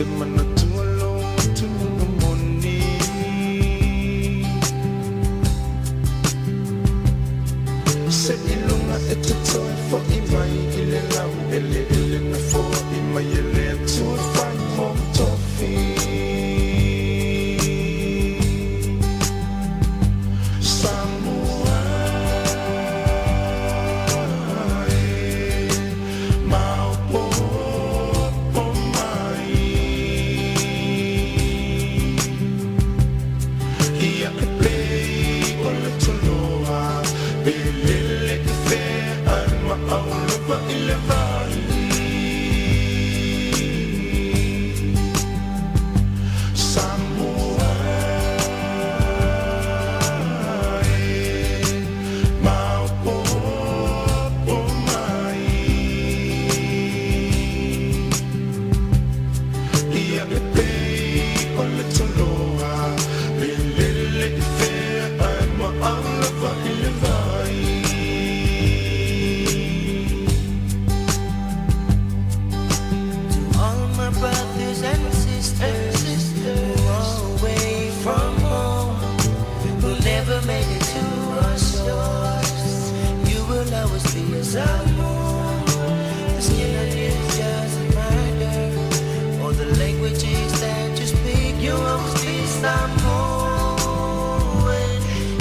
te manatua lou atunuga moni. Se i luga e te toe fo'i mai i le laueleele na foai mai e le Atua e fai mou tofi. Samoa e, maopoopo mai. Ia e pei o le toloa, pe lele i fea ae maau lava i le vai. Samoa e, maopoopo mai. Ia e pei o le toloa, pe lele i fea ae maau lava i le vai. To all my brothers and sisters who are away from home, who never made it to our shores, you will always be a Samoan. The skin on you doesn't matter, or the languages that you speak, you always be Samoan.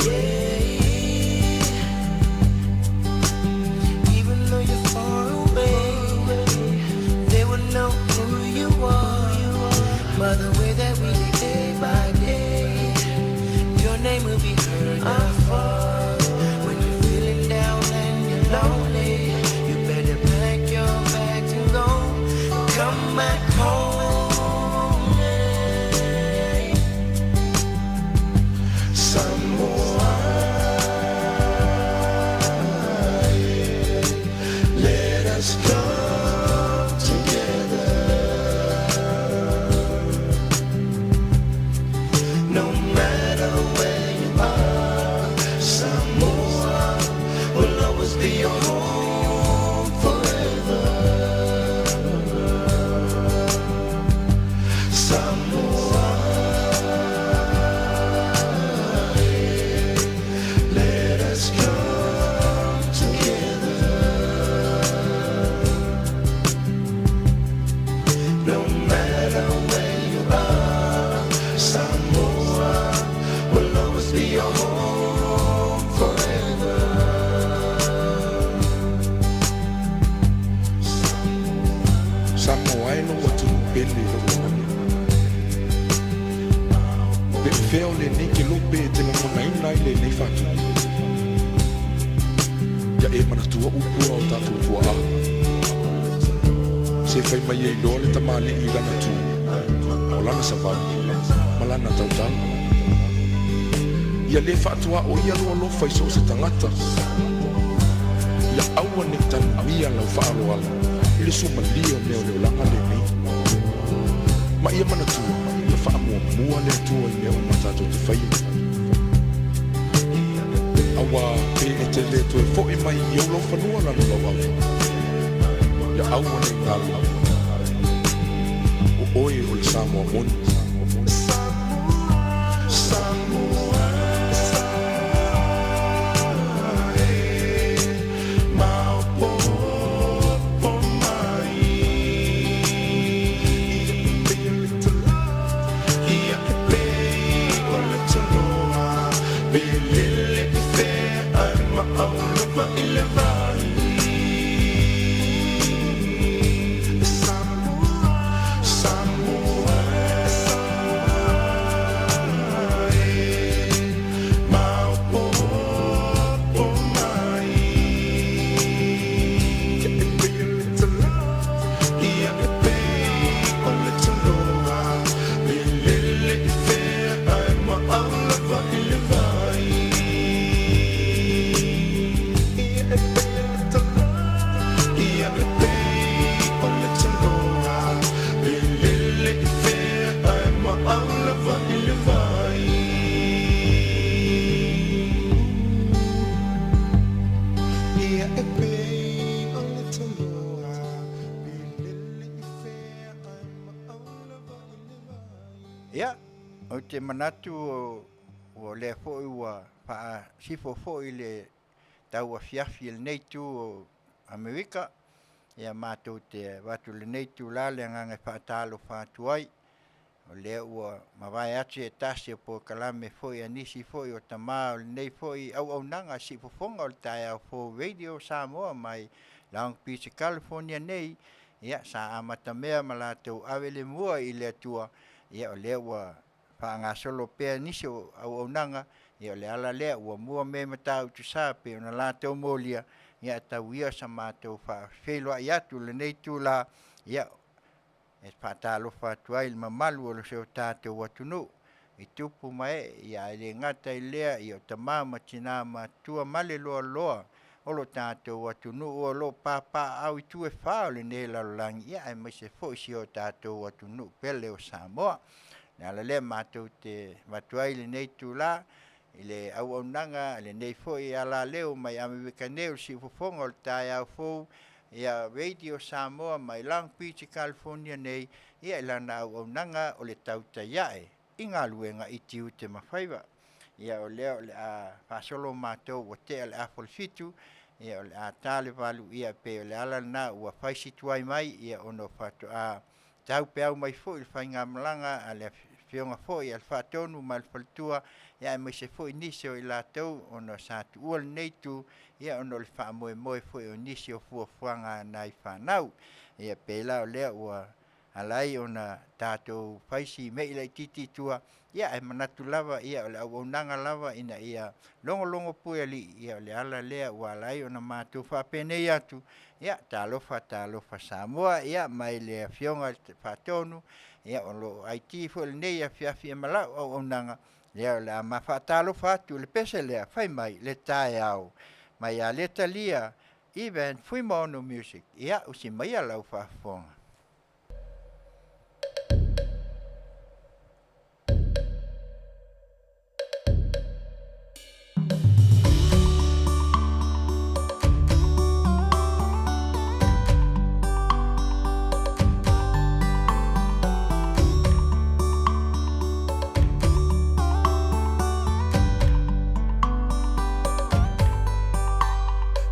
Yeah. Even though you're far away, they will know who you are by the way that we live day by day. Your name will be heard afar. When you're feeling down and you're lonely, you better pack your bags and go. Come back home. Yeah. Samoa e, let us come together. No matter where you are, Samoa will always be your home forever. Samoa e, let us come together. No matter where you are, Samoa will always be your home forever. Samoa e lou atunuu pele i lou lagona. Pe o fea o lenei kelope e te lagonaina ai lenei faatupu. Ia e manatua upu a o tatou tuaa. Se fai mai e iloa le tamalii i lana tu, o lana savali, ma lana tautala. Ia lē faatuaoia lou alofa i so o se tagata. Ia aua nei tanuia lau faaaloalo i le suamalie o mea o le olaga lenei. Ma ia manatua, ia faamuamua le Atua i mea uma tatou te faia. Auā pe e te lē toe fo'i mai i ou laufanua lalo lau ava. Ia aua nei galo, o oe o le Samoa moni. Samoa e, maopoopo mai. Ia e pei o le toloa, pe lele i fea ae maau lava i le vai. Samoa, Samoa Ia, ou te manatu o lea foi ua faasifo foi le tauafiafi i lenei itu o Amerika, ia matou te avatu i lenei itula le agaga e faatalofa atu ai, o lea ua mavae atu se tasi o polokalame foi a nisi foi o tama o lenei foi auaunaga siufofoga o le taeao fou Radio Samoa mai Long Beach California nei, ia sa amatamea ma latou ave le mua i le Atua, ia o lea ua faagasolo pea nisi o auaunaga, ia o le ala lea ua mua mea i Matautusa pei ona latou molia, ia tau ia o se matou faafeiloai atu i lenei itula, ia e faatalofa atu ai i le mamalu o si o tatou atunuu i tupu ma ee, ia ae le gata i lea, ia o tama ma tina matutua ma le loaloa o lo tatou atunuu o lo o papaaao i itu e fa o lenei lalolagi, ia aemaise foi si o tatou atunuu pele o Samoa. O le ala lea matou te avatu ai lenei itula i le auaunaga a lenei foi alaleo mai Amerika nei o le siufofoga o le taeao fou, ia Radio Samoa mai Long Beach, California nei, ia i lana auaunaga o le tautai ae i galuega i tiute ma faiva. Ia o lea o le a faasolo matou ua tea le afa o le 7, ia o le a ta le 8, ia pei o le ala lena ua fai si tuai mai, ia ona faatoa taupeau mai foi le faigamalaga a le afioga foi a le Faatonu ma le faletua, ia aemaise foi nisi o i latou ona sa tuua lenei itu, ia ona o le faamoemoe foi o nisi o fuafuaga a nai fanau. Ia pei la o lea ua ala ai ona tatou fai si mei laitiiti i tua, ia ae manatu lava ia o le auaunaga lava ina ia logologo pue alii, ia o le ala lea ua ala ai ona matou faapenei atu, ia talofa talofa Samoa, ia mai le afioga i le Faatonu, ia o lo o IT foi i lenei afiafi ia ma lau auaunaga, ia o le a ma faatalofa atu i le pese lea, fai mai le taeao mai ia Letalia Evan Fuimaono Music, ia usi maia lau faafofoga.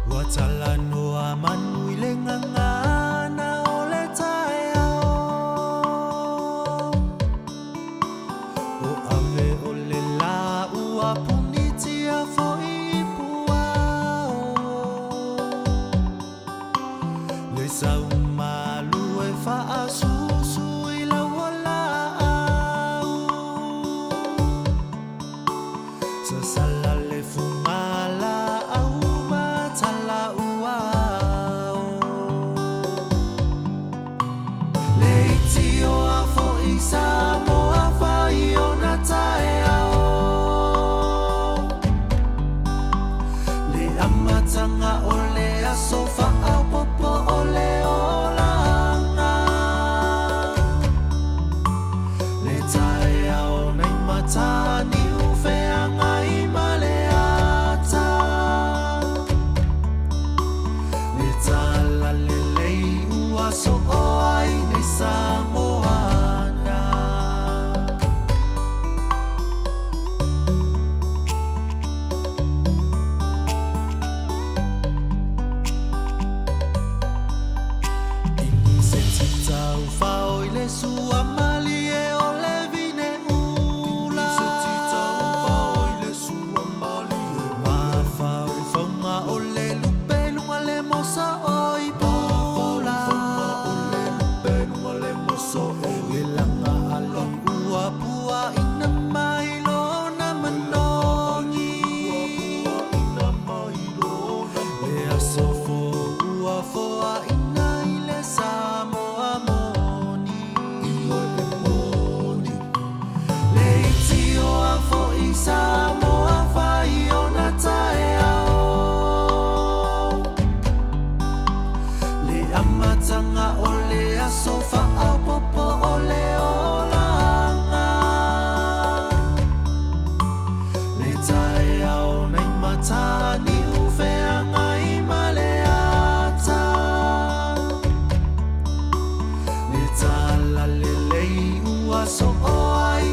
Ua talanoa manu i le gagana o le taeao. O ave o le lā ua punitia foi i puao. Le saumalu e faasusu i lau olaau. Sasala le fugalaau ma talauao. Le itioa foi Samoa fai ona taeao. Le amataga o le aso faaopoopo o le olaga. Le taeao nai Mataniu feagai ma le ata. Le talalelei ua soo ai nei Samoana. Iniseti taufao i le sua malie o le vine ula. Mafaufauga o le lupe luga le mosa o i pula. Le laga ali ua puaina mai lona manogi. Le aso fou ua foaina i le Samoa moni. Le itioa foi Samoa fai ona taeao. Le amataga o le aso faaopoopo o le olaga. Le taeao nai Mataniu feagai ma le ata. Le talalelei ua soo ai.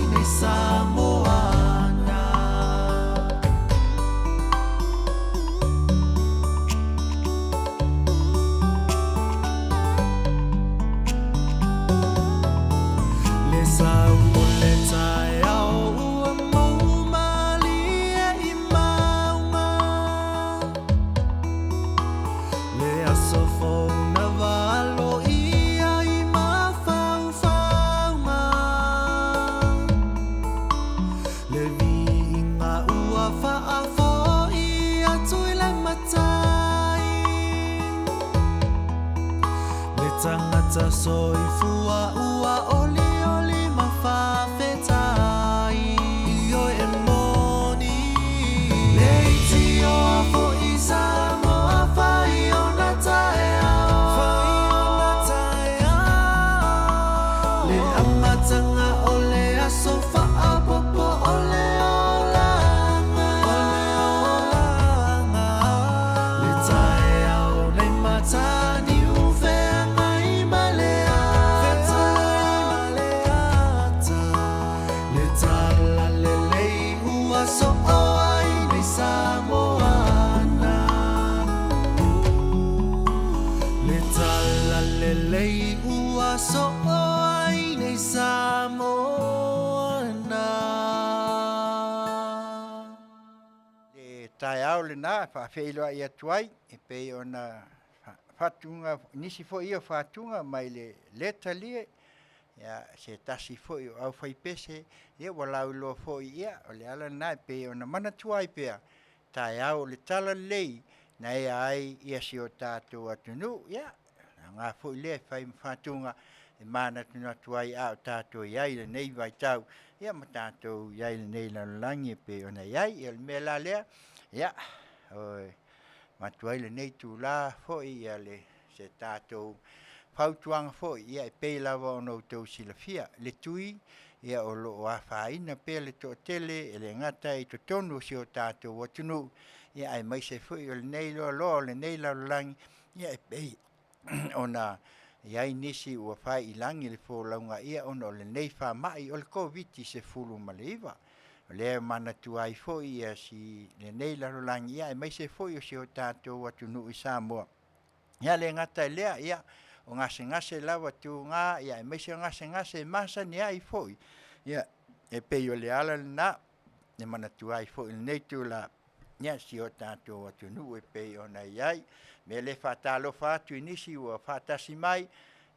Le amataga o le aso faaopoopo o le olaga. Le taeao nei Mataniu feagai ma le ata. Le talalelei ua soo ai nei Samoana. Le talalelei ua soo ai nei Samoana. Le taeao lena e faafeiloai atu ai e pei ona faatuga nisi foi ia o fatuga mai le letalie ia se tasi foi o aufaipese ia ua lauiloa foi ia o le ala lena e pei ona manatua ai pea taeao o le talalelei na ea ai ia si o tatou atunuu. Ia aoga foi lea e fai ma fatuga e manatunatu ai a o tatou i ai i lenei vaitau ia ma tatou i ai i lenei lalolagi e pei ona i ai. Ia o le mea la lea, ia, e avatu ai lenei itula foi ia le se tatou fautuaga foi ia e pei lava ona outou silafia le tui ia o lo o afaina pea le toatele e le gata i totonu o si o tatou atunuu ia aemaise foi o lenei loaloa o lenei lalolagi ia e pei ona i ai nisi ua fai i lagi le folauga ia ona o lenei faamai o le Koviti-19. O lea e manatua ai foi ia si lenei lalolagi ia aemaise foi o si o tatou atunuu i Samoa. Ia le gata i lea, ia o gasegase lava tuga ia aemaise o gasegase e masani ai foi ia e pei o le ala lena e manatua ai foi i lenei itula ia si o tatou atunuu e pei ona i ai. O le mea lea e faatalofa atu i nisi ua faatasi mai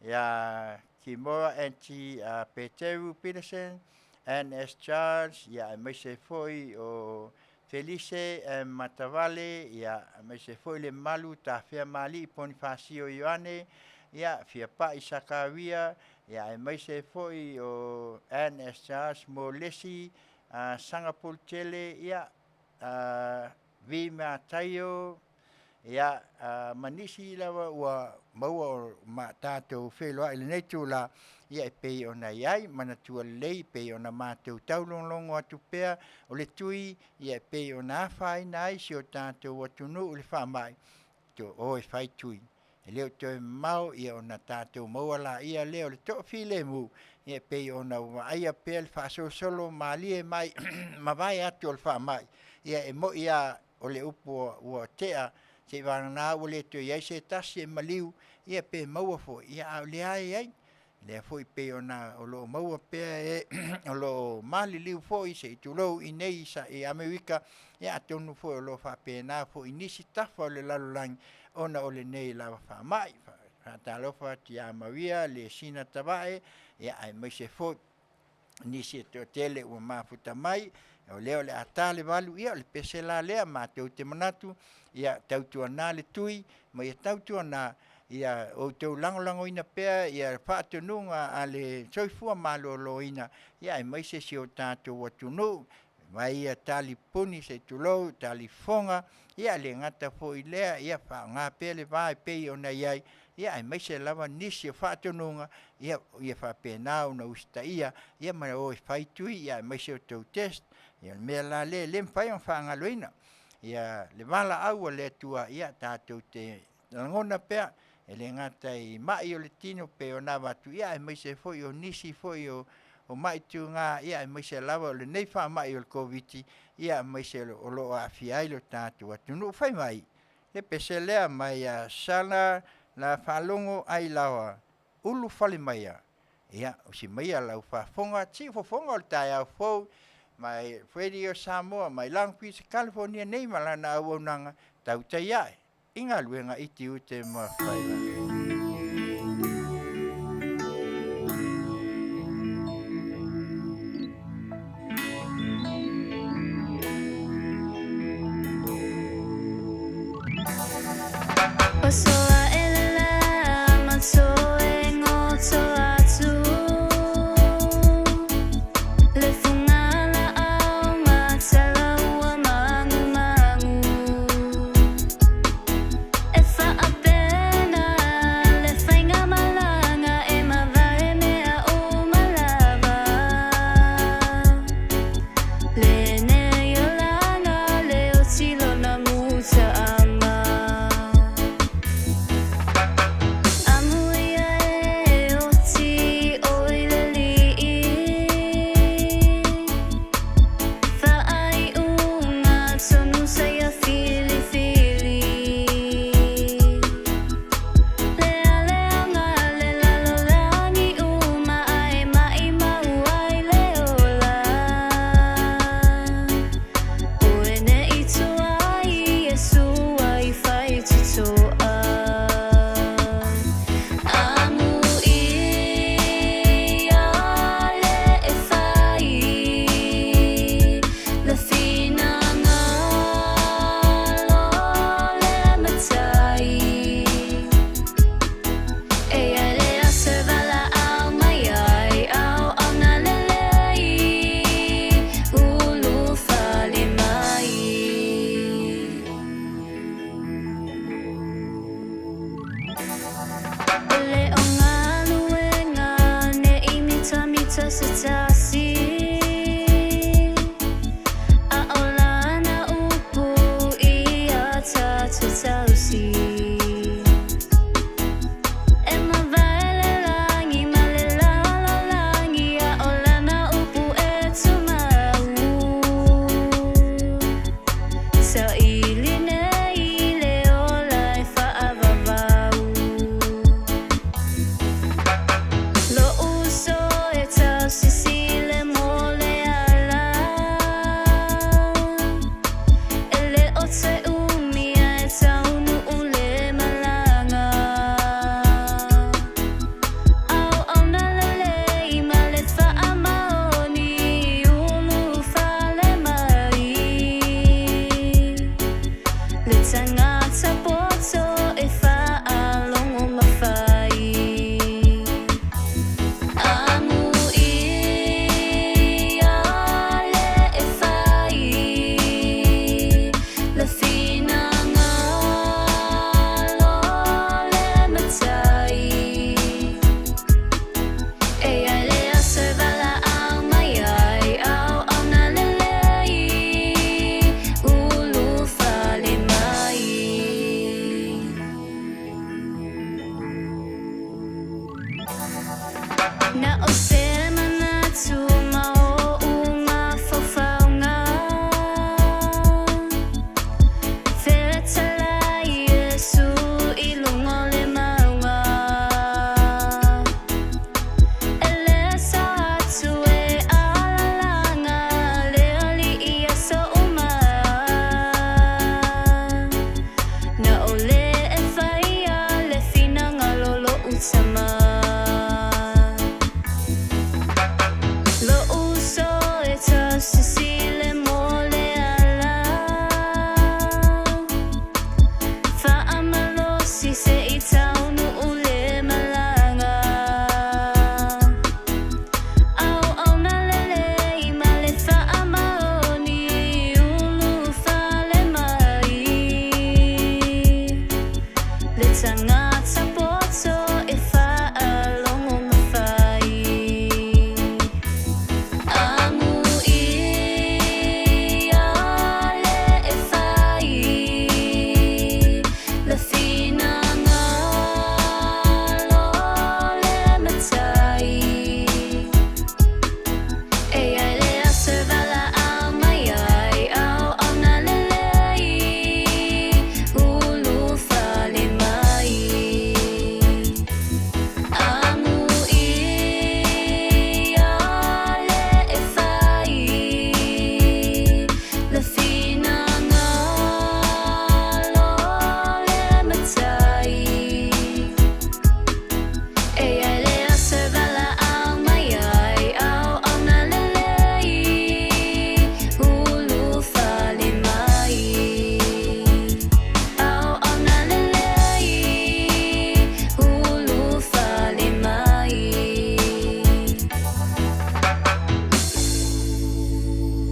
ia Kimora Aunty Peteru Peterson, NS Charles, ia aemaise foi o Felise M. Matavale, ia aemaise foi le mamalu Tafea Mali'i Ponifasio Ioane, ia Fiapa'i Sakaria, ia aemaise foi o NS Charles Molesi, Sagapolutele, ia V Mataio, ia ma nisi lava ua maua o ma tatou feiloai i lenei itula, ia e pei ona i ai, manatua lelei e pei ona matou taulogologo atu pea, o le tui ia e pei ona afaina ai si o tatou atunuu i le faamai, toe o e fai tui. E le o toe mamao ia ona tatou maua laia lea o le toafilemu, ia e pei ona vaaia pea le faasolosolo malie mai mavae atu o le faamai, ia e moi lava o le upu ua tea, seivagana ua le toe i ai se tasi e maliu, ia pe maua foi, ia a o lea lava e i ai. Lea foi pei ona o lo o maua pea e o lo o maliliu foi se i tulou i inei i Amerika, ia atonu foi o lo o faapena foi i nisi tafa o le lalolagi ona o lenei lava faamai. Faatalofa atu ia Maria Lesina Tavae, ia aemaise foi nisi e toatele ua mafuta mai, o lea o le a ta le 8, ia o le pese la lea matou te manatu, ia tautuana le tui ma ia tautuana ia outou lagolagoina pea ia faatonuga a le Soifua Maloloina, ia aemaise si o tatou atunuu mai ia talipuni se i tulou, talifofoga, ia le gata foi i lea, ia faaaoga pea le va e pei ona i ai, ia aemaise lava nisi o faatonuga ia ia faapena ona usitaia ia ma o e fai tui ia aemaise o tou test. Ia o le mea la lea e le mafai ona faagaloina ia le valaau a le Atua ia tatou te lagona pea e le gata i mai o le tino pei ona avatu ia aemaise foi o nisi foi o mai tuga ia aemaise lava o lenei faamai o le Koviti ia aemaise o lo o aafia ai lo tatou atunuu. Fai mai le pese lea mai ia Sala la faalogo ai laoa ulufale maia ia usi maia lau faafofoga siufofoga o le taeao fou mai Radio Samoa mai Long Beach California nei ma lana auaunaga tautai ae i galuega i tiute ma faiva. Na o se manatu ma oʻu mafaufauga, Fetalai Iesu i luga o le mauga. E le sao atu e alalaga le Alii i aso uma. Na o le e faia le finagalo o loʻu Tama. Loʻu uso e tausisi le mo le ala. Faamalosi se i taunuu le malaga. Auauna lelei ma le faamaoni ulufale mai. Le tagata poto e faalogo ma fai. Amuia le e fai le finagalo o le Matai. E i ai le aso e valaau mai ai, auauna lelei, ulufale mai. Amuia le e fai le finagalo o le Matai. E i ai le aso e valaau mai ai, auauna lelei, ulufale mai. Auauna lelei, ulufale mai.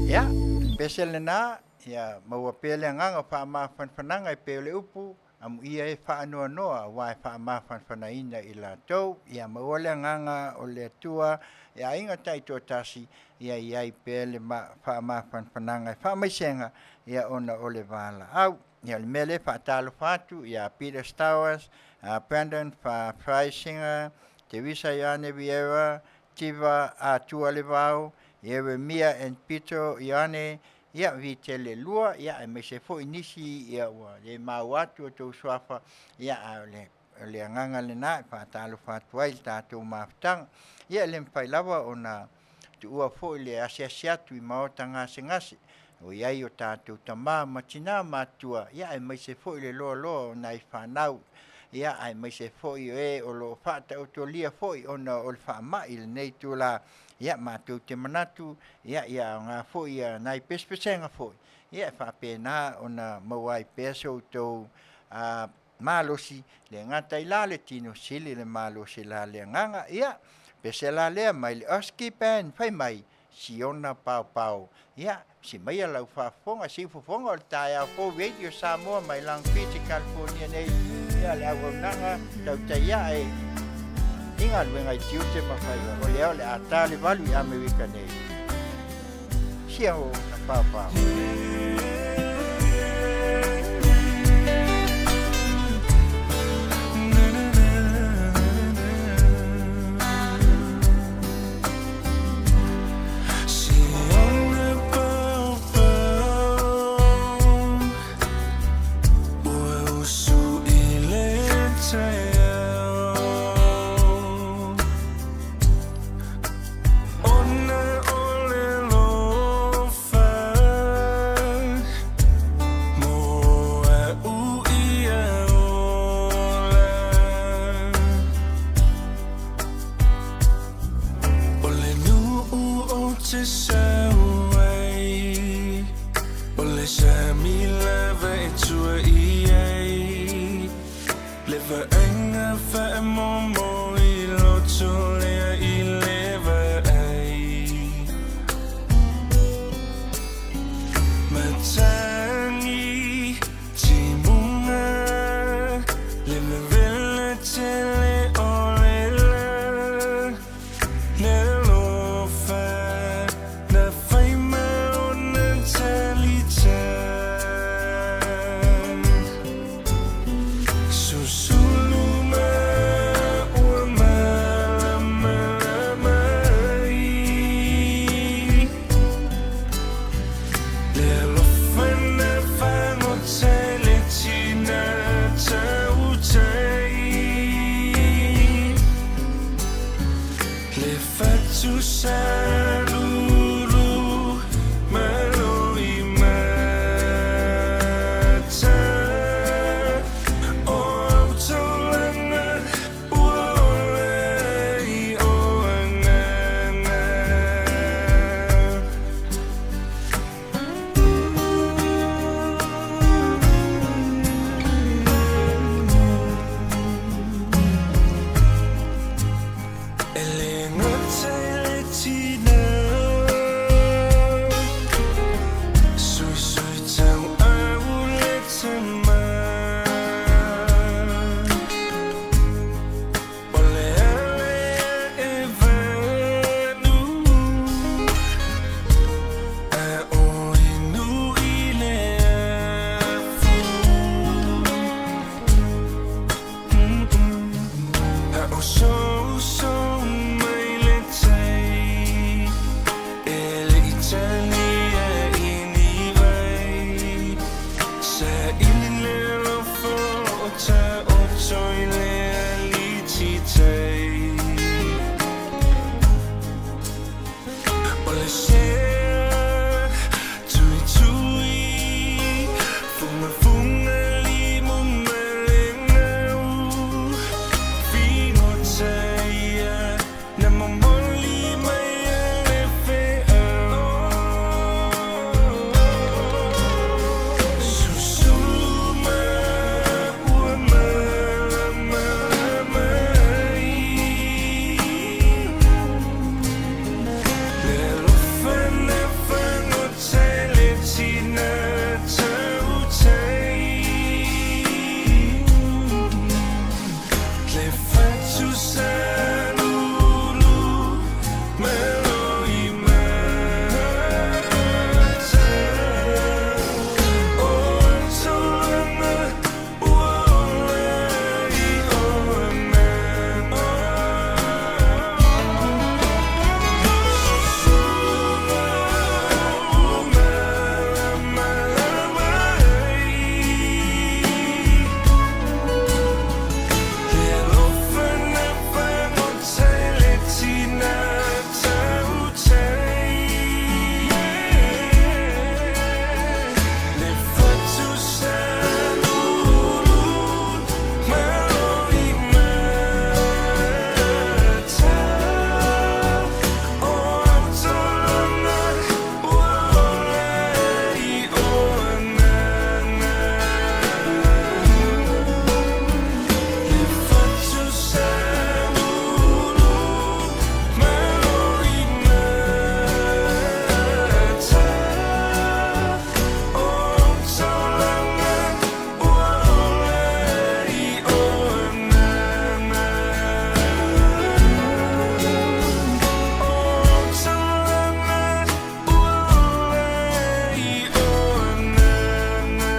Ia, le pese lena, ia maua pea le agaga o faamafanafanaga e pei o le upu, amuia e faanoanoa aua e faamafanafanaina i latou. Ia maua le agaga o le Atua e aiga taitoatasi, ia i ai pea le faamafanafanaga e faamaisega ia ona o le valaau. Ia o le mea lea e faatalofa atu ia Peter Stowers, Brandon Freisinger, Teresa Ioane Vieira, Tiva Atualevao, Ieremia and Pito Ioane, ia Vitelelua, ia aemaise foi nisi ia ua le maua atu o outou suafa, ia a o le o le agaga lena e faatalofa atu ai i le tatou mafutaga. Ia e le mafai lava ona tuua foi le asiasi atu i maota gasegase o i ai o tatou tama ma tina matutua, ia aemaise foi le loaloa o nai fanau, ia aemaise foi o e o lo o faataotolia foi ona o le faamai i lenei itula. Ia matou te manatu, ia ia aoga foi ia nai pesepesega foi, ia e faapena ona maua ai pea so outou malosi, le gata i la le tino, sili le malosi la le agaga. Ia, pese la lea mai le Oski Band, fai mai, Siona Paopao. Ia, si maia lau faafofoga, siufofoga o le taeao fou Radio Samoa mai Long Beach, California nei. Ia, le auaunaga tautai ae i galuega i tiute ma faiva, o lea o le a ta le 8 i Amerika nei. Siona Paopao. O le nuu ou te sau ai, O le sami lava e tua i ai, Le vaaiga faamoemoe loto lea i le vaai. Matagi timuga, Le vevela tele o le la, Le alofa na fatu salulu malo i mata O au taulanga ua ola i o agaga. E le gata i le tina Suisui tau au le tama O le ale e vanu A o inu i le afu. A o so so mai le tai E le i tani e i ni vai Sa ili le alofa o ta o toi le aliti tai O le sea tui tui Funga funga limu ma le ngau Finotaia na momoli mai a le feau Susulu ma ua malamalama ai Le alofa na fagota i le tina tautai Le fatu salulu malo i mata O au taulanga ua ola i o agaga. Le alofa na fagota i le tina tautai Le fatu salulu malo i mata O au taulanga ua ola i o agaga. Le fatu salulu malo i mata O au taulanga ua ola i o agaga. O au taulanga ua ola i o agaga.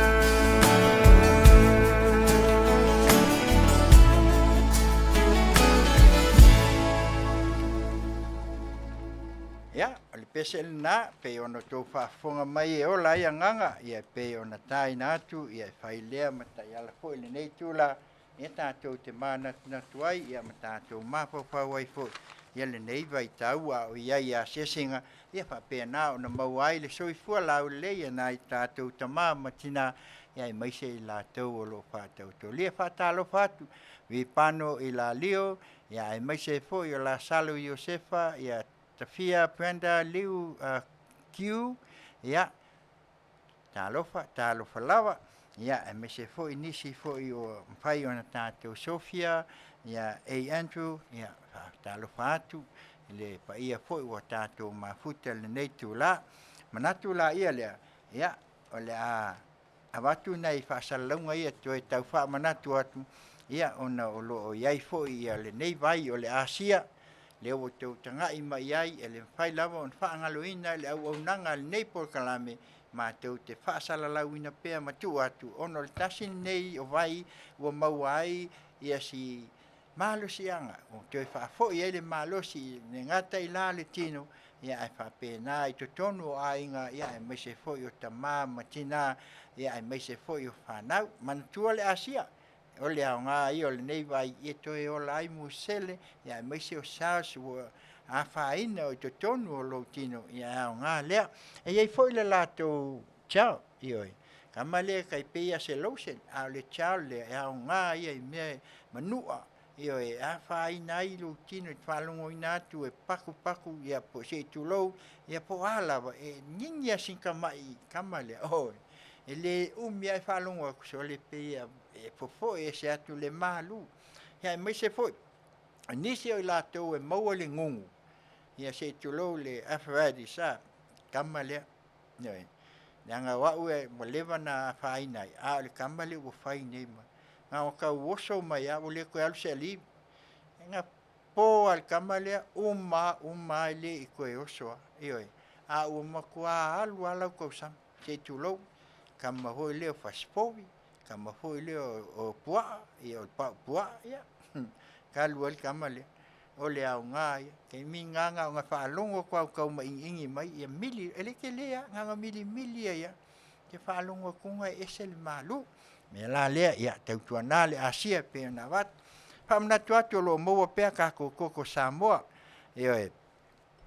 Ia, o le pese lena, pei ona outou faafofoga mai e ola ai agaga, ia e pei ona taina atu, ia e fai lea ma taiala foi i lenei itula, ia tatou te manatunatu ai, ia ma tatou mafaufau ai foi, ia lenei vaitau a o i ai i asiasiga, ia faapena ona maua ai le soifua laulelei e nai tatou tama ma tina, ia aemaise i latou o lo o faatautolia. Faatalofa atu, Vipano i Lalio, ia aemaise ai foi o Lasalo Iosefa, ia Tafia Brenda Liu Q, ia, talofa, talofa lava, ia, aemaise foi nisi foi ua mafai ona tatou Sofia, ia, A. Andrew, ia, faatalofa atu i le paia foi ua tatou mafuta i lenei itula. Manatu laia lea, ia, o le a avatu nai faasalalauga ia toe tau faamanatu atu, ia, ona o lo o i ai foi ia lenei vai o le Asia, lea ua outou tagai mai i ai, e le mafai lava ona faagaloina le auaunaga a lenei polokalame, matou te faasalalauina pea ma tuu atu, ona o le tasi lenei o vai ua maua ai ia si malosiaga ua toe faafoi ai le malosi, e le gata i la le tino, ia ae faapena i totonu o aiga, ia aemaise foi o tama ma tina, ia aemaise foi o fanau. Manatua le Asia, o le aoga ia o lenei vai ia toe ola ai Musele, ia aemaise o SARS ua afaina o i totonu o lou tino, ia e aoga lea. E i ai foi le latou gel, ioe, kama lea e tai pei lava o se lotion, a o le gel lea, e aoga ia i mea e manua, ioe, e afaina ai lou tino i le faalogoina atu e patupatu ia po se i tulou, ia po o a lava, e nini lava si tamai kama lea, oi, e le umi lava ae faalogo atu, sole e pei e fofoe ese atu le malu. Aemaise foi o nisi o i latou e maua i le gugu, ia se i tulou le arthritis a, kama lea, ioe. Leaga o au ua leva ona afaina ai, a o le tama lea ua fai nei ma… na ona tau oso mai lava ua le toe alu se alii. Na po lava i le tama lea, uma lava uma lava e le i toe oso lava, ioe. A ua matua alu lava lau tausami, se i tulou, tama foi lea o fasipovi, tama foi lea o puaa, ia o le pau puaa, ia talu ai le tama lea. O le aoga ia. O le taimi lena na ona faalogo atu lava o tau mainiini mai ia mili, e le tele lava, na ona milimili ai lava, ou te faalogo atu e ese le malu. O le mea la lea, ia tautuana le asia e pei ona avatu. Faamanatu atu o lo o maua pea tatou koko Samoa, ioe,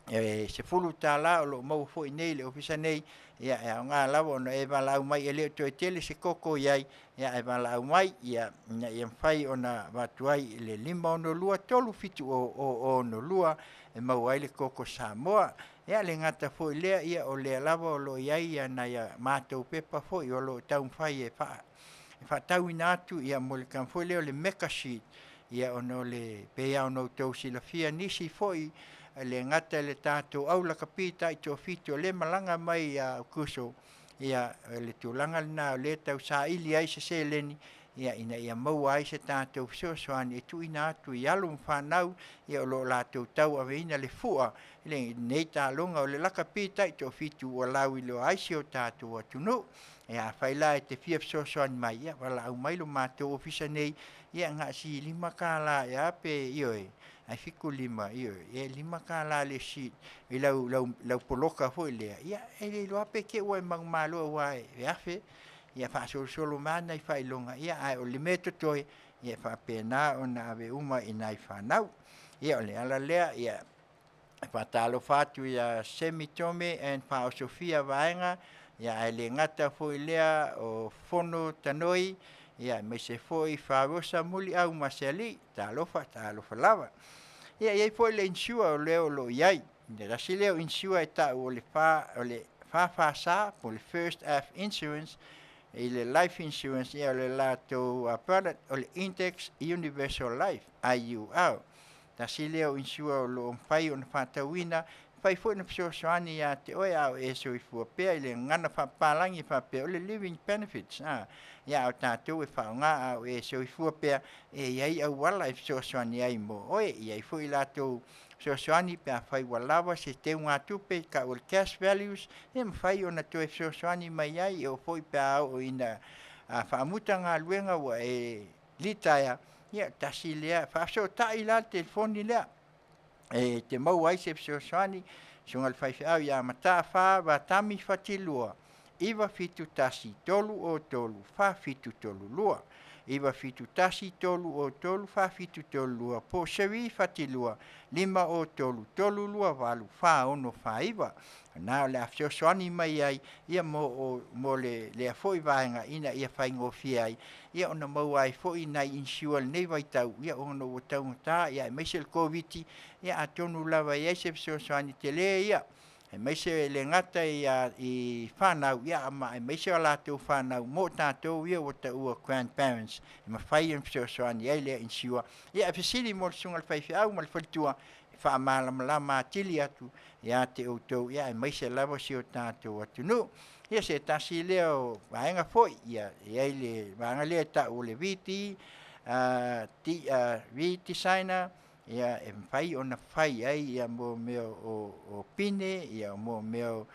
e $10 o lo o maua foi i le Ofisa nei, e aoga lava ona e valaau mai e le o toe tele se koko o i ai, ae valaau mai ina ia mafai ona avatu ai i le 562 370 062 e maua ai le koko Samoa. Ia e le gata foi i lea, o lea lava o lo o i ai nai a matou pepa foi o lo o taumafai e faatauina atu mo le tulaga foi lea o le mega sheet, ona e pei lava ona outou silafia nisi foi, e le gata i le tatou aulakapi taitoafitu o lea e malaga mai ia Aokuso, o le tulaga lena o lea e tausaili ai se seleni ina ia maua ai se tatou fesoasoani e tuuina atu i alo ma fanau o lo o latou tauaveina le fua i lenei taaloga o le lakapi taitoafitu ua lauiloa ai si o tatou atunuu. Ia afai la e te fia fesoasoani mai, ia valaau mai lo matou ofisa nei, ia na o si $5 ea pe, ioe, ae 75, ioe, e $5 le sheet i lau poloka foi lea, ia e le iloa pe te i ua e manumalo aua e 1000, ia faasolosolo mai lava nai faailoga, ae o le mea e totoe, ia e faapena ona ave uma i nai fanau. Ia o le ala lea, e faatalofa atu ia Semi Tome and Faaosofia Vaega, ae le gata foi i lea o Fono Tanoi, aemaise foi Faarosa Muliau Masealii, talofa, talofa lava. Ia e i ai foi le insure o lea o lo o i ai. Le tasi lea o insure e tau o le FFS po o le First F Insurance i le Life Insurance, ia o le latou product o le Index Universal Life, IUL. Tasi lea o insure o lo o mafai ona faatauina, e mafai foi ona fesoasoani ia te oe a o e soifua pea i le gagana faapapalagi e faapea o le living benefits. Ia a o tatou e faaaoga a o e soifua pea, e i ai auala e fesoasoani ai mo oe. E i ai foi latou fesoasoani pe afai ua lava se teugatupe e tau o le cash values, e mafai ona toe fesoasoani mai ai, e oo foi pe a oo ina faamuta galuega ua e litaea, ia tasi lea, faafesootai la le telefoni lea e te maua ai se fesoasoani. Susuga i le faifeau ia Mataafa Vatami Fatilua 971 303 4732 971 303 4732 po o Cherie Fatilua 503 328 4649. Na o le a fesoasoani mai ai ia mo, mo lea foi vaega ina ia faigofie ai ia ona maua ai foi nai insure i lenei vaitau ia ona ua taugata ia aemaise le Koviti ia atonu lava e i ai se fesoasoani tele ia aemaise e le gata i fanau ia aemaise o latou fanau mo tatou ia ua taua grandparents e mafai ona fesoasoani ai lea insure. Ia e fesili mo le susuga i le faifeau ma le faletua e faamalamalama atili atu ia te outou ia aemaise lava si o tatou atunuu. Ia se tasi lea o vaega foi, ia e i ai le vaega lea e tau o le VD V Designer, ia e mafai ona fai ai ia mo mea o pine, ia mo mea o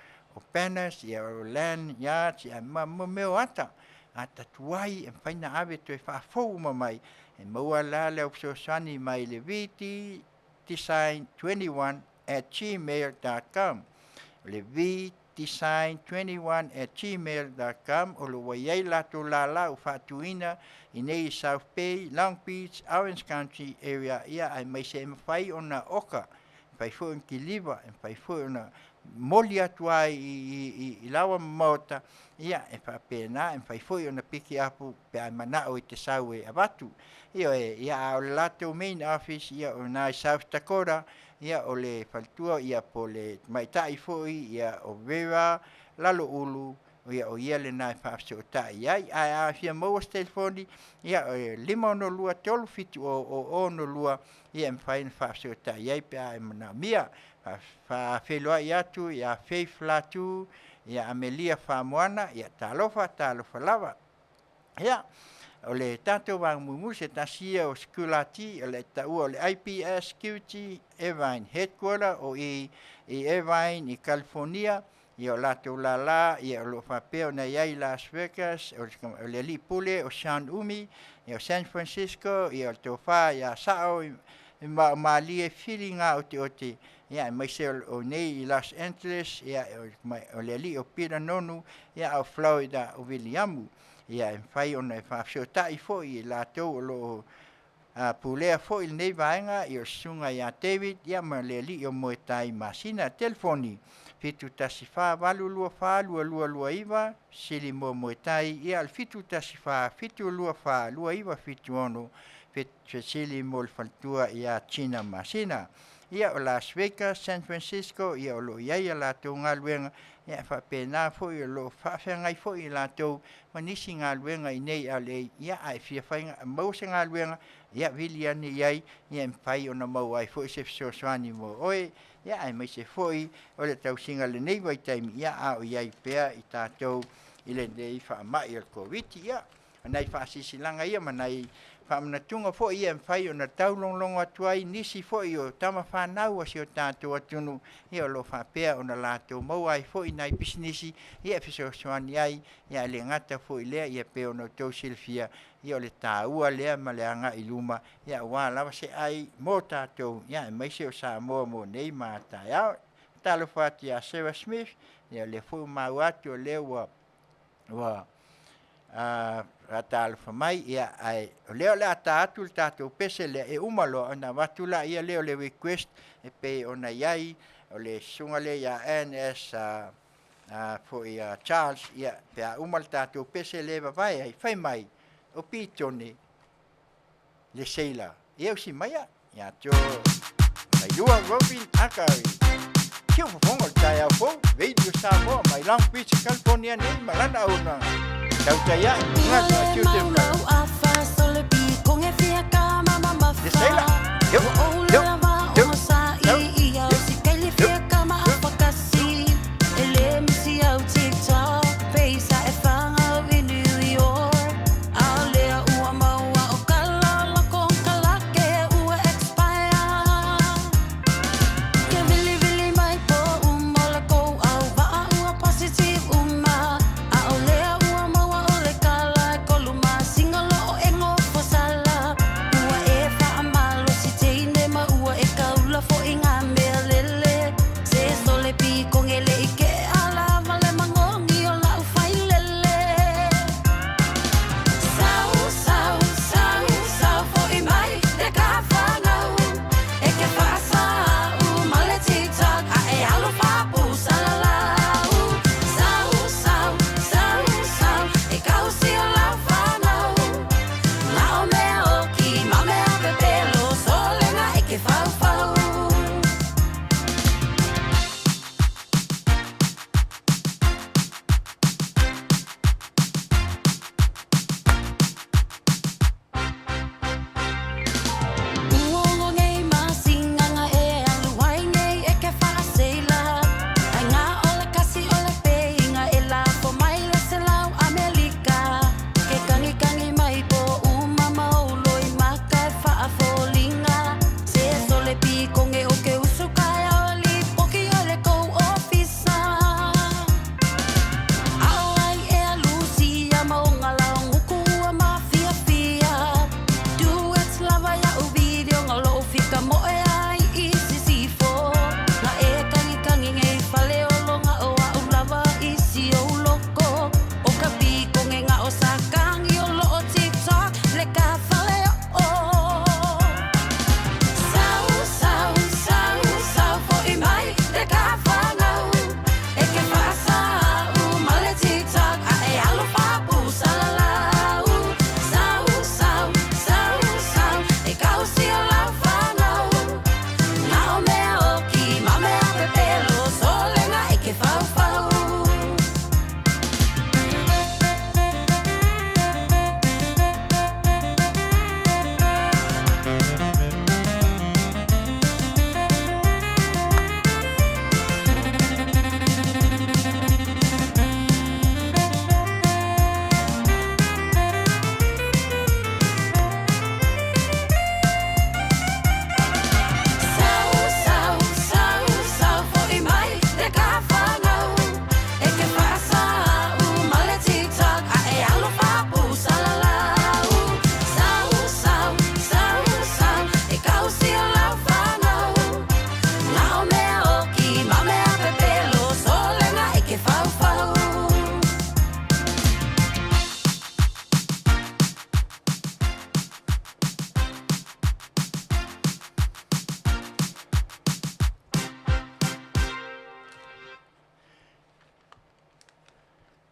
banners, ia o lanyards, ia ma mo mea o ata, ata tuai e mafai ona ave toe faafou uma mai, e maua la le au fesoasoani mai le VD Design 21 at gmail.com. O le vdesign21 at gmail.com o lo o ua i ai latou lala ua faatuina i nei i South Bay, Long Beach, Orange County area, ia aemaise e mafai ona oka. mafai foi ona kiliva, e mafai foi ona moli atu lava i laoa ma maota, ia e faapena, e mafai foi ona piki apu pe a e manao e te sau e avatu. Ioe, ia a o le latou main office, ia o ina i South Dakota, ia o le faletua ia po o le tamaitai foi ia o Vera Laloulu, ia o ia lena e faafesootai ai. Ae a fia maua se telefoni, ia e 562 37 00 62, ia e mafai ona faafesootai ai pe a e manaomia. Faafeiloai atu ia Faith Latu, ia Amelia Famoana, ia talofa, talofa lava. Ia, o le tatou vaega mulimuli, se tasi ia o sikulati, o le taua o le IPS Security Irvine Headquarter o i i Irvine i California, ia o latou lala, ia o lo o faapea ona i ai i Las Vegas, o le alii pule o Sean Umi, ia o San Francisco, ia o le tofa ia Sao Malie Filiga Oteote, ia aemaise o nei i Los Angeles, ia o le alii o Peter Nonu, ia a o Florida o Viliamu. Ia e mafai ona e faafesootai foi i latou o lo o pulea foi lenei vaega, ia o le susuga ia David ia ma le alii o Moetai Masina. Telefoni, 714 824 2229, fesili mo Moetai, ia o le 714 724 2976, fesili mo le faletua ia Gina Masina. Ia o Las Vegas, San Francisco, ia o lo o i ai a latou galuega, ia e faapena foi o lo o faafeagai foi i latou ma nisi galuega i inei a o le ia a e fia fai maua se galuega, ia vili ane i ai, ia e mafai ona maua ai foi se fesoasoani mo oe, ia aemaise foi o le tausiga i lenei vaitaimi, ia a o i ai pea i tatou i lenei faamai o le Koviti. Ia, o nai faasilasilaga ia ma nai faamanatuga foi ia e mafai ona taulogologo atu ai nisi foi o tama fanau a si o tatou atunuu, ia o lo o faapea ona latou maua ai foi nai pisinisi ia e fesoasoani ai, ia ae le gata foi i lea, ia pei ona outou silafia, ia o le taua lea ma le agai i luma, ia aua lava se ai mo tatou, ia aemaise o Samoa mo nei ma a taeao. Talofa atu ia Sarah Smith, ia o lea foi ua maua atu o lea ua ua faatalofa mai, ia, ae o lea o le a ta atu le tatou pese lea, e uma loa ona avatu laia lea o le request e pei ona i ai o le susuga lea ia NS foi ia Charles, ia, pe a uma le tatou pese lea e vavae ai, fai mai, o Pitone le seila, ia usi maia, ia tio Tailua Robin Akari. Kiu fofoga o le taeao fou, Radio Samoa mai Long Beach, California nei ma lana auaunaga. Tautai ae, galuega tiute ma Le seila. Yo, yo, yo, yo, yo, yo.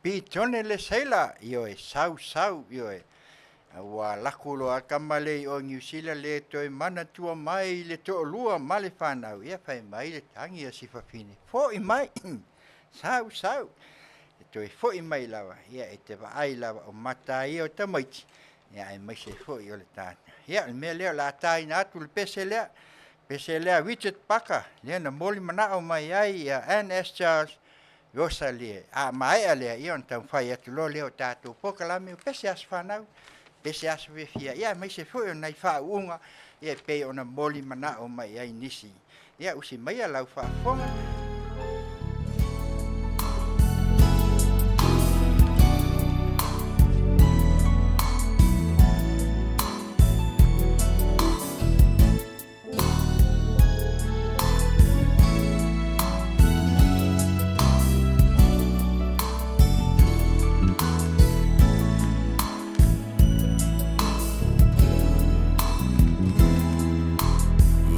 Pitone le seila, ioe, sau sau, ioe. Ua lako loa le tama lea i o i Niu Sila le toe manatua mai i le toalua ma le fanau, ia fai mai le tagi a si fafine, Foi mai! Sau, sau! E toe foi mai lava, ia e te vaai lava o mata ia o tamaiti, ia aemaise foi o le tata. Ia o le mea lea o le a taina atu le pese lea, pese lea Richard Parker, lea na moli manao mai ai ia Ann S. Charles, Rosalie. A maea lea, ia ona taumafai atu loa lea o tatou polokalame, o pese aso fanau, pese aso fiafia, ia aemaise foi o nai faauuga, ia e pei ona moli manao mai ai nisi. Ia usi maia lau faafofoga.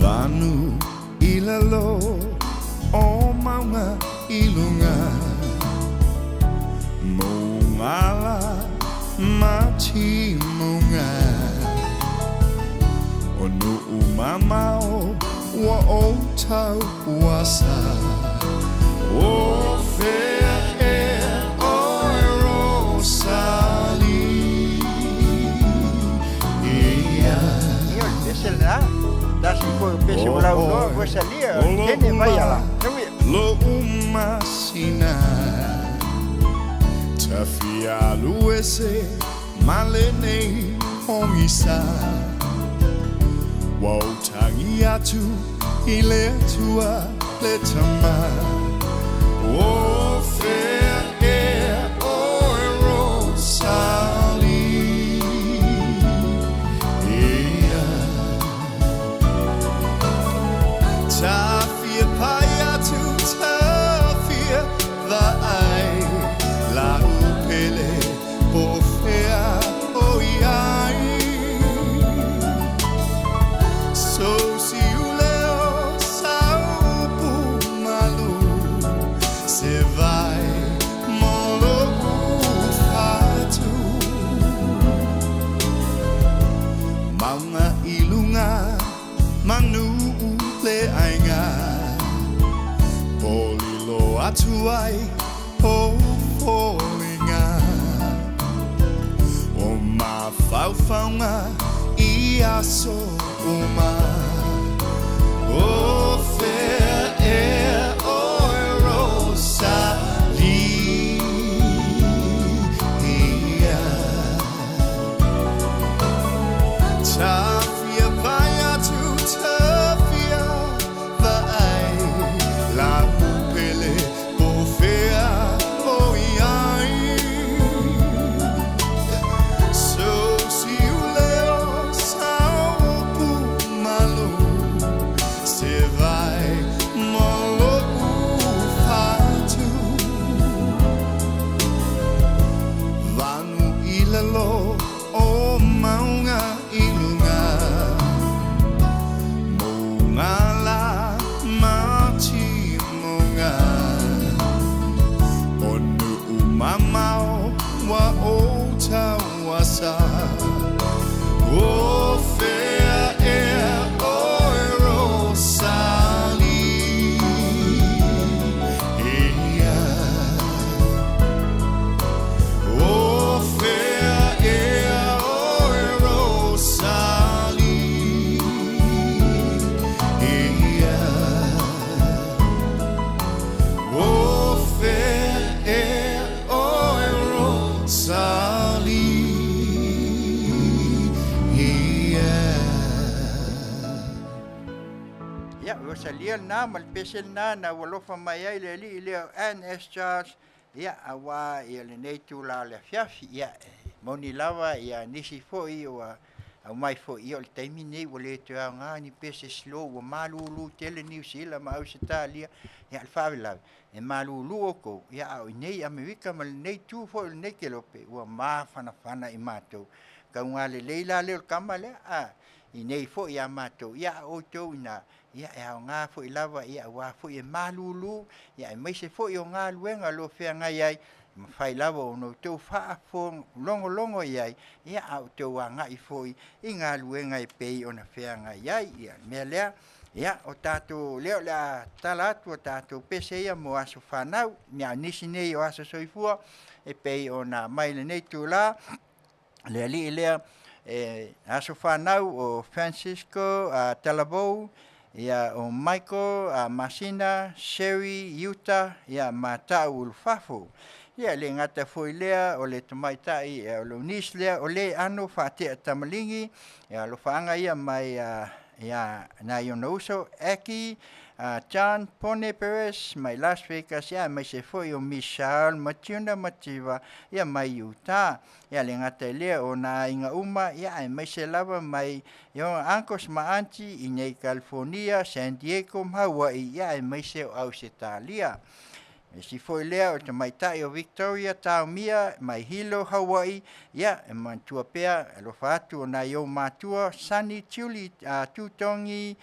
Vanu i lalo o mauga i luga Mōngala ma timuga O nuu mamao ua ou tau asa O fea ea oe Rosalie Ia. Ia o le pese lena. Tasi foi o pese o lau loa, Rosalie, o tene mai ala. Tauia. Lo'u masina Tafia alu ese ma lenei pogisa Ua ou tagi atu i le Atua le Tama O fea ea oe Rosalie Ia Tafia pai atu tafia vaai Lau pele po o fea o i ai Sou siuleo sa upu malu Se vai mo lo'u fatu Mauga i luga manu le aiga Polilo atu ai o foliga O mafaufauga i aso uma O fea ea oe Rosalie Tafia pai atu tafia vaai Lau pele po o fea o i ai Sou siuleo sa upu malu Se vai mo lo'u fatu Vanu i lalo o mauga i luga Mōngala ma timuga O nuu mamao ua ou tau asa O fea ea oe Rosalie Ia O fea ea oe Rosalie Ia O fea ea oe Rosalie Ia. Ia, Rosalia lena ma le pese lena na ua alofa mai ai le alii lea o Ann S. Charles, ia, aua ia lenei itula o le afiafi. Ia, e moni lava ia nisi foi ua aumai foi, ia o le taimi lenei ua le toe aoga ni pese slow, ua malulu tele Niu Sila ma Ausetalia. Ia, o le faalavelave, e malulu outou, ia, a o inei Amerika ma lenei itu foi o lenei kelope, ua mafanafana i matou. Tauga lelei la lea o le tama lea, a, inei foi ia matou, ia, a outou ina, ia, e aoga foi lava, ia, aua foi e malulu, ia, aemaise foi o galuega o lo o feagai ai. mafai lava ona outou faalogologo i ai, ia a outou agai foi i galuega e pei ona feagai ai. Ia, o le mea lea, ia o tatou lea o le a tatala atu a tatou pese ia mo aso fanau, a o nisi nei o aso soifua e pei ona aumai i lenei itula, le alii lea e aso fanau o Francisco Talavou, ia o Michael Masina, Sherry Iuta, ia ma Tauluulufafo. Ia e le gata foi i lea o le tamaitai o lou niece lea o le Ano Faatea Tamaligi, ia alofaaga ia mai ia nai ona uso Aki John Pone Perez mai Las Vegas, ia aemaise foi o Michelle Matiuna Mativa ia mai Utah. Ia le gata i lea o na aiga uma, ia aemaise lava mai i ona uncles ma auntie i nei California, San Diego ma Hawaii, ia aemaise o Ausetalia. Isi foi lea o le tamaitai o Victoria Taomia mai Hilo, Hawaii, ia e manatua pea e alofa atu o nai ou matua Sonny Julie Tutogi,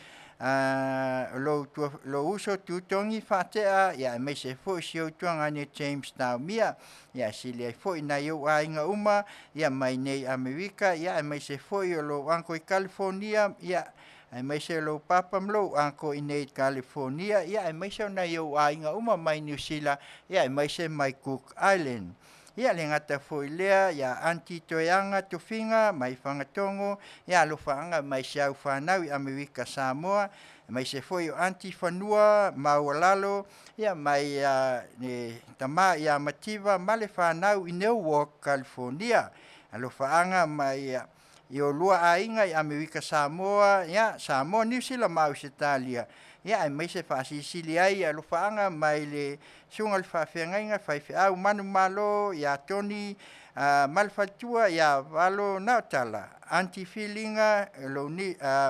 lou, lou uso Tutogi Faatea, ia aemaise foi si ou tuagane James Taomia, ia e sili ai foi nai ou aiga uma ia mai nei Amerika, ia aemaise foi o lou uncle i California, ia aemaise o lou papa ma lou uncle i nei California, ia aemaise o nai ou aiga uma mai Niu Sila, ia aemaise mai Cook Island. Ia le gata foi lea ia Aunty Toeaga Tofiga mai Fagatogo, ia alofaaga mai si au fanau i Amerika Samoa, aemaise foi o Aunty Fanua Maualalo, ia mai le tama ia Mativa ma le fanau i Newark, California. Alofaaga mai i oulua aiga i Amerika Samoa, ia Samoa, Niu Sila ma Ausetalia, ia aemaise faasilisili ai alofaaga mai le susuga i le faafeagaiga faifeau manumalo ia Tony ma le faletua ia Valo Naotala, Aunty Filiga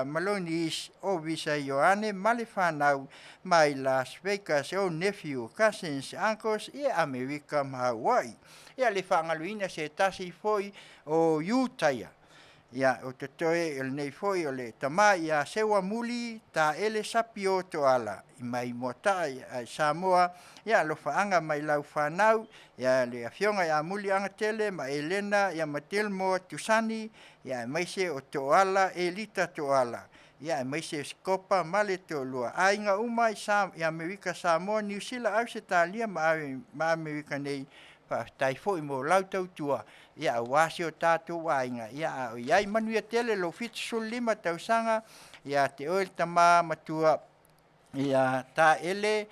ma lou niece o Visa Ioane ma le fanau mai Las Vegas, o nephew, cousins, uncles ia Amerika ma Hawaii. Ia le faagaloina se tasi foi o Utaia. Ia, o totoe o lenei foi o le tama ia Seua Muli Taele Sapio Toala i mai Moataa i Samoa, ia alofaaga mai lau fanau, ia le afioga ia Muli Agatele ma Elena ia ma Tilmo Tusani, ia aemaise o Toala Elita Toala, ia aemaise o Sikopa ma le toalua. Aiga uma i Amerika Samoa, Niu Sila, Ausetalia ma Amerika nei, faafetai foi mo lau tautua, ia aua si o tatou aiga, ia a o i ai manuia tele lou 75 tausaga ia te oe le tama matua ia Taele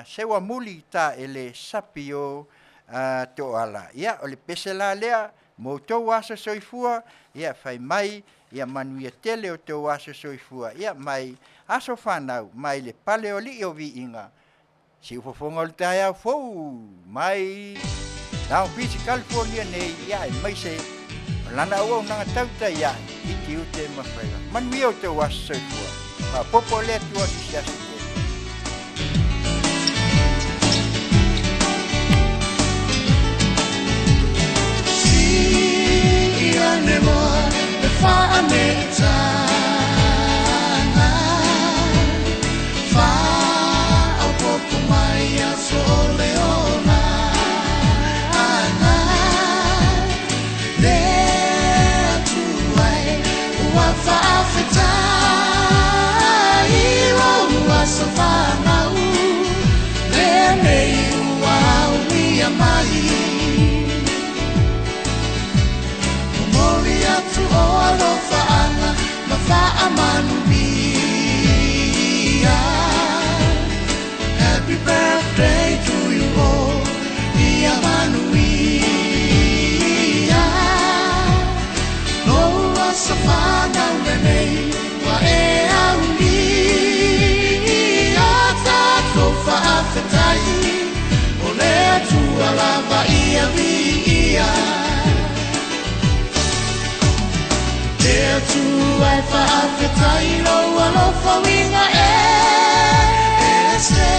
Seua Muli Taele Sapio Toala. Ia o le pese la lea mo outou aso soifua, ia fai mai ia manuia tele o outou aso soifua, ia mai aso fanau mai le pale o alii o viiga. Siufofoga o le taeao fou mai Long Beach, California nei, ia aemaise o lana auaunaga tautai ae i tiute ma faiva. Manuia outou aso soifua. Faaopoopo le Atua i se aso tele. Happy birthday to you all, ia manuia. Lou aso fanau lenei, ua e aulia. Tatou faafetai, o le Atua lava ia viia. Le Atua e faafetai lou alofa uiga e ese.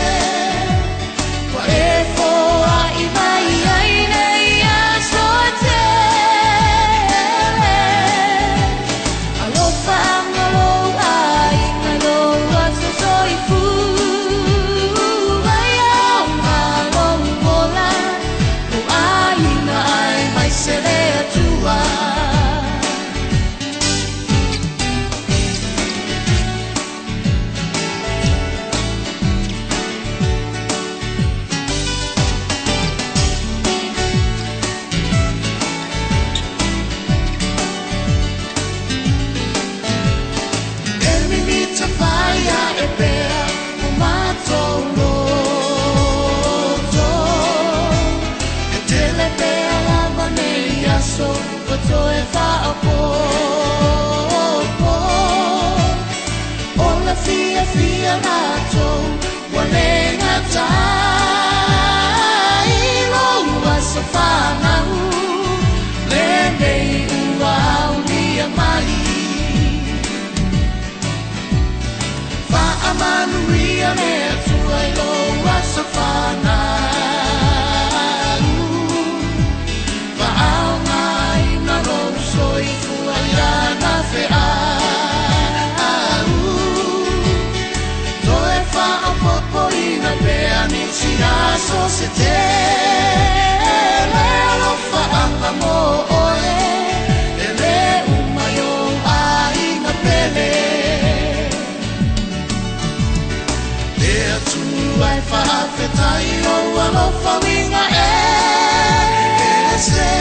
Ua e foai mai ai nei aso tele. Alofa anga lou aiga lou aso soifua. Ia o lou ola, lou fiafia latou ua le gata i lou aso fanau lenei ua aulia mai. Faamanuia le Atua i lou aso fanau. Faaaogaina lou soifua i lana feau. Toe faaopoopoina pea nisi aso se tele. Alofaaga mo oe e le uma i ou aiga pele. Le Atua e faafetai lou alofa uiga ese.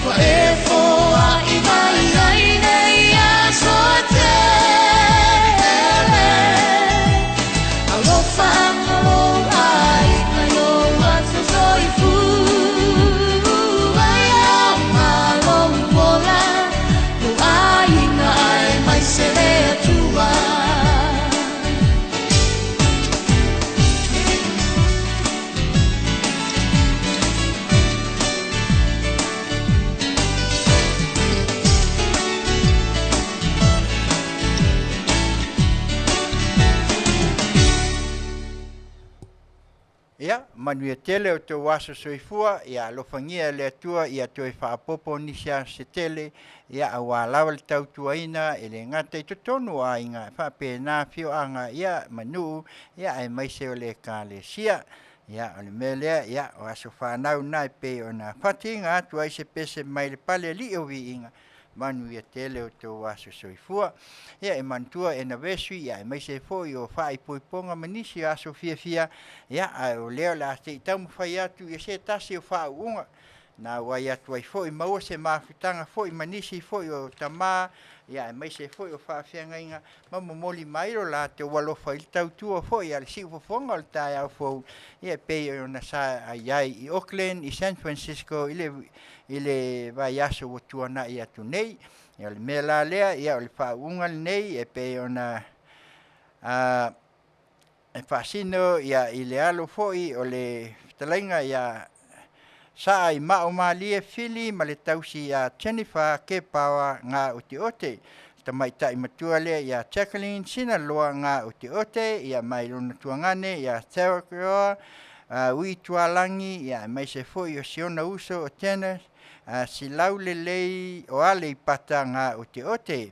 Ua e foai mai ai nei aso e tele. Alofaga lou aiga i lou aso soifua. Ia aoga lou ola, lou aiga aemaise le Atua. Ia, manuia tele o tou aso soifua, ia alofagia e le Atua ia toe faaopoopo nisi aso se tele, ia aua lava le tautuaina e le gata i totonu o aiga, e faapena afioaga, ia ma nuu, ia aemaise o le Ekalesia. Ia, o le mea lea, ia, o aso fanau na e pei ona fatiga atu ai se pese mai le pale alii o viiga, manuia tele o tou aso soifua. Ia e manatua anniversary ia aemaise ai foi o faaipoipoga ma nisi o aso fiafia, ia ae o lea o le a se i taumafai atu i se tasi o faauuga na auai atu ai foi maua se mafutaga foi ma nisi foi o tama, ia aemaise foi o faafeagaiga ma momoli mai lo latou alofa i le tautua foi a le siufofoga o le taeao fou, ia e pei ona sa i ai i Auckland, i San Francisco i le i le vaiaso ua tuanai atu nei. Ia o le mea la lea, ia o le faauuga lenei e pei ona a e faasino ia i le alo foi o le fetalaiga ia Saa i Maomalie Fili ma le tausi ia Jennifer Kepaoa Gaoteote. Tamaitai matua lea ia Jacqueline Sinaloa Gaoteote, ia mai lona tuagane ia Sarah Ui Tualagi, ia aemaise foi o si ona uso o Janice Silaulelei o Aleipata Gaoteote.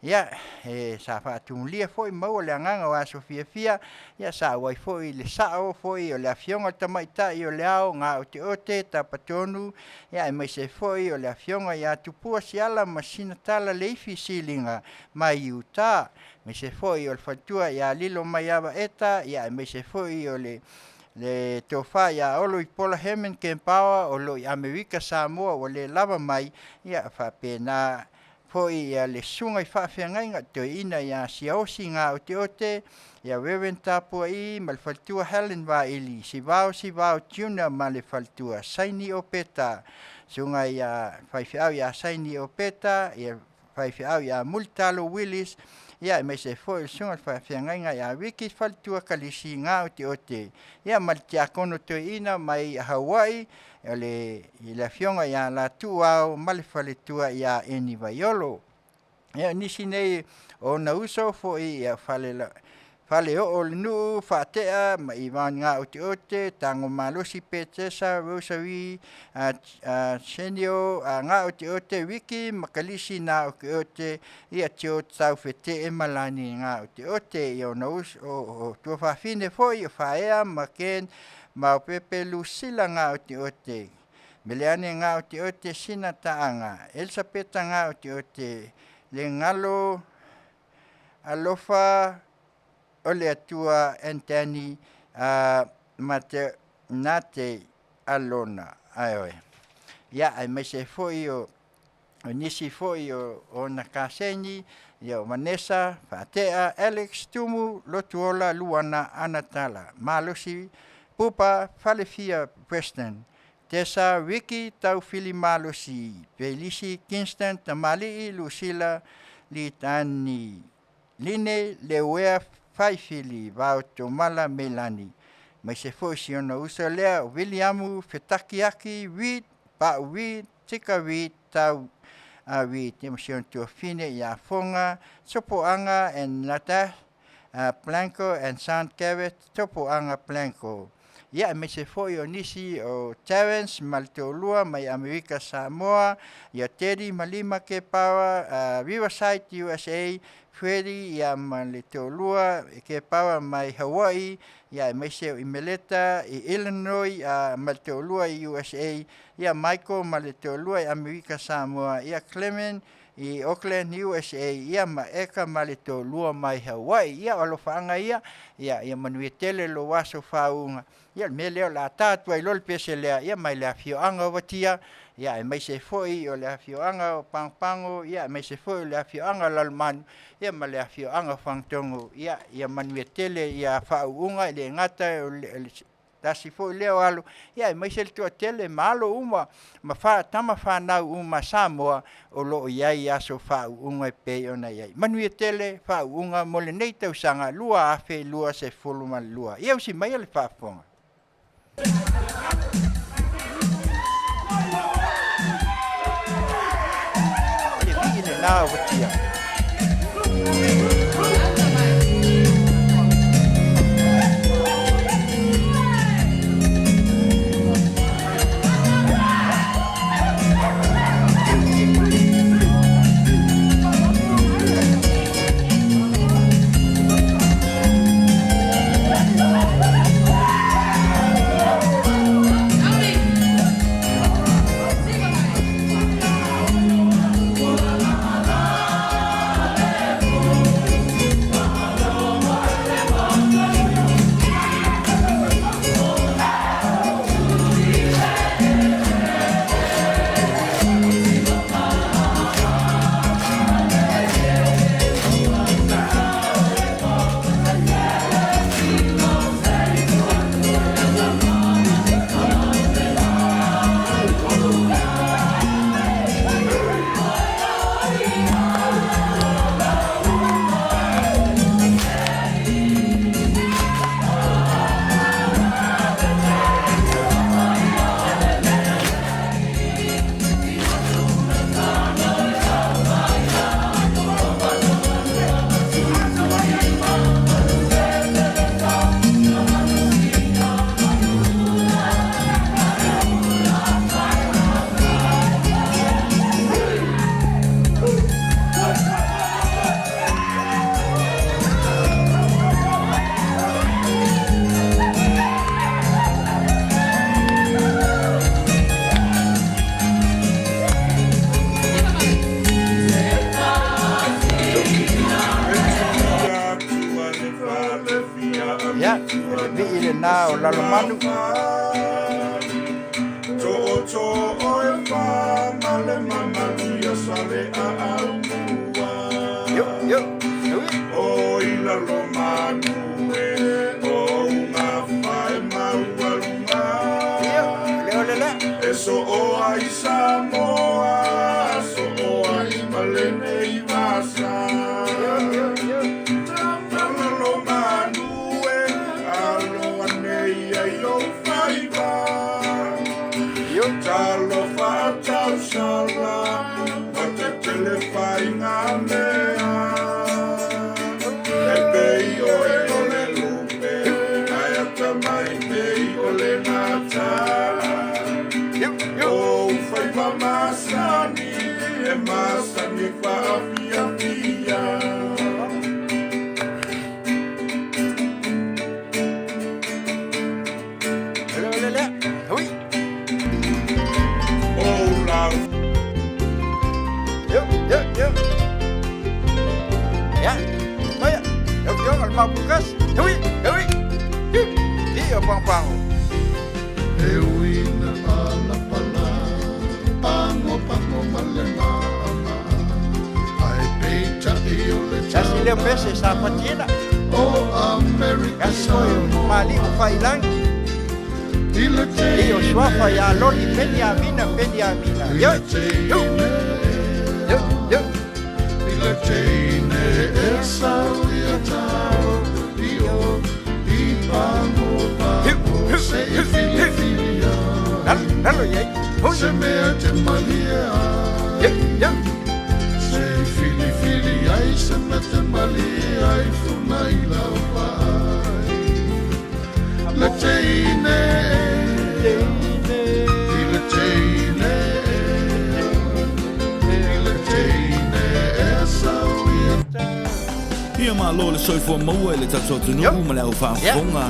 Ia, e sa faatumulia foi maua le agaga o aso fiafia, ia sa auai foi le sao foi o le afioga o le tamaitai o le ao Gaoteote Tapatonu, ia aemaise foi o le afioga ia Tupua Siala ma Sinatala Leifi Siliga mai Utah, aemaise foi o le faletua ia Lilo Maiava Eta, ia aemaise foi o le le tofa ia Olo Ipola Herman Kempaoa o lo o i Amerika Samoa ua le lava mai, ia faapena foi ia le susuga i faafeagaiga toeaina ia Siaosi Gaoteote, ia Reverend Tapua'i ma le faletua Helen Vaili, Sivao Sivao Junior ma le faletua Saini Opeta, susuga ia faifeau ia Saini Opeta, ia faifeau ia Mulitalo Willis, ia aemaise foi o le susuga i le faafeagaiga ia Ricky Faletua Kalisi Gaoteote, ia ma le tiakono toeaina mai Hawaii, o le i le afioga ia Latuau ma le faletua ia Eni Vaiolo. Ia o nisi nei o ona uso foi ia fale Faleoo o le nuu, Faatea ma Ivan Gaoteote, Tagomalosi Petesa, Rosary Senio Gaoteote, Ricky ma Kalisi Gaoteote, ia George Taufetee ma Lani Gaoteote. Ia ona uso o tuafafine foi o Faea ma Ken Maopepe Lusila Gaoteote, Meleane Gaoteote Sina Taaga, Elisapeta Gaoteote, Legalo Alofa o le Atua Anthony Mate Nate Alona. Ae ia aemaise foi o nisi foi o ona kaseni, ia o Vanessa Faatea, Alex Tumu Lotuola Luana Anatala, Malosi Pupa Falefia Preston, Tessa Ricky Taufili Malosi, Felisi Kingston Tamali'i Lucila Litani. Line Leuea Faifili Vaotomala Melani, aemaise foi si ona uso lea o Viliamu Fetakiaki Reid Pau Reid Tika Reid Tau Reid, ia ma si ona tuafine ia Foga Sopoaga and Nata Blanco and Sean Garrett Sopoaga Blanco. Ia aemaise foi o nisi o Terence ma le toalua mai Amerika Samoa, ia Teddy ma Lima Kepaua Riverside USA, Freddie ia ma le toalua Kepaua mai Hawaii, ia aemaise o Imeleta i Illinois ma le toalua i USA, ia Michael ma le toalua i Amerika Samoa, ia Clement i Auckland USA, ia ma Eka ma le toalua mai Hawaii. Ia o alofaaga ia, ia ia manuia tele lou aso faauuga. Ia o le mea lea o le a ta atu ai loa le pese lea, ia mai le afioaga o Vatia, ia aemaise foi o le afioaga o Pagopago, ia aemaise foi o le afioaga o Lalomanu, ia ma le afioaga o Fagatogo. Ia ia manuia tele ia faauuga, e le gata o le tasi foi lea o alo, ia aemaise le toatele ma alo uma ma tama fanau uma a Samoa o lo o i ai aso faauuga e pei ona i ai. Manuia tele faauuga mo lenei tausaga 2022. Ia usi maia le faafofoga. Le vii lena o Vatia. Ia, o le vii lena o Lalomanu. Yo, yo, ui. Ia, le ole lea. E so o ai Samoa, so o ai malene i vasa. Yo, yo, yo. Malalo manu e, alo ane ia i o faiva. Yo. Talo whaatau sala, watetele whainga mea. E pei o e o le lupe, ai ata mai pei o le ngata. Yo, yo. O whaiva masani, e masani whaafia fia. Le ole lea. Ui. O lau Yo, yo, yo. Ia, maia, lau Afioga i le Mapukas. Ui, ui. Vii o Pagopago. E uina palapala, pango pango ma le maama, ae peitai o le Tasi lea pese sa fatiina. O Amerika Tasi foi o Maali'u Fa'ilagi. I le I o suafa ia Loli Peniamina Peniamina. I Yo, le yo, yo, yo. I le teine e sau ia tau i o i pango pango se i filifili ai Se mea te malie ai Se i filifili ai se mea te malie ai Funa i lau vaai Le teine ea I le teine ea I le teine e sau ia Ia malo le soifua maua i le tatou atunuu ma le au faafofoga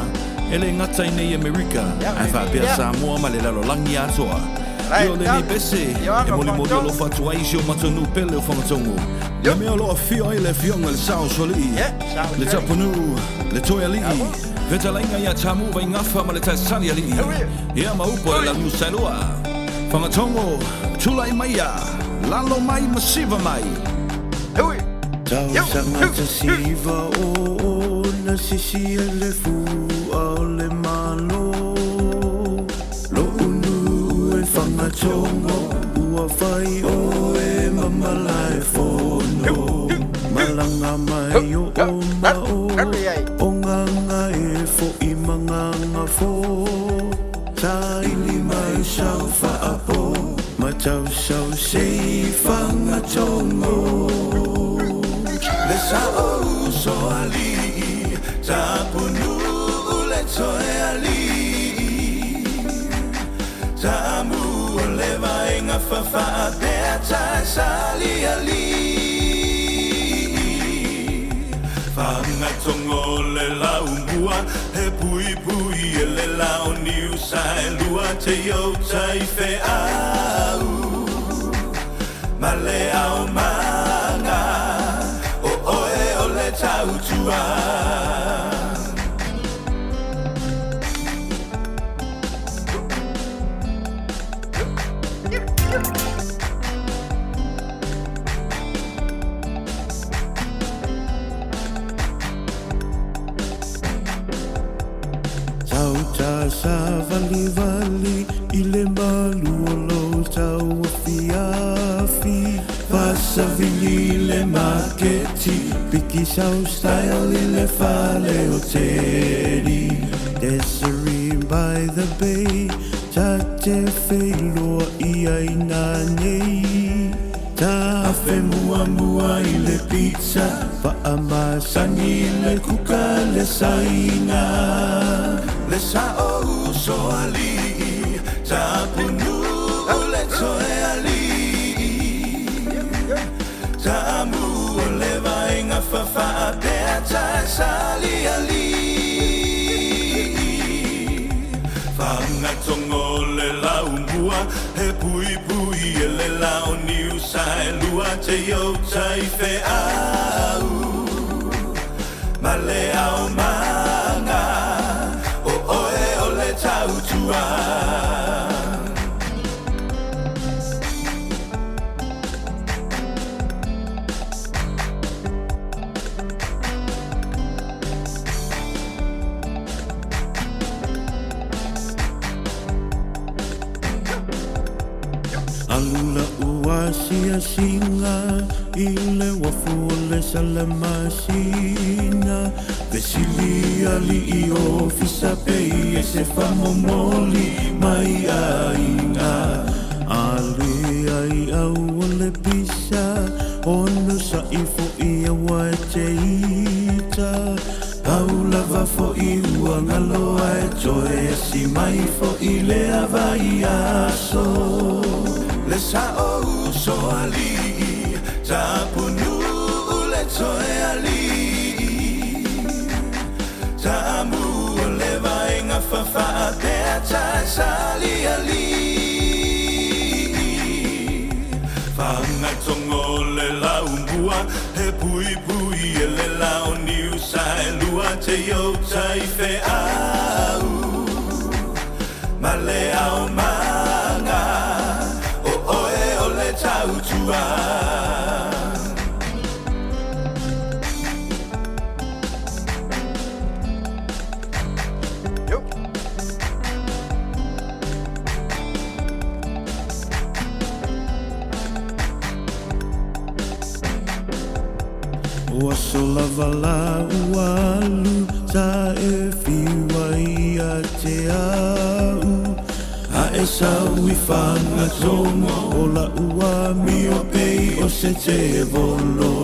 e le gata i nei Amerika ae faapea Samoa ma le lalolagi atoa. Ia o lenei pese e molimoli alofa atu ai i si o matou nuu pele o Fagatogo. Le mea o lo o afio ai le afioga i le Sao Soalii, le Tapunuu, le Toealii, fetalaiga ia Tamu Vaigafa ma le Taesalialii, ia ma upu a le Launiu Saelua. Fagatogo, tulai maia, lalo mai ma siva mai. Tausaga 19 o na sisi ai le fua o le Malo. Lo'u nuu e Fagatogo ua fai oe ma malae fono. Malaga mai o o ma o, o Gagae fo'i ma Gagafo. Saili mai sau faapo ma tau sau sei Fagatogo. Le sa'o uso alii, Tapunuu le Toealii. Tamu o le vaega fafaapea Taesalialii. Fagatogo le laumua, he puipui e le lao niu saelua te iota i feau. Ma le ao maga, o oe o le tautua. Tau tāsavalivali i le malu o lou tauafiafi. Faasavili i le maketi, piki sau style i le fale o Teddy. Desiree by the bay, ta te feiloai ai nanei. Ta afe muamua i le pizza, faamasani i le kuka le saina. Le sa'o uso alii, Tapunuu le Toealii. Tamu o le vaega fafaapea Taesalialii. Fagatogo le laumua, he puipui e le lao niu saelua te iota i feau. Ma le ao maga, o oe o le tautua. Alu la'u asiasiga i le uafu o le Salamasina. Fesili alii ofisa pe i ai se faamomoli mai aiga. A leai au o le pisa, onosa'i fo'i aua e te ita. Pau lava fo'i ua galo ae toe asi mai fo'i lea vaiaso. Le sa'o uso alii, Tapunuu le Toealii. Tamu o le vaega fafaapea Taesalialii. Fagatogo le laumua, he puipui e le lao niu saelua te iota i feau. Ma le ao maga, o oe o le tautua. O aso lava la ua alu sa e fiu ai ia te au A e sau i Fagatogo o la'u amio pei o se tevolo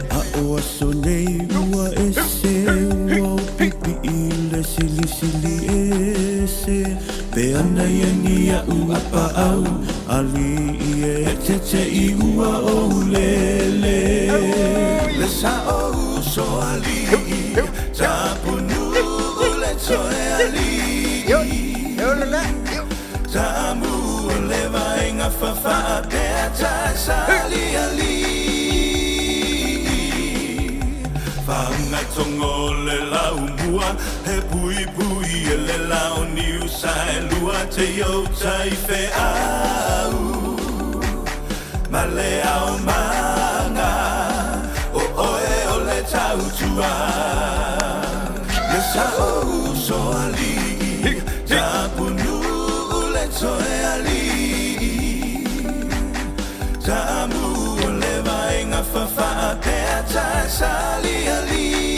A o aso nei ua ese ua pipi'i le silisili ese Pe ana ia ni a'u apaau Ali'i e tete i ua ou lele Le sa'o uso ali'i Tapunuu le toe ali'i Taamu o le vaega fafaapea ta sali ali'i Fagatogo le laumua he puipui e le lao niu sa e lua te iou tai feau Ma le ao maga o oe o le tautua Le sa'o uso ali'i Tapunuu le toe ali'i Taamu o le vaega fafaapea ta sali ali'i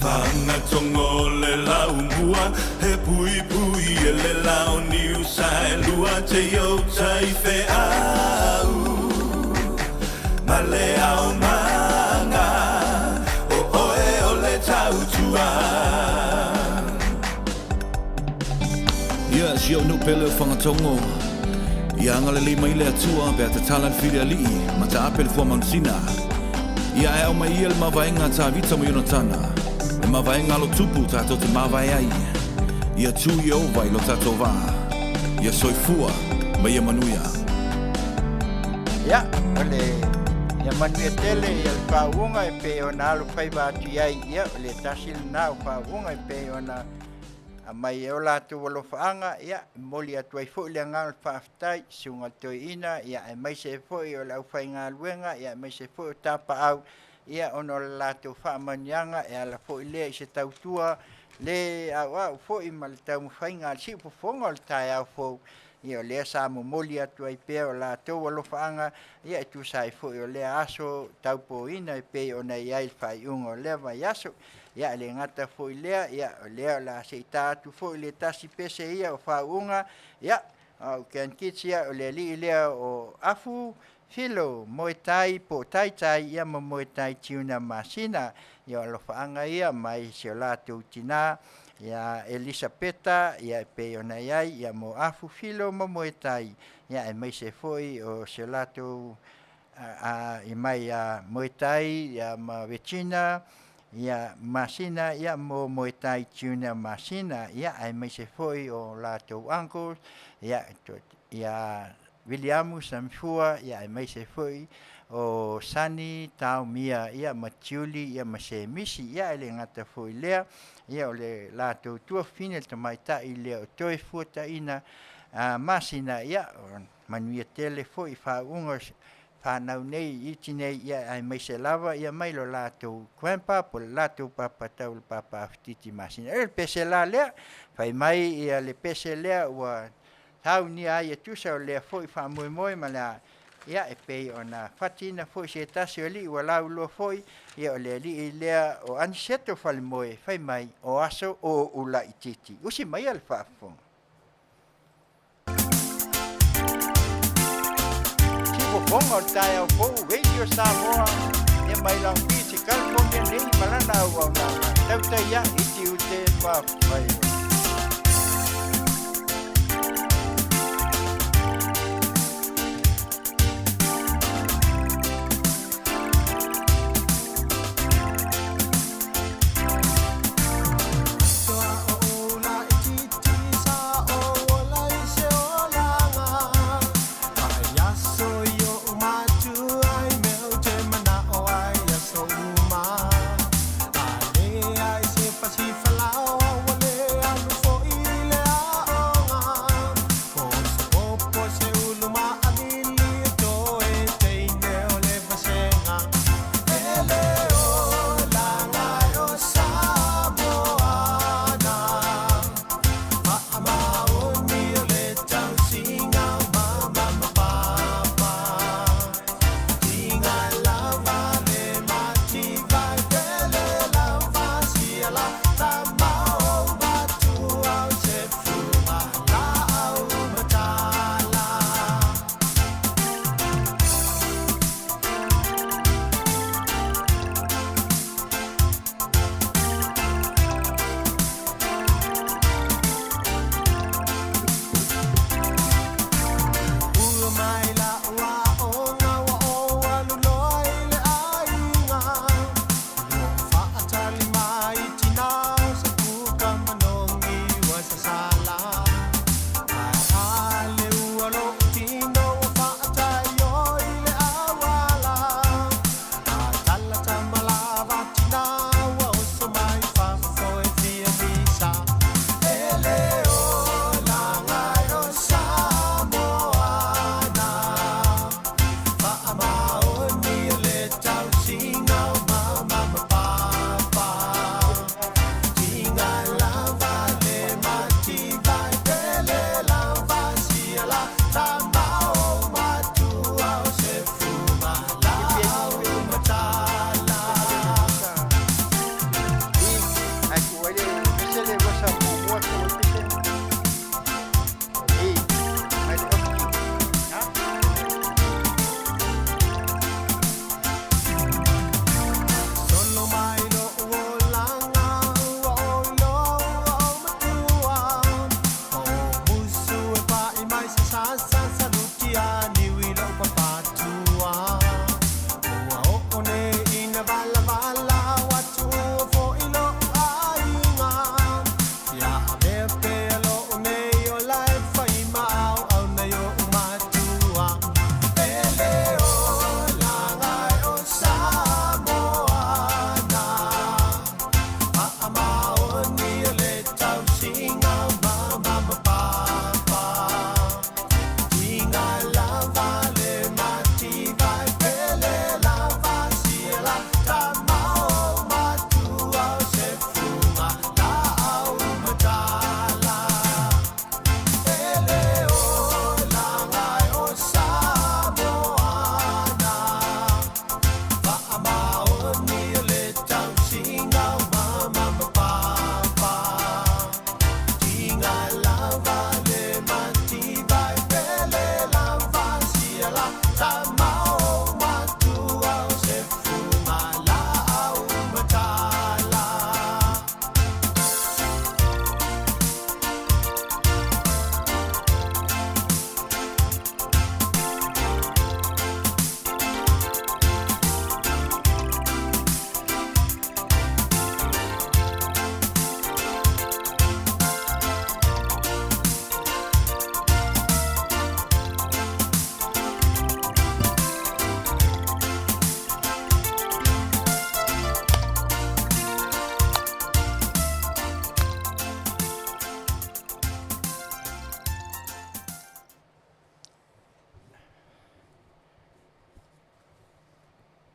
Fagatogo le laumua he puipui e le lao niu sa e lua te iou tai feau Ma le ao maga o oe o le tautua. Ia, si ou nuu pele o Fagatogo, ia agalelei mai le Atua pe a tatala le filialii ma taape le fua manusina. Ia ae aumai ia le mavaega a Tavita ma Ionatana, le mavaega a lo tupu tatou te mavae ai. Ia tu Ieova i lo tatou vaa. Ia soifua ma ia manuia. Ia, o le ia manuia tele ia le faauuga e pei ona alofaiva atu i ai, ia, o le tasi lena o faauuga e pei ona aumai e o latou alofaaga, ia, e momoli atu ai foi le agaga o le faafetai i Susuga i le Toeaina, ia, aemaise ai foi o le aufaigaluega, ia, aemaise foi o tapaau, ia, ona o le latou faamanuiaga e ala foi lea i se tautua le auau foi ma le taumafaiga a le siufofoga o le taeao fou, ia, o lea sa momoli atu ai pea o latou alofaaga, ia, e tusa ai foi o lea aso taupoina e pei ona i ai le faaiuga o lea vaiaso. Ia, e le gata foi lea, ia, o lea o le a se i ta atu foi le tasi pese ia o faauuga, ia, o Ken Kids, ia, o le alii lea o Afu, Filo, Moetai, po o Taitai, ia, ma Moetai Tiuna Masina, ia, o alofaaga ia mai si o latou tinā, ia Elisapeta, ia, e pei ona i ai, ia, mo Afu, Filo ma Moetai, ia, aemaise foi o si o latou a i mai ia Moetai ia ma Regina ia Masina ia mo Moetai Junior Masina ia aemaise foi o latou uncles ia ia Viliamu Samifua ia aemaise foi o Sani Taomia ia ma Julie ia ma Semisi ia e le gata foi lea ia o le latou tuafafine le tamaitai lea o Toefuataina Masina ia manuia tele foi faauuga fanau nei iti nei ia aemaise lava ia mai lo latou grandpa po le latou papa tau le papa Afititi Masina. E le pese la lea, fai mai ia le pese lea ua saunia ai e tusa o lea foi faamoemoe ma le ia e pei ona fatiina foi se tasi o alii ua lauloa foi ia o le alii lea o Aniseto Falemoe fai mai o aso o ou laitiiti. Usi maia le faafofoga. Siufofoga o le taeao fou Radio Samoa ia mai Long Beach i California nei ma lana auaunaga tautai ae i tiute ma faiva.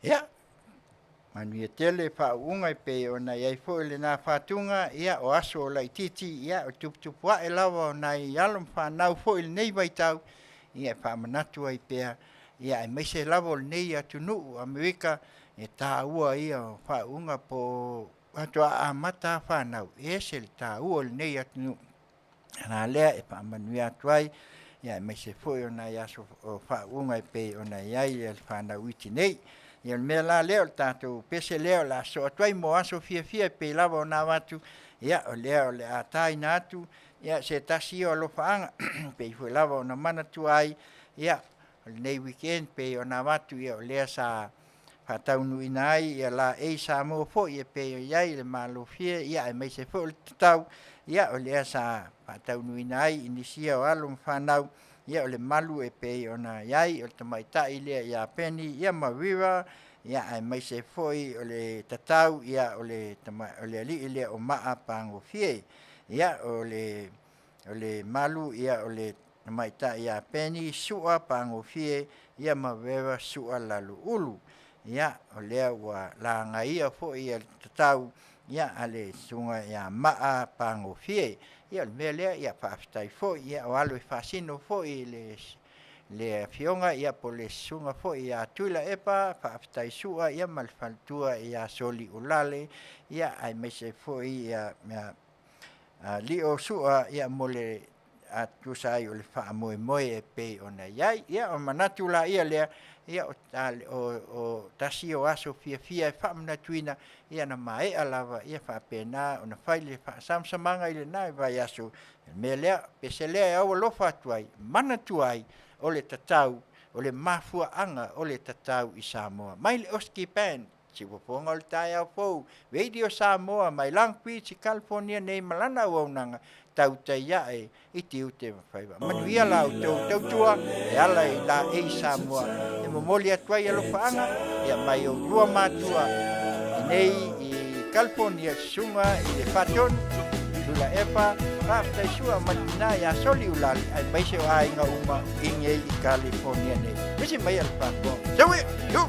Ia, manuia tele faauuga e pei ona i ai foi lena fatuga, ia o aso o laitiiti, ia o tuputupu ae lava o nai alo ma fanau foi i lenei vaitau, ia e faamanatu ai pea, ia aemaise lava o lenei atunuu o Amerika, e taua ia o faauuga po o faatoa amata lava fanau, e ese le taua o lenei atunuu. O le ala lea e faamanuia atu ai, aemaise foi o nai aso o faauuga e pei ona i ai le fanau iti nei. Ia o le mea la lea o le tatou pese lea o le a sosoo atu ai mo aso fiafia e pei lava ona avatu, ia o lea o le a taina atu se tasi o alofaaga e pei foi lava ona manatua ai, ia o lenei weekend e pei ona avatu, o lea sa faataunuuina ai laei Samoa foi e pei ona i ai le malofie aemaise foi o le tatau, o lea sa faataunuuina ai i nisi o alo ma fanau, o le malu e pei ona i ai o le tamaitai lea ia Penny ma River, aemaise foi o le tatau o le alii lea o Maa Pagofie. O le malu o le tamaitai ia Penny Sua Pagofie ma Vera Sua Laloulu. O lea ua lagaia foi le tatau a le susuga ia Maa Pagofie. Ia o le mea lea, faafetai foi, o alo e faasino foi i le le afioga ia po o le susuga foi ia Tuilaepa Faafetai Sua ia ma le faletua ia Soliulale ia aemaise ai foi ia Lio Sua ia mo le tusa ai o le faamoemoe e pei ona i ai. Ia ona manatu laia lea, ia o tasi o aso fiafia e faamanatuina ia na maea lava ia faapena ona fai le faasamasamaga i lena vaiaso. O le mea lea, pese lea e au alofa atu ai, manatua ai o le tatau, o le mafuaaga o le tatau i Samoa. Mai le Oski Band, Siufofoga o le taeao fou, Radio Samoa mai Long Beach i California nei ma lana auaunaga tautai ae i tiute ma faiva. Manuia la outou tautua e ala i laei Samoa e momoli atu ai alofaaga ia mai oulua matua i nei i California, susuga i le Faatonu, Tuilaepa, faafetai sua ma tina ia Soliulale aemaise o aiga uma i nei i California nei. Visi mai a le faafofoga. Saui! Yu!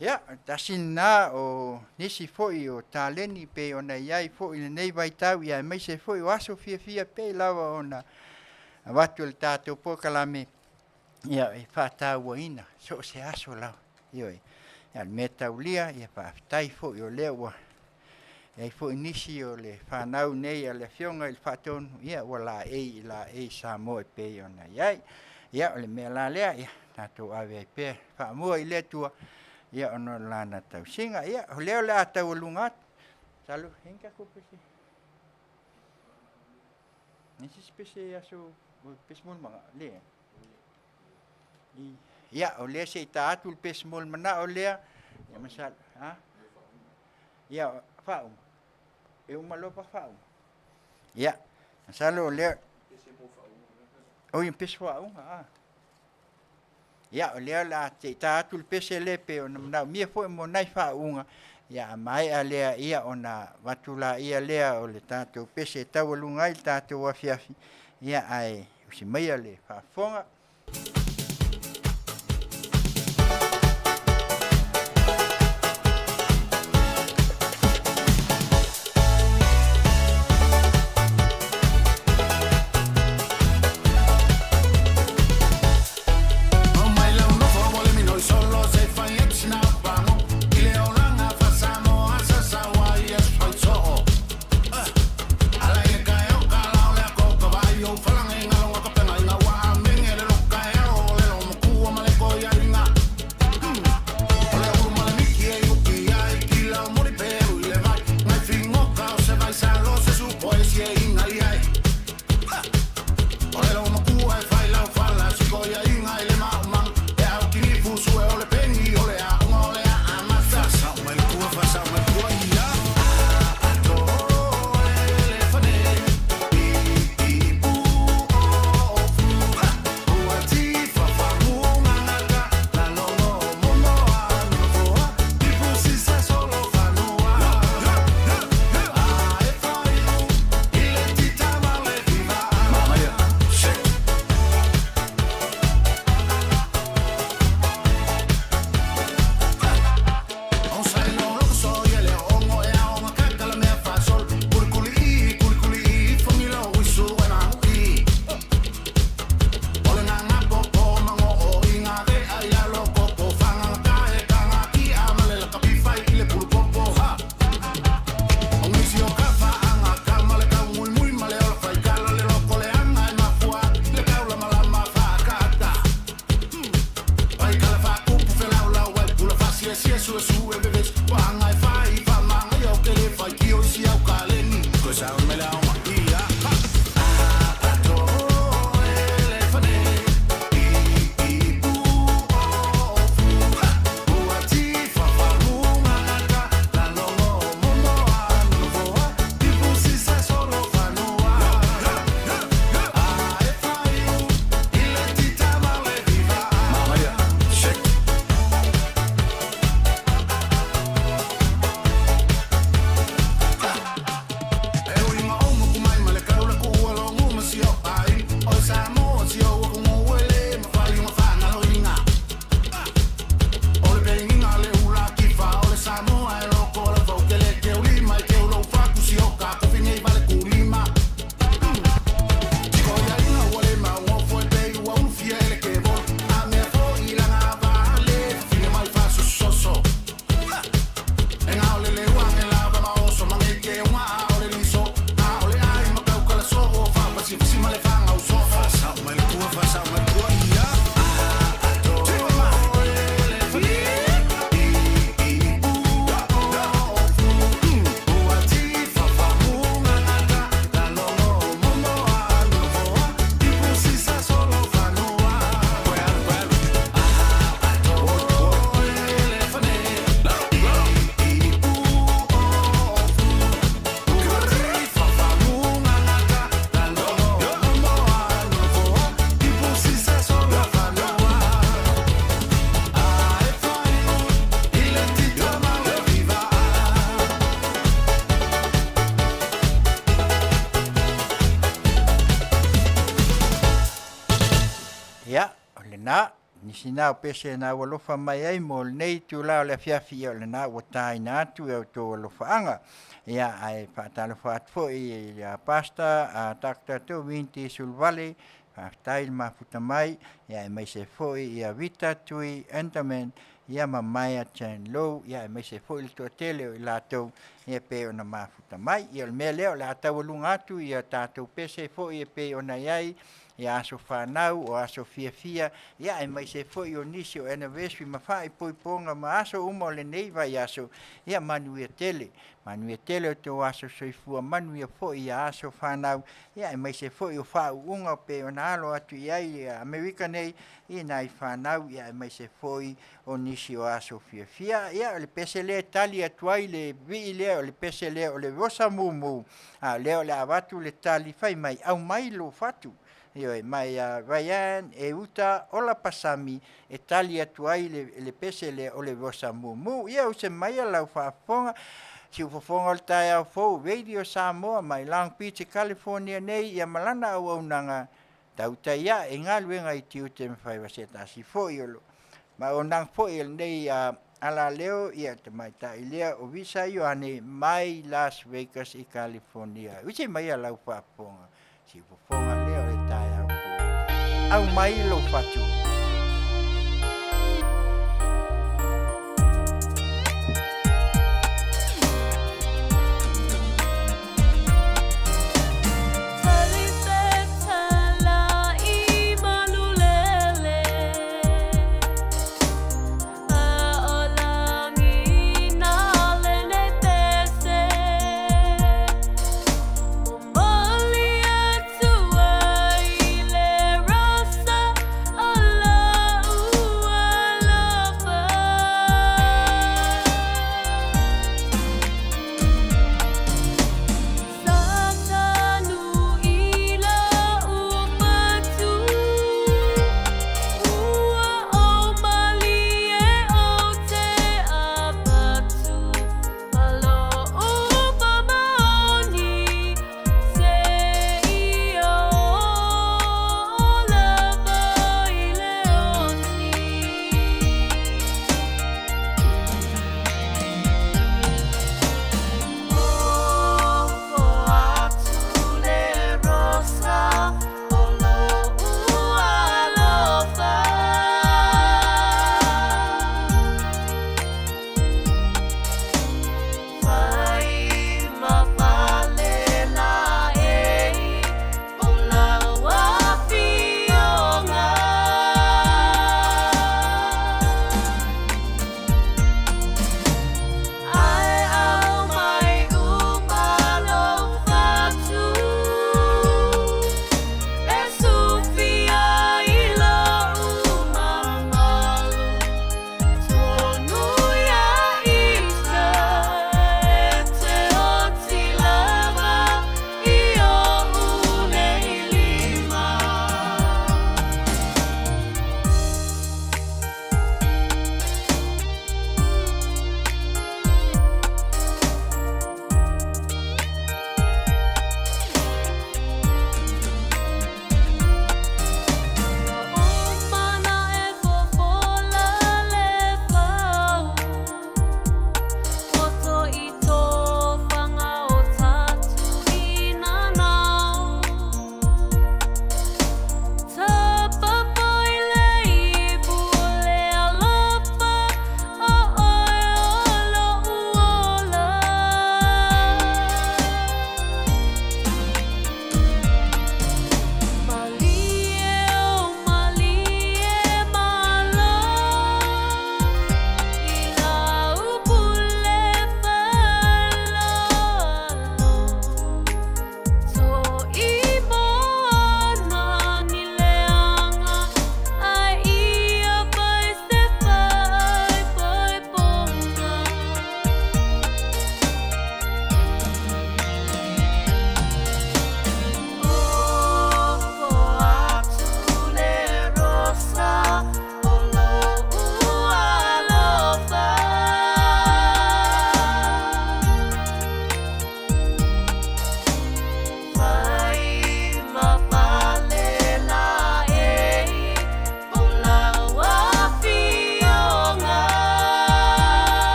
Ia, tasi lena o nisi foi o taleni pei ona i ai foi i lenei vaitau, ia aemaise foi o aso fiafia pei lava ona avatu e le tatou polokalame, ia e faatauaina so o se aso lava. Ioe. Ia, o le mea taulia, ia faafetai foi o lea ua i ai foi nisi o le fanau nei a le Afioga i le Faatonu, ia ua laei i laei Samoa e pei ona i ai. Ia, o le mea la lea, ia tatou ave ai pea faamua i le Atua, ia ona o lana tausiga. Ia, o lea o le a taualuga atu. Masalo, e i ai ni tatou pese? E se isi pese aso, o pese mo le manao, leai. Ia, o lea se i ta atu le pese mo le manao lea, ia masalo, ha? Ia, faauma. E uma loa pa faauma. Ia, masalo o lea... Oi, pese faauga, a. Ia, o lea o le a se i ta atu le pese lea pei ona manaomia foi mo nai faauuga, ia a maea lea, ia ona avatu laia lea o le tatou pese e taualuga ai le tatou afiafi, ia ae usi maia le faafofoga. Ia, o lena, nisi na o pese na ua alofa mai ai mo lenei itula o le afiafi, ia o lena ua taina atu e outou alofaaga. Ia, ae faatalofa atu foi ia Pastor, a Doctor Tuuvinti Suluvale, faafetai le mafuta mai, ia aemaise foi ia Vita Tui Enderman, ia ma Maya Chan Low, ia aemaise foi le toatele o i latou ia pei ona mafuta mai. Ia o le mea lea o le a taualuga atu ia tatou pese foi e pei ona i ai. Ia aso fanau, o aso fiafia, ia aemaise foi o nisi o anniversary ma faaipoipoga ma aso uma o lenei vaiaso, ia manuia tele. Manuia tele o tou aso soifua, manuia foi ia aso fanau, ia aemaise foi o faauuga pei ona alo atu i ai ia Amerika nei i nai fanau, ia aemaise foi o nisi o aso fiafia. Ia o le pese lea e tali atu ai le vii lea, o le pese lea o le rosa mumu, a o lea o le a avatu le tali fai mai, aumai lou fatu. Ioe, mai ia Ryan e uta ola pasami e tali atu ai le, le pese lea o le rosa mumu. Ia use maia lau faafofoga, siufofoga o le taeao fou, Radio Samoa mai Long Beach, California nei, ia ma lana auaunaga tautai ae i galuega i tiute ma faiva se tasi foi o lo ma auaunaga foi a lenei alaleo, ia tamaitai lea o Visa Ioane mai Las Vegas i California. Usi maia lau faafofoga, siufofoga lea o le taeao fou. Aumai lou fatu.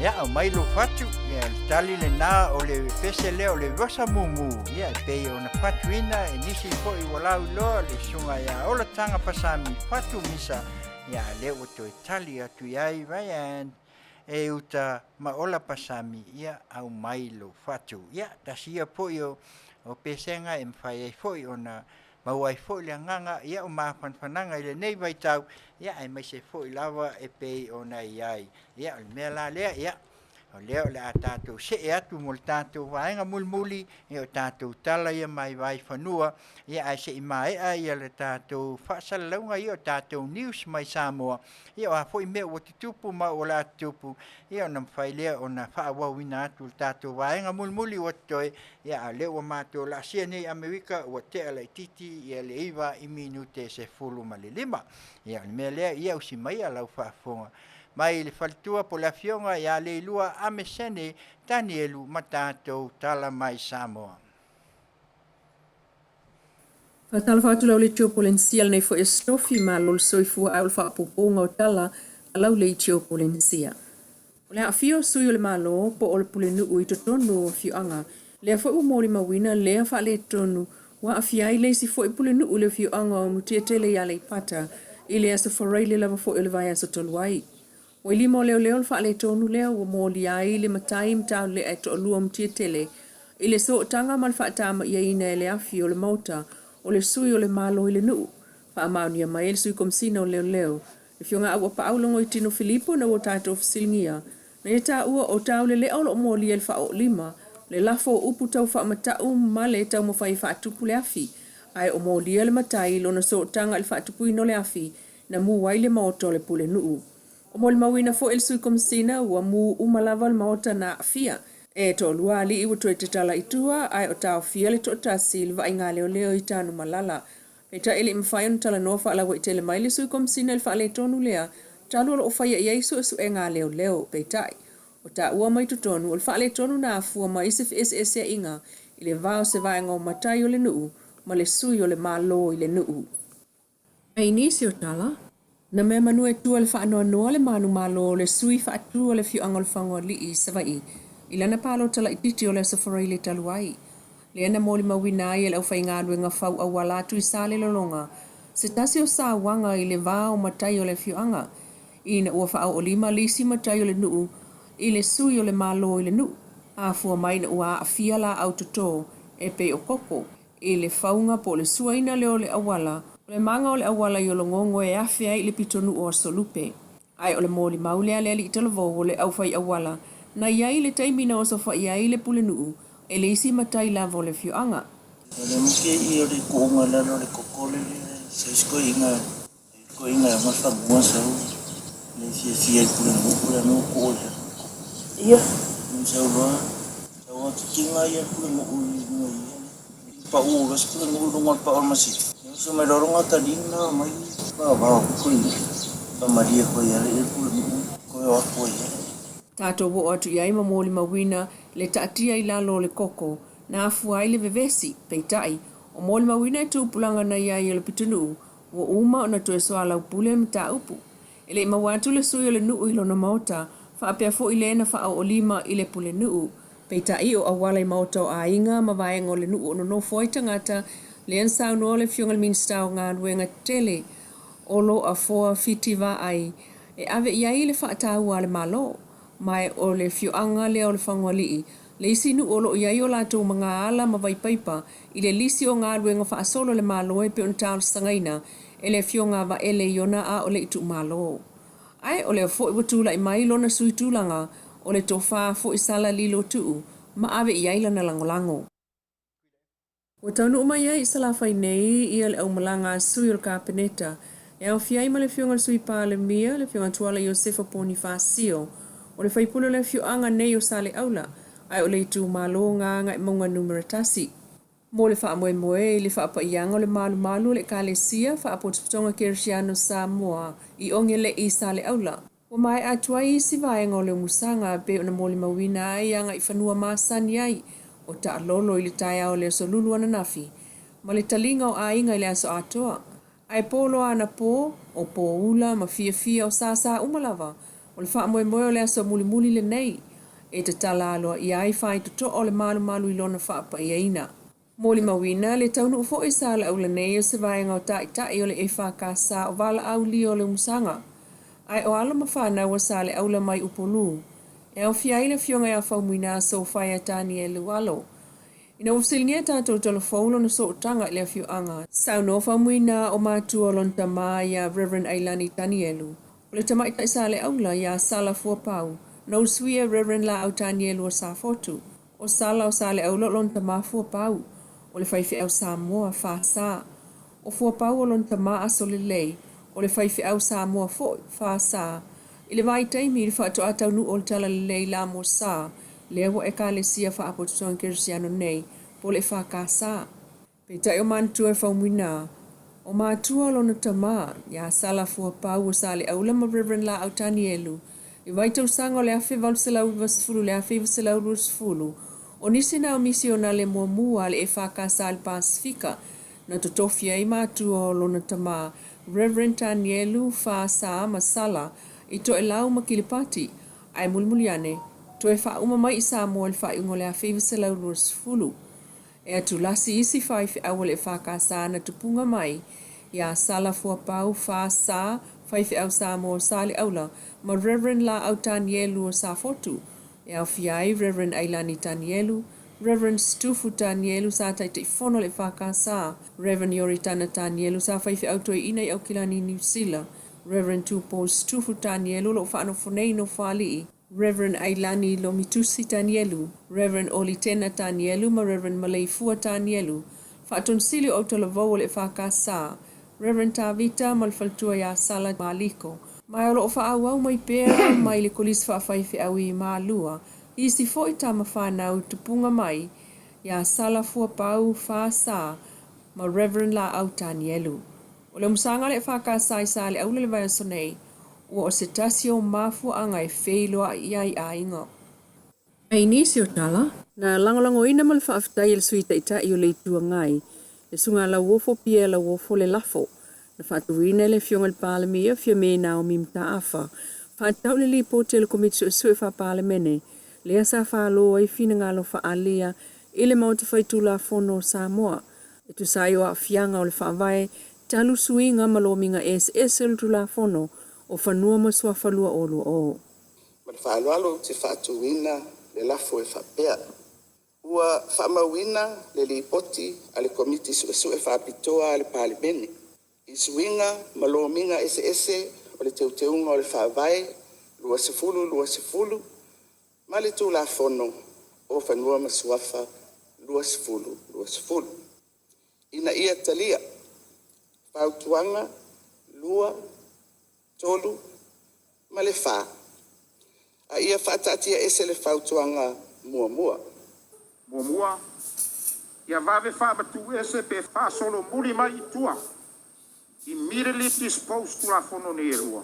Ia, aumai lou fatu, ia, o le tali lena o le pese lea o le vasa mumu, ia, e pei ona fatuina e nisi foi ua lauiloa le susuga ia Olataga Pasami Fatu Misa, ia, a lea ua toe tali atu i ai, Ryan, e uta ma Ola Pasami, ia, aumai lou fatu. Ia, tasi ia foi o, o pesega e mafai ai foi ona maua ai foi le agaga ia o mafanafanaga i lenei vaitau, ia aemaise foi lava e pei ona i ai. Ia o le mea la lea, ia o lea o le a tatou see atu mo le tatou vaega mulimuli, ia o tatou tala ia mai Vaifanua, ia ae se i maea ia le tatou faasalalauga ia o tatou news mai Samoa, ia o a foi mea ua tutupu ma o le a tutupu, ia ona mafai lea ona faaauauina atu le tatou vaega mulimuli ua totoe, ia a o lea ua matou laasia nei i Amerika ua tea laitiiti ia le 9 i minute 15. Ia o le mea lea, ia usi maia lau faafofoga mai le faletua po o le afioga ia Leilua Amesene Tanielu ma tatou tala mai Samoa. Faatalofa atu lau Leitio Polensia lenei foi aso Tofi, malo le soifua ae o le faaopoopoga o tala a lau Leitio Polensia. O le aafia o sui o le Malo po o le Pulenuu i totonu o afioaga, lea foi ua molimauina lea faaletonu ua aafia ai le isi foi Pulenuu i le afioaga o Mutiatele i Aleipata i le Aso Faraile lava foi o le vaiaso talu ai. Ua i lima o leoleo le faaletonu lea ua molia ai le matai mataulea e toalua o Mutiatele i le sootaga ma le faatama'iaina e le afi o le Maota o le sui o le Malo i le nuu. Faamaonia mai e le Sui Komesina o Leoleo, le Afioga Auapaau Logoitino Filipo ina ua tatou fesiligia na ia taua o taulelea o lo o molia i le faaoolima le lafo o upu tau faamata'u ma le taumafai e faatupu le afi, ae o molia le matai i lona sootaga i le faatupuina o le afi na mu ai le maota o le Pulenuu. Ua molimauina foi e le Sui Komesina ua mu uma lava le maota na aafia. E toalua alii ua toe tatala i tua ae o taofia le toatasi i le vaaiga leoleo i Tanumalala. Peitai e le i mafai ona talanoa faalauaitele mai le Sui Komesina i le faaletonu lea talu o lo o faia i ai suesuega a leoleo. Peitai, o taua mai totonu o le faaletonu na afua mai i se feeseeseaiga i le va o se vaega o matai o le nuu ma le sui o le Malo i le nuu. I nisi o tala, na mea manu e tua le faanoanoa le manumalo o le sui faatu o le afioaga o Lefagoalii i Savaii i lana palota laitiiti o le Aso Faraile talu ai. Lea na molimauina ai e le aufaigaluega fau auala atu i Salelologa se tasi o sauaga i le va o matai o le afioaga ina ua faaoolima le isi matai o le nuu i le sui o le Malo i le nuu, afua mai ina ua aafia laau toto e pei o koko I le fauga po o le suaina lea o le auala, o le maga o le auala i Ologogo e afe ai i le pitonuu o Asolupe. Ae o le molimau lea a le alii talavou o le aufai auala na i ai i le taimi na osofaia ai le pulenuu e le isi matai lava o le afioaga. O le muke i o le kuʻuga i lalo o le kokole lea, so isi koiʻiga, koiʻiga e ona fanua sau le fiafia i pulenuu, pulenuu kuʻu i lalo o le koko. Ia. Sau loa, sau loa tikiga ia pulenuu i luga i ia. Pau loa se pulenuu i luga o le pau o le masini. Uso mai loa luga talina mai vavao koe famalie koe ia le pulenuu koe o atu ai ia. Tatou oo atu i ai ma molimauina le taatia i lalo o le koko na afua ai le vevesi, peitai, o molimauina e tupulaga na i ai o le pitonuu ua uma ona toe soalaupule le mataupu. E le i maua atu le sui o le nuu i lona maota, faapea foi le na faaoolima i le pulenuu. Peitai, o auala i maota o aiga ma vaega o le nuu o nonofo ai tagata, lea na saunoa le Afioga i le Minisita o Galuega Tetele, Olo Afoa Fiti Vaai, e ave i ai le faataua a le Malo. Ma o le afioaga lea o Lefagoalii, le isi nuu o lo o i ai o latou magaala ma vaipaipa i le lisi o galuega faasolo a le Malo e pei ona talosagaina e le Afioga a Vaele i ona a o le itumalo. Ae o lea foi ua tulai mai lona sui tulaga o le tofa foi Sala Lilo Tuu ma ave i ai lana lagolago. Ua taunuu mai ai i Salafai nei ia le aumalaga a sui o le Kapeneta e aofia ai ma le Afioga i le Sui Palemia, le Afioga Tuala Iosefa Ponifasio, o le faipule o le afioaga nei o Saleaula, ae o le itumalo Gagaemauga Numera 1. Mo le faamoemoe i le faapaiaga o le malumalu o le Ekalesia Faapotopotoga Kerisiano Samoa i Ogelei i Saleaula, ua maea atu ai isi vaega o le umusaga e pei ona molimauina ai agaifanua masani ai o taalolo i le taeao o le Aso Lulu ananafi ma le taliga o aiga i le aso atoa. Ae po loa anapo, o poula ma fiafia o sasa uma lava. O le faamoemoe o le aso mulimuli lenei e tatala aloaia ai faitotoa o le malumalu i lona faapaiaina. Molimauina le taunuu foi i Saleaula nei o se vaega o taitai o le EFKS o valaau lia o le Umusaga. Ae o alo ma fanau a Saleaula mai Upolu e aofia ai le afioga ia Faumuina Sofaia Tanielu Alo. Ina ua fesiligia tatou talavou lona sootaga i le afioaga, saunoa Faumuina o matua o lona tama ia Rev. Ailani Tanielu, o le tamaitai Saleaula ia Sala Fuapau, na usuia e Rev. Laau Tanielu o Safotu, o Sala o Saleaula o lona tama Fuapau, o le faifeau Samoa, FSA. O Fuapau o lona tama Asolelei, o le faifeau Samoa foi, FSA. I le vaitaimi i le faatoa taunuu o le Talalelei la mo Sa, lea ua Ekalesia Faapotopotoga Kerisiano nei, po o le EFKS. Peitai o manatua e Faumuina, o matua o lona tama, ia Sala Fuapau o Saleaula ma Rev. Laau Tanielu, i vaitausaga o le 1890 i le 1920, o nisi na o misionale muamua a le EFKS i le Pasefika, na totofi ai matua o lona tama, Rev. Tanielu Fa Sa ma Sala, i Toelau ma Kilipati, ae mulimuli ane, toe faauma mai i Samoa i le faaiuga o le 1920. E atulasi isi faifeau a le EFKS na tupuga mai iā Sala Fuapau Fa Sa, faifeau Samoa o Saleaula, ma Rev. Laau Tanielu o Safotu, e aofia ai Rev. Ailani Tanielu, Rev. Stufu Tanielu sa Taitaifono o le EFKS, Rev. Ioritana Tanielu sa faifeau toeaina i Aukilani i Niu Sila, Rev. Tupou Stufu Tanielu o lo o faanofo nei i Nofoalii, Rev. Ailani Lomitusi Tanielu, Rev. Olitena Tanielu ma Rev. Maleifua Tanielu, Faatonusili o Autalavou o le EFKS, Rev. Tavita ma le faletua ia Sala Maliko. Ma o lo o faaauau mai pea mai le Kolisi Faafaifeau i Malua isi foi tama fanau tupuga mai ia Sala Fuapau Fa Sa ma Rev. Laau Tanielu. O le umusaga o le EFKS i Saleaula i le vaiaso nei, ua o se tasi o mafuaaga e feiloai ai aiga. I nisi o tala, na lagolagoina ma le faafetai e le Sui Taitai o le Itu Agai, le Susuga Lauofo Pierre Lauofo le lafo na faatuina e le Afioga i le Palemia, Fiame Naomi Mataafa, faatatau i le Lipoti a le Komiti Suesue Faa-Palemene lea sa falo ai finagalo faaalia i le Maota Faitulafono o Samoa e tusa ai o aafiaga o le Faavae talu suiga ma lomiga eseese o le Tulafono o Fanua ma Suafa 2020. Ma le faaaloalo ou te faatuina le lafo e faapea, Ua faamauina le Lipoti a le Komiti Suesue Faapitoa a le Palemene i suiga ma lomiga eseese o le Teuteuga o le Faavae 2020 ma le Tulafono o Fanua ma Suafa 2020, ina ia talia Fautuaga 2, 3 ma le 4, a ia faataatiaese le Fautuaga 1. Muamua, ia vave faamatuuese pe faasolomuli mai i tua, immediately dispose, Tulafono nei e lua,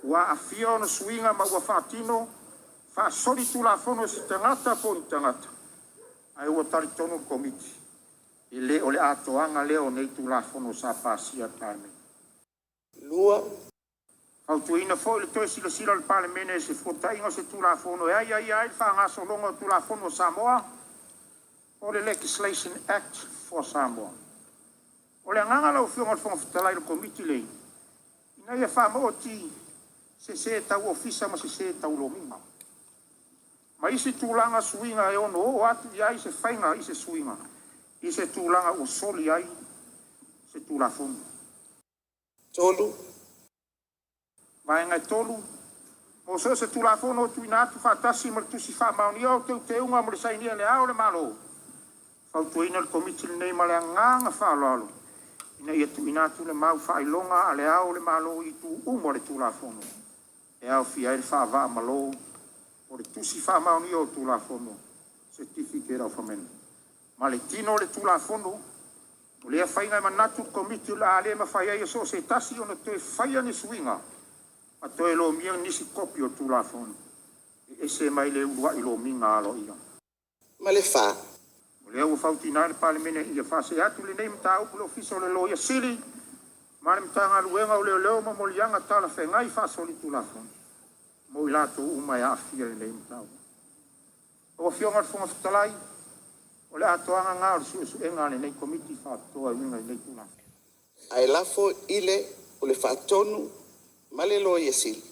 ua aafia ona suiga ma ua faatino faasoli Tulafono e se tagata po o ni tagata, ae ua talitonu le Komiti e le o le atoaga lea o nei Tulafono sa pasia e le Palemene. 2. Fautuaina foi le toe silasila o le Palemene i se fuataiga o se Tulafono e aiaia ai le faagasologa o Tulafono a Samoa, po o le Legislation Act for Samoa. O le agaga lau Afioga i le Fofoga Fetalai o le Komiti lenei, ina ia faamaoti sesē tau ofisa ma sesē tau lomiga ma isi tulaga suiga e ono oo atu i ai se faiga i se suiga i se tulaga ua soli ai se Tulafono. 3. Vaega e 3, mo so o se Tulafono o tuuina atu faatasi ma le tusi faamaonia o teuteuga mo le sainia e le Ao o le Malo, fautuaina le Komiti lenei ma le agaga faaaloalo ina ia tuuina atu le mau faailoga a le Ao o le Malo i itu uma o le Tulafono e aofia ai le faavaamalo o le tusi faamaonia o Tulafono, Certificate of Amendment, ma le tino o le Tulafono. O lea faiga e manatu le Komiti o le a le mafai ai e so o se tasi ona toe faia ni suiga ma toe lomia nisi kopi o Tulafono e ese mai le uluai lomiga aloaia. Ma le 4. O lea ua fautuaina ai le Palemene ia faasee atu lenei mataupu i le Ofisa o le Loia Sili ma le Matagaluega o Leoleo mo moliaga talafeagai faasolitulafono. mo i latou uma e aafia i lenei mataupu. Lau Afioga i le Fofoga Fetalai, o le atoaga lena o le suesuega a lenei Komiti Faapitoa e uiga i nei Tulafono. Ae lafo i le Pule Faatonu ma le Loia Sili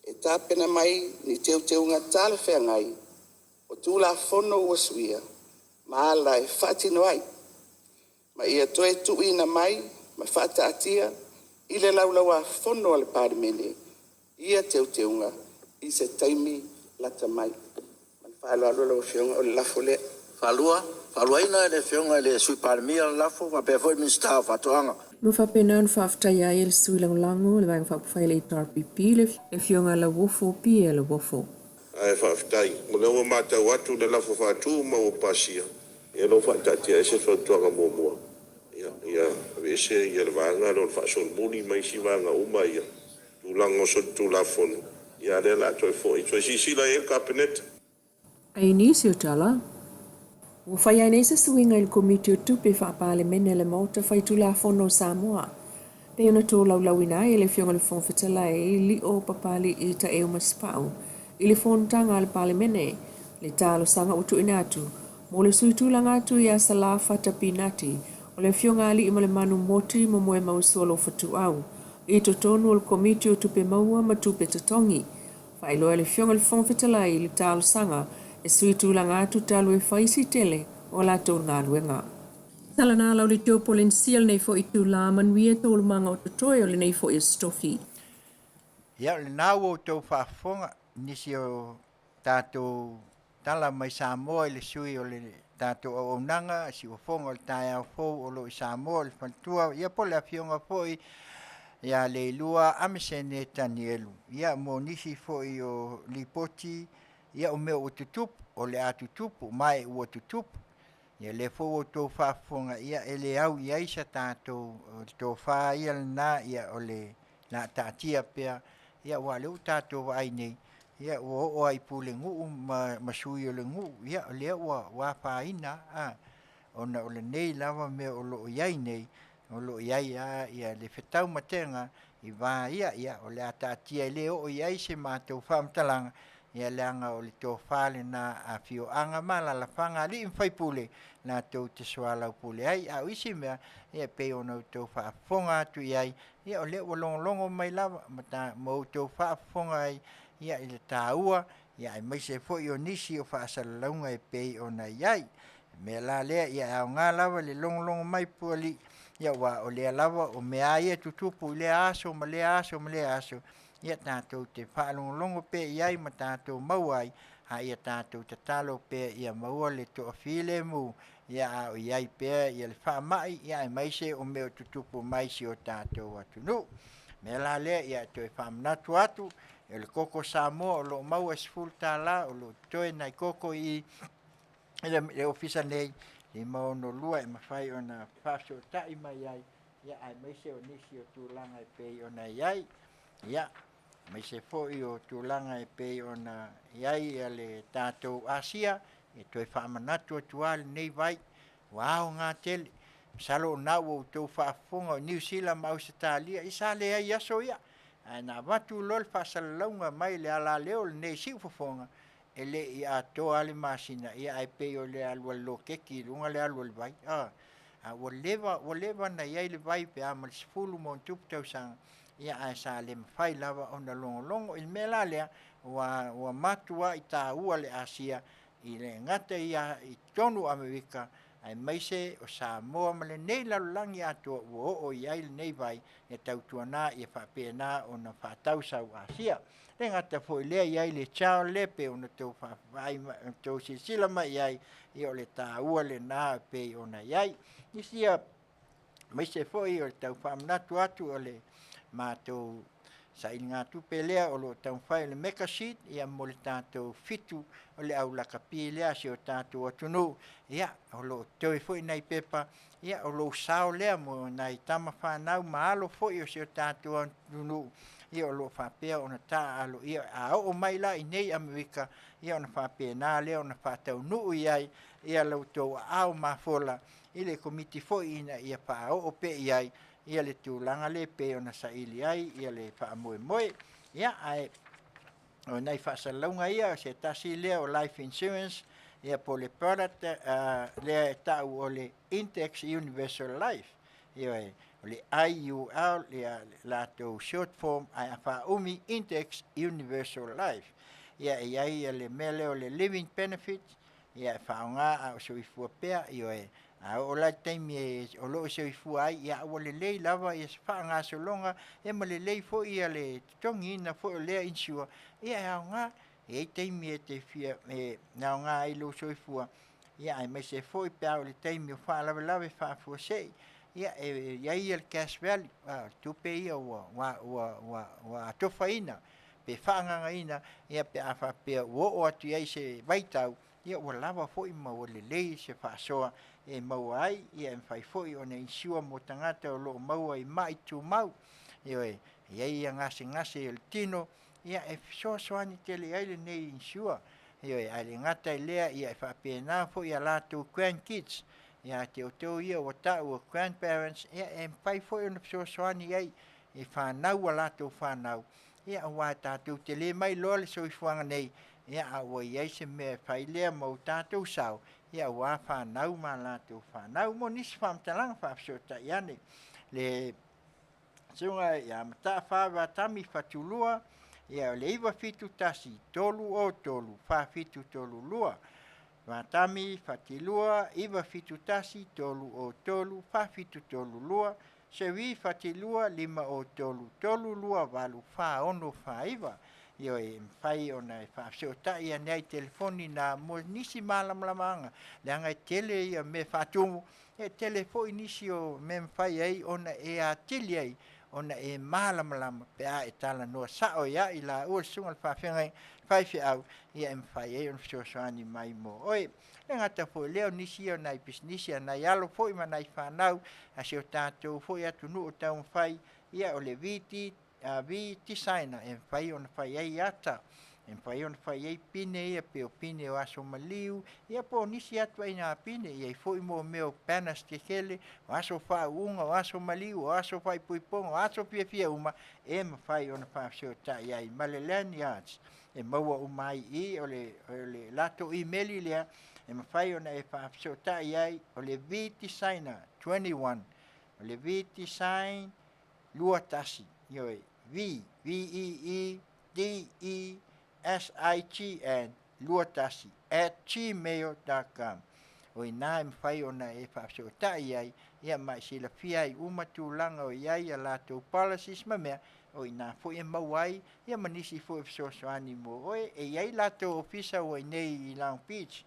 e tapena mai ni teuteuga talafeagai o Tulafono ua suia ma ala e faatino ai, ma ia toe tuuina mai ma faataatia i le Laulau-a-Fono a le Palemene ia Teuteuga i se taimi lata mai. Ma le faaaloalo lau Afioga, o le lafo lea. Faaluaina e le Afioga i le Sui Palemia le lafo faapea foi le Minisita o Faatoaga. Ua faapena ona faafetaia ai e le sui lagolago o le Vaega Faaupufai a le HRPP le Afioga Lauofo Pierre Lauofo. Ae faafetai, o lea ua matau atu le lafo faatu ma ua pasia, ia o lea ua faataatiaese le fautuaga muamua, ia aveese le vaega lea o le faasolomuli ma isi vaega uma ia, tulaga o solitulafono, a o lea o le a toe foi. Toe silasila i ai le Kapeneta. I nisi o tala, ua fai ai nei se suiga i le Komiti o Tupe Faa-Palemene a le Maota Faitulafono o Samoa, pei ona tolaulauina ai e le Afioga i le Fofoga Fetalai Lio Papali'i Taeu Masepau i le fonotaga a le Palemene le talosaga ua tuuina atu mo le sui tulaga atu ia Salafata Pinati o le Afioga Aliimalemanu Moti Momoemausu Alofa Tuau i totonu o le Komiti o Tupe Maua ma Tupe Totogi. Faailoa e le Afioga i le Fofoga Fetalai le talosaga e sui tulaga atu talu e fai si tele o a latou galuega. Tala na lau le teo Polenisia lenei foi itula, manuia taualumaga o totoe o lenei foi aso tofi. Ia, o lena ua outou faafofoga nisi o tatou tala mai Samoa i le sui o le tatou auaunaga, siufofoga o le taeao fou o lo o i Samoa, o le faletua, ia po o le afioga foi ia Leilua Amesene Tanielu, ia mo nisi foi o lipoti, ia o mea ua tutupu, o le a tutupu, ma e ua tutupu. Ia lea foi ua outou faafofoga, ia e le au i ai sa tatou tofa ia lena, ia o le a taatia pea, ia aua o lea ua tatou vaai nei, ia ua oo lava i pulenuu ma sui o le nuu, ia o lea ua afaina lava, ona o lenei lava mea o lo o i ai nei, o lo o i ai lava le fetaumatega i va ia, ia o le a taatia e le oo i ai se matou faamatalaga, ia leaga o le tofa lena a afioaga ma alaalafaga, alii ma faipule latou te soalaupule ai. A o isi mea, ia e pei ona outou faafofoga atu i ai, ia o lea ua logologo mai lava ma outou faafofoga ai ia i le taua, ia aemaise foi o nisi o faasalalauga e pei ona i ai. O le mea la lea, ia e aoga lava le logologo mai pualii, ia aua o lea lava o mea lava ia e tutupu i lea aso ma lea aso ma lea aso, ia tatou te faalogologo pea i ai ma tatou maua ai, a ia tatou tatalo pea ia maua le toafilemu, ia a o i ai pea ia le faamai, ia aemaise o mea o tutupu mai si o tatou atunuu. O le mea la lea, ia e toe faamanatu atu, o le koko Samoa o lo o maua e $10, o lo o totoe nai koko i i le ofisa nei, 562 e mafai ona faafesootai mai ai, ia aemaise o nisi o tulaga e pei ona i ai. Ia, aemaise foi o tulaga e pei ona i ai le tatou Asia, e toe faamanatu atu lava lenei vai, ua aoga tele. Masalo o lena ua outou faafofoga o Niu Sila ma Ausetalia, ia sa leai i aso ia, ae na avatu loa le faasalalauga mai le alaleo lenei siufofoga, e le i atoa lava le masina, ia ae pei o le alu a le loketi i luga le alu a le vai. A ua leva, ua leva ona i ai le vai pe a ma le 10 ma ono tupu tausaga, ia ae sa le mafai lava ona logologo. I le mea la lea, ua ua matuai taua le Asia i le gata ia i totonu o Amerika, aemaise o Samoa ma lenei lalolagi atoa ua oo i ai lenei vai, e tautuana ia faapena ona faatau sau Asia. Le gata foi lea i ai le child lea pei ona outou vaai outou silasila mai i ai, ia o le taua lena e pei ona i ai. Nisi ia aemaise foi o le tau faamanatu atu o le matou sailigatupe lea o lo o taumafai o le mega seed ia mo le tatou fitu o le au lakapi lea a si o tatou atunuu, ia o lo o totoe foi nai pepa, ia o lou sao lea mo nai tama fanau ma alo foi o si o tatou atunuu, ia o lo o faapea ona taaalo. Ia a oo mai la i nei Amerika, ia ona faapena lea ona faataunuu i ai ia la outou aao mafola i le Komiti foi ina ia faaoo pea i ai ia le tulaga lea e pei ona saili ai ia le faamoemoe. Ia ae O nai faasalalauga ia, o se tasi lea o life insurance, ia po o le product lea e tau o le Index Universal Life. Ioe, o le IUL ia latou short form, ae a faaumi Index Universal Life. Ia e i ai le mea lea o le living benefit, ia e faaaoga a o soifua pea, ioe, a oo la i le taimi e o lo o soifua ai, ia ua lelei lava ia se faagasologa ia ma lelei foi ia le totogiina foi o lea insure, ia e aoga. E i ai taimi e te fia e aoga ai lou soifua, ia aemaise foi pe a oo i le taimi o faalavelave faafuasei, ia e i ai le cash value, a o le tupe ia ua ua ua ua atofaina pe faaagagaina ia pe a faapea ua oo atu i ai se vaitau, ia ua lava foi ma ua lelei se faasoa e maua ai, ia e mafai foi ona insure mo tagata o lo o maua i mai tumau. Ioe, e i ai ia gasegase o le tino, ia e fesoasoani tele ai lenei insure. Ioe, ae le gata i lea, ia e faapena foi ia latou grandkids, ia te outou ia ua tau o grandparents, ia e mafai foi ona fesoasoani ai i fanau a latou fanau, ia aua tatou te le mailoa le soifuaga nei, ia a ua i ai se mea e fai lea ma o tatou sao, ia aua fanau ma latou fanau. Mo nisi faamatalaga faafesootai ane le susuga ia Mataafa Vatami Fatulua, ia o le 971 303 4732. Vatami Fatilua 971 303 4732. Seri Fatilua 503 328 4649. Ioe, e mafai ona e faafesootai ane ai i telefoni na mo nisi malamalamaaga, leaga e tele ia mea faatumu, e tele foi nisi o mea e mafai ai ona e atili ai ona e malamalama pe a e talanoa sao ia i laua le susuga i le faafeagaiga faifeau, ia e mafai ai ona fesoasoani mai mo oe. Le gata foi lea o nisi ia o nai pisinisi a nai alo foi ma nai fanau a si o tatou foi atunuu o taumafai, ia o le VD V Designer e mafai ona fai ai ata, e mafai ona fai ai pine ia pei o pine o aso maliu, ia po o nisi atu aiga pine. E i ai foi mo mea o banners tetele, o aso faauuga, o aso maliu, o aso faaipoipoga, o aso fiafia uma, e mafai ona faafesootai ai ma le lanyards e maua uma ai i i. O le, o le latou imeli lea e mafai ona e faafesootai ai, o le vdesigner 21, o le vdesign 21, ioe, V, V E E D E S I G N 21 at gmail.com. O i ina e mafai ona e faafesootai ai, ia ma e silafia ai uma tulaga o i ai a latou policies ma mea, o i ina foi e maua ai ia ma nisi foi o fesoasoani mo oe. E i ai latou ofisa ua i inei i Long Beach,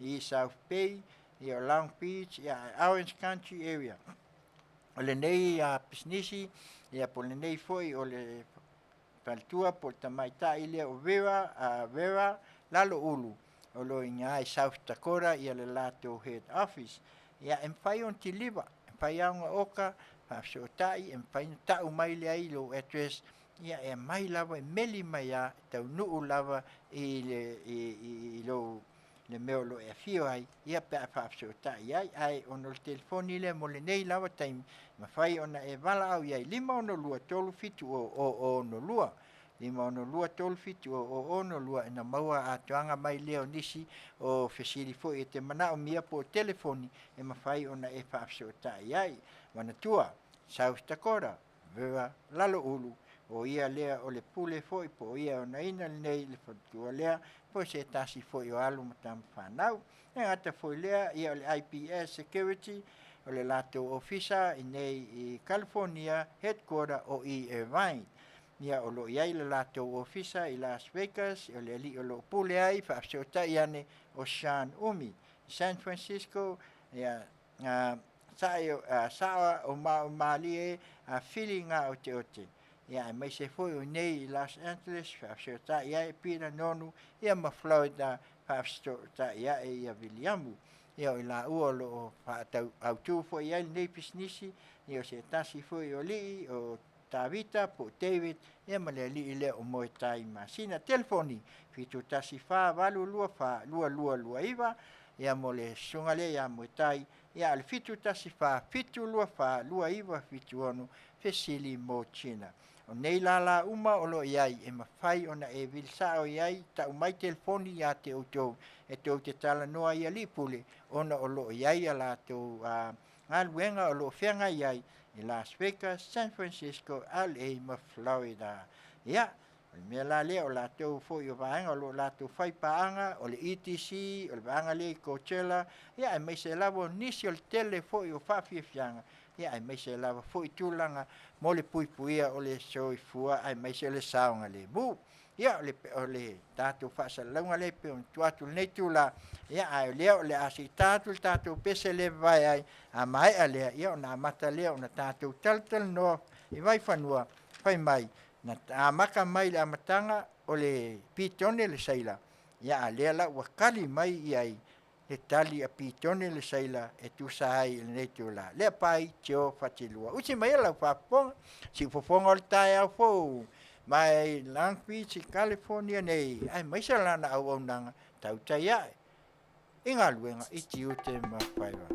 i South Bay, ia o Long Beach, ia Orange County area. O lenei pisinisi, ia po o lenei foi o le faletua po o le tamaitai lea o Vera, Vera Laloulu, o lo o i ina i South Dakota ia le latou head office. Ia e mafai ona kiliva, e mafai lava ona oka, faafesootai, e mafai ona tau mai lea i lou address, ia e aumai lava, e meli mai lava, e taunuu lava i le i lou le mea o lo o e afio ai, ia pe a faafesootai ai. Ae ona o le telefoni lea mo lenei lava taimi, e mafai ona e valaau i ai, 562 37 00 62, 562 37 00 62, ina maua atoaga mai lea o nisi o fesili foi e te manaomia po o telefoni e mafai ona e faafesootai ai. Manatua, South Dakota, Vera Laloulu, o ia lea o le pule foi po o ia e onaina lenei le faletua lea, po o se tasi foi o alo ma tama fanau. E gata foi lea, ia o le IPS Security, o le latou ofisa i nei i California, headquarter o i Irvine. Ia o lo o i ai le latou ofisa i Las Vegas, o le alii o lo o pule ai, faafesootai ane o Sean Umi. I San Francisco, ia, sae o Maomalie a Fili Gaoteote, ia aemaise foi o inei i Los Angeles, faafesootai ae Peter Nonu, ia ma Florida, faafesootai ae ia Viliamu. Ia o i laua o lo o faatau autu foi i ai lenei pisinisi, ia o se tasi foi o alii o Tavita po o David, ia ma le alii lea o Moetai Masina. Telefoni, 714 824 2229, ia mo le susuga lea ia Moetai, ia a o le 714 724 2976, fesili mo Gina. O nei lala uma o lo o i ai e mafai ona e vili sao i ai, tau mai telefoni ia te outou e tou te talanoa i alii pule ona o lo o i ai a latou galuega o lo o feagai ai i Las Vegas, San Francisco, LA ma Florida. Ia, o le mea la lea o latou foi o vaega o lo o latou fai paaga, o le ETC, o le vaega lea i Coachella, ia aemaise lava o nisi o le tele foi o faafiafiaga, ia aemaise lava foi tulaga mo le puipuia o le soifua aemaise o le saogalemu. Ia, o le, o le tatou faasalalauga lea e pei ona tuu atu i lenei itula, ia, ae o lea o le a siita atu le tatou pese lea e vavae ai, a maea lea, ia ona amata lea ona tatou talatalanoa i vaifanua, fai mai, na amata mai i le amataga o le Pitone le seila, ia a o lea la ua tali mai i ai le tali a Pitone le seila e tusa ai i lenei itula. Leapai Tio Fatilua. Usi mai lau faafofoga, siufofoga o le taeao fou mai Long Beach i California nei, aemaise lana auaunaga tautai ae i galuega i tiute ma faiva.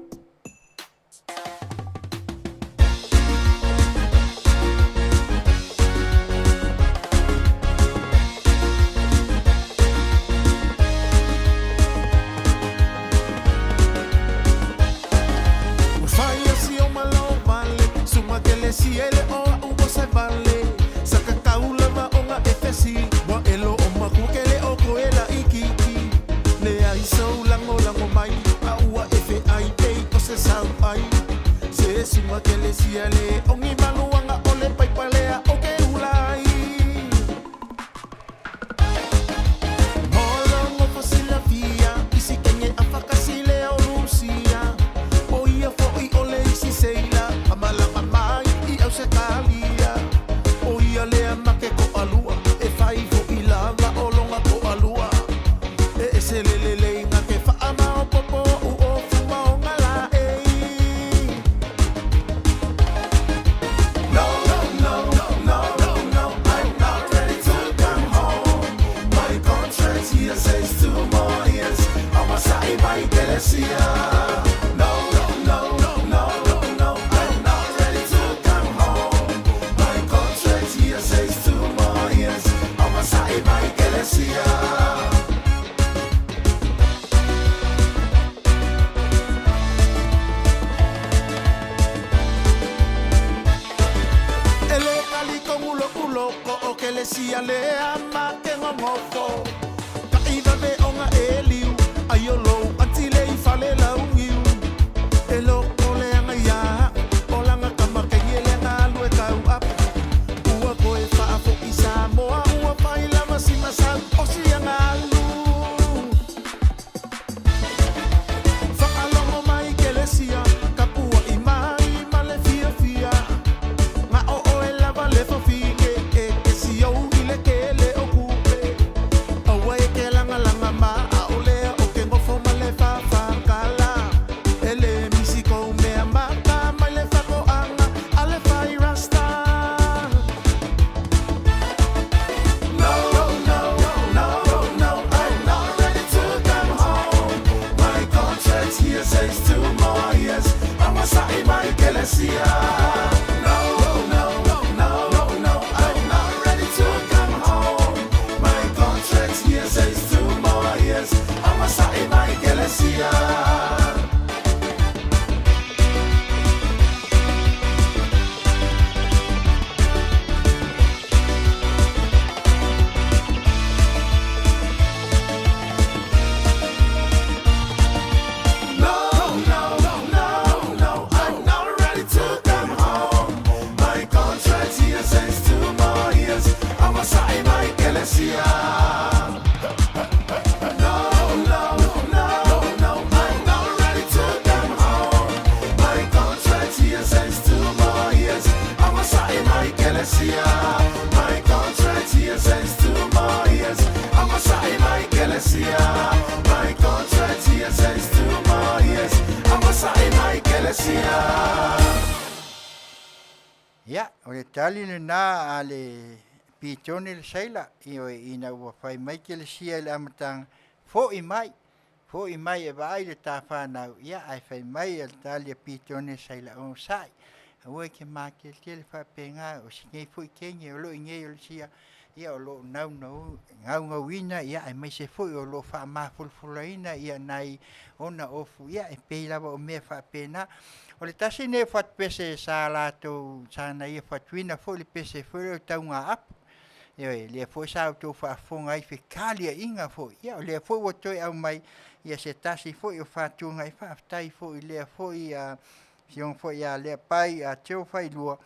Ia, o le tali lena a le Pitone le seila, ioe, ina ua fai mai Kelesia i le amataga, Fo'i mai, fo'i mai e vaai le ta fanau, ia, ae fai mai le tali a Pitone le seila, Onosai. Aua e te mateletele faapena, o si nei foi teine o lo o i inei o le sia, ia o lo o naunauina, ia aemaise foi o lo o faamafolafolaina ia nai ona ofu, ia e pei lava o mea faapena. O le tasi lenei o fatupese sa latou, sa na ia fatuina foi le pese foi lea o le taugaapu. Ioe, lea foi sa outou faafofoga ai i fetaliaiga foi, ia o lea foi ua toe aumai ia se tasi foi o fatuga, e faafetai foi i lea foi afioga foi ia Leapai Teo Failua,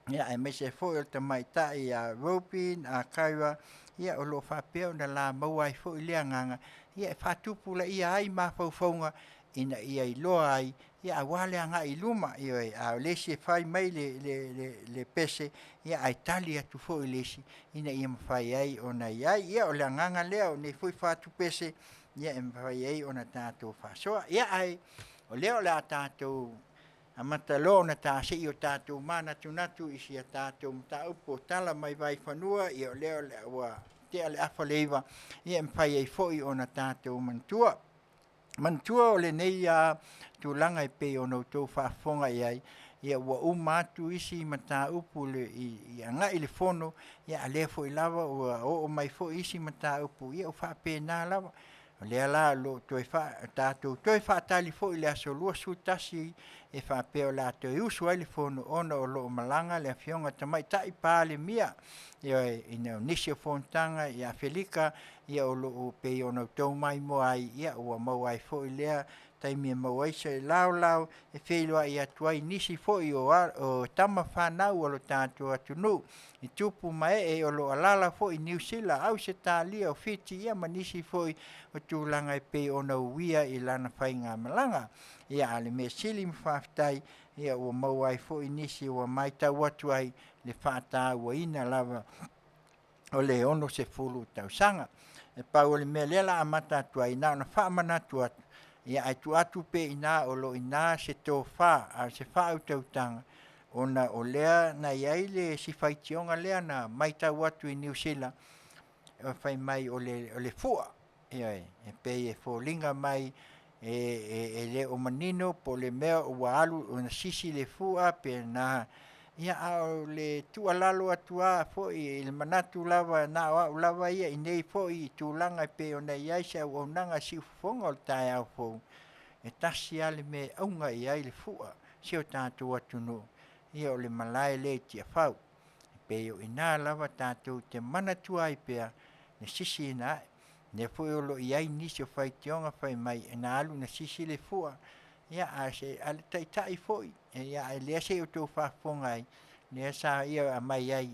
ia aemaise foi o le tamaitai ia Robin Kyra, ia o lo o faapea ona la maua ai foi lea agaga, ia e faatupulaia ai mafaufauga ina ia iloa ai, ia aua le agai i luma. Ioe, a o le isi e fai mai le pese, ia ae tali atu foi le isi ina ia mafai ai ona i ai. Ia o le agaga lea o nei foi fatupese, ia e mafai ai ona tatou faasoa. Ia ae o lea o le a tatou amata loa ona tasei o tatou manatunatu i si a tatou mataupu o tala mai vaifanua, ia o lea ua tea le 8:30, ia e mafai ai foi ona tatou manatua. Manatua o lenei tulaga e pei ona outou faafofoga i ai, ia ua uma atu isi mataupu i agai i le Fono, ia a o lea foi lava ua oo mai foi isi mataupu, ia ua faapena lava. O lea la o lo o toe tatou toe faatali foi i le aso 21 e faapea o le a toe usu ai le Fono ona o lo o malaga le Afioga i le Tamaitai Palemia, ioe, ina o nisi o fonotaga i Afelika, ia o lo o pei ona outou maimoa ai, ia ua maua ai foi lea taimi e maua ai se laolao e feiloai atu ai i nisi foi o tama fanau a lo tatou atunuu i tupu ma ee o lo o alaala foi i Niu Sila, Ausetalia, o Fiti ia ma nisi foi o tulaga e pei ona uia i lana faigamalaga. Ia a o le mea sili ma faafetai, ia ua maua ai foi nisi ua matau atu ai le faatauaina lava o le 60 tausaga. E pau o le mea lea o le a amata atu ai, na ona faamanatu atu, ia ae tuu atu pea i ina o lo o i ina se tofa a o se faautautaga, ona o lea na i ai le isi faitioga lea na matau atu i Niu Sila, fai mai o le fua, ioe, e pei e foliga mai e le o manino po o le mea ua alu ona sisi le fua pe na, ia a o le tuualalo atu lava foi i le manatu lava na o au lava ia i nei foi tulaga e pei ona i ai se auaunaga siufofoga o le taeao fou, e tasi lava le mea e auga i ai le fua o si o tatou atunuu, ia o le malae lea i Tiafau. E pei o i ina lava tatou te manatua ai pea le sisiina ae. O lea foi o lo o i ai nisi o faitioga fai mai na alu ina sisi le fua, ia a o le taitai foi, a o lea se i outou faafofoga ai, lea sa ia aumai ai,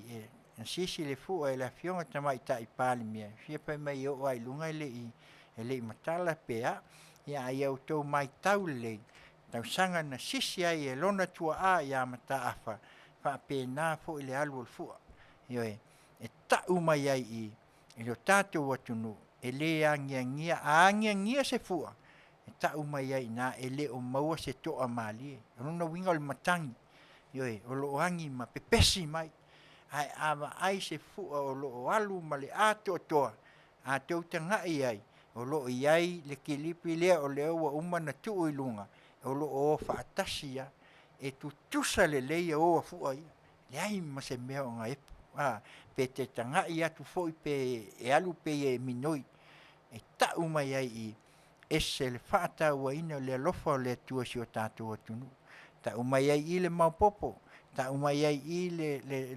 na sisi le fua e le Afioga i le Tamaitai Palemia, fia fai mai e oo lava i luga e le i matala pe a. Ia a ia outou matau lelei, tausaga na sisi ai e lona tuaa ia Mataafa, faapena foi le alu o le fua. Ioe, e tau mai ai i i lo tatou atunuu, e le agiagia, a agiagia se fua, e tau mai ai i ina e le o maua se toamalie. O lona uiga o le matagi, ioe, o lo o agi ma pepesi mai. Ae a vaai se fua o lo o alu ma le atoatoa, a tou tagai i ai, o lo o i ai le kilipi lea o lea ua uma ona tuu i luga, o lo o o faatasi lava, e tutusa lelei o a fua ia, leai ma se mea o gaepu, a, pe te tagai atu foi pe e alu pei e minoi, e tau mai ai i i, ese le faatauaina o le alofa o le Atua i si o tatou atunuu. Tau mai ai i i le maopoopo, tau mai ai i i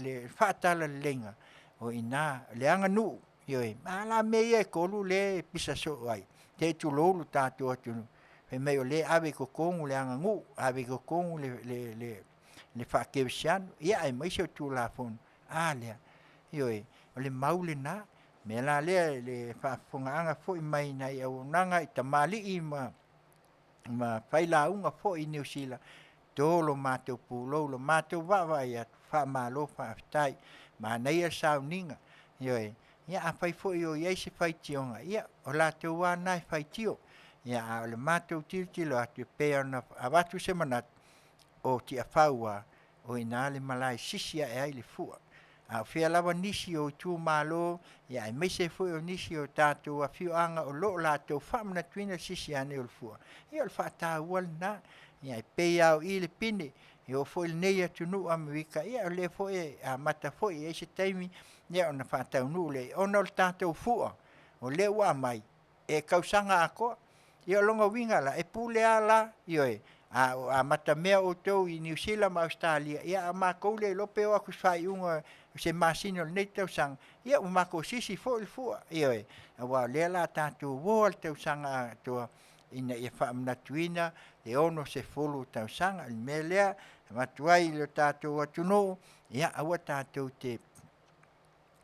le faatalaleleiga, o i ina le aganuu, ioe, a la mea ia e tolu lea e pisa soo ai, se i tulou lo tatou atunuu, fai mai o lea e ave i totonu le aganuu, ave i totonu le faakerisiano, ia aemaise o Tulafono, a lea, ioe, o le mau lena. O le mea la lea i le faafofogaaga foi mai nai auaunaga i tamalii ma failauga foi i Niu Sila, to lo matou pulou, lo matou vaavaai atu, faamalo faafetai. Manaia le sauniga, ioe, ia afai foi o i ai se faitioga, ia o latou lava na e faitio. Ia a o le matou tilotilo atu e pei ona avatu se manatu, o Tiafau lava, o i ina le malae e sisi ae ai le fua. A o fea lava nisi o itumalo, ia aemaise foi o nisi o tatou afioaga o lo o latou faamanatuina le sisi ane o le fua, ia o le faataua lena. Ia e pei lava o i le pine, E oo foi i lenei atunuu Amerika, ia o lea foi e amata foi e i ai se taimi ia ona faataunuu lea, ona o le tatou fua o lea ua aumai e tausaga atoa. Ia o lona uiga la, e pule lava la, ioe, a o amatamea outou i Niu Sila ma Ausetalia, ia a o matou le iloa pe oo atu i se faaiuga o se masina o lenei tausaga, ia ua matou sisi foi le fua, ioe, aua o lea o le a tatou o lava i le tausaga atoa ina ia faamanatuina le 60 tausaga. O le mea lea e avatu ai i lo tatou atunuu, ia aua tatou te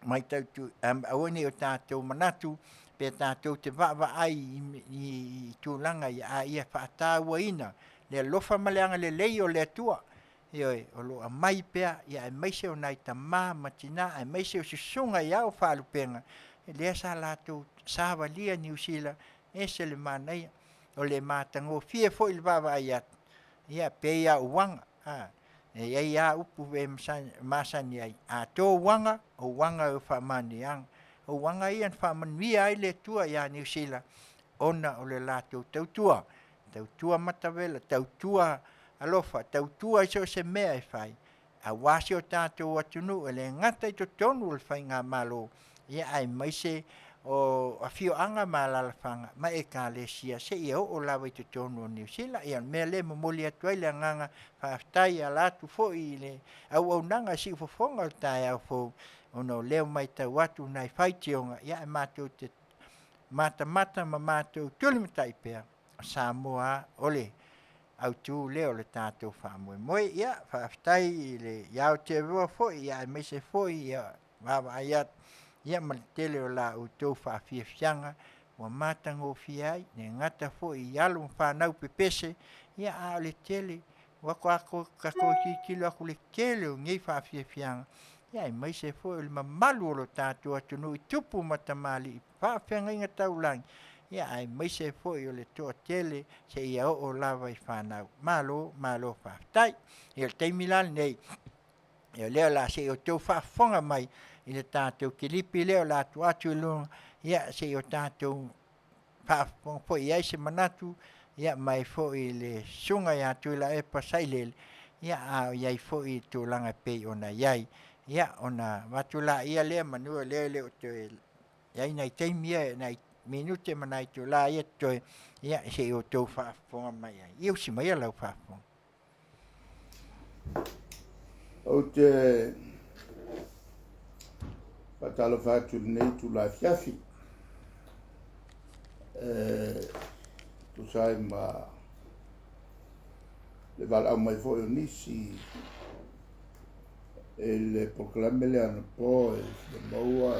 mataitu, aua ne i o tatou manatu pe tatou te vaavaai i tulaga ia, a ia faatauaina le alofa ma le agalelei o le Atua, ioe, o lo o aumai pea, aemaise o nai tama ma tina, aemaise o susuga i ao o faalupega, lea sa latou savalia Niu Sila, e ese le manaia. O le matagofie foi le vaavaai atu, ia e pei lava o uaga, a, e i ai lava upu e masani ai, a to uaga, o uaga e faamanuiaga. O uaga ia na faamanuia ai le Atua ia Niu Sila ona o le latou tautua, tautua matavela, tautua alofa, tautua i so o se mea e fai, aua si o tatou atunuu e le gata i totonu o le faigamalo, ia aemaise o afioaga ma alaalafaga ma ekalesia seia oo lava i totonu o Niu Sila. Ia o le mea lea e momoli atu ai le agaga faafetai e ala atu foi i le auaunaga i siufofoga o le taeao fou, ona o lea ua matau atu i nai faitioga, ia ae matou te matamata ma matou tulimatai pea, o Samoa lava o le autu lea o le tatou faamoemoe. Ia, faafetai i le ia Aotearoa foi, ia aemaise foi ia vaavaai atu ia ma le tele o la outou faafiafiaga ua matagofie ai, e le gata foi i alo ma fanau pepese, ia a o le tele ua tatou tilotilo atu i le tele o nei faafiafiaga, ia aemaise foi o le mamalu o lo tatou atunuu i tupu ma tamalii, faafeagaiga taulagi, ia aemaise foi o le toatele seia oo lava i fanau. Malo, malo faafetai. Ia o le taimi la lenei, ia o lea o le a se i outou faafofoga mai i le tatou kilipi lea o le a tuu atu i luga, ia se i o tatou faafofoga foi i ai se manatu ia mai foi le Susuga ia Tuilaepa Sailele, ia a o i ai foi i tulaga e pei ona i ai. Ia ona avatu laia lea manu o lea e le o toe i ai nai taimi ia, nai minute ma nai itula ia totoe, ia se i outou faafofoga mai ai. Ia usi maia lau faafofoga. Ou te faatalofa atu i lenei itula afiafi e tusa ai ma le valaau mai foi o nisi i le polokalame lea anapo e fia maua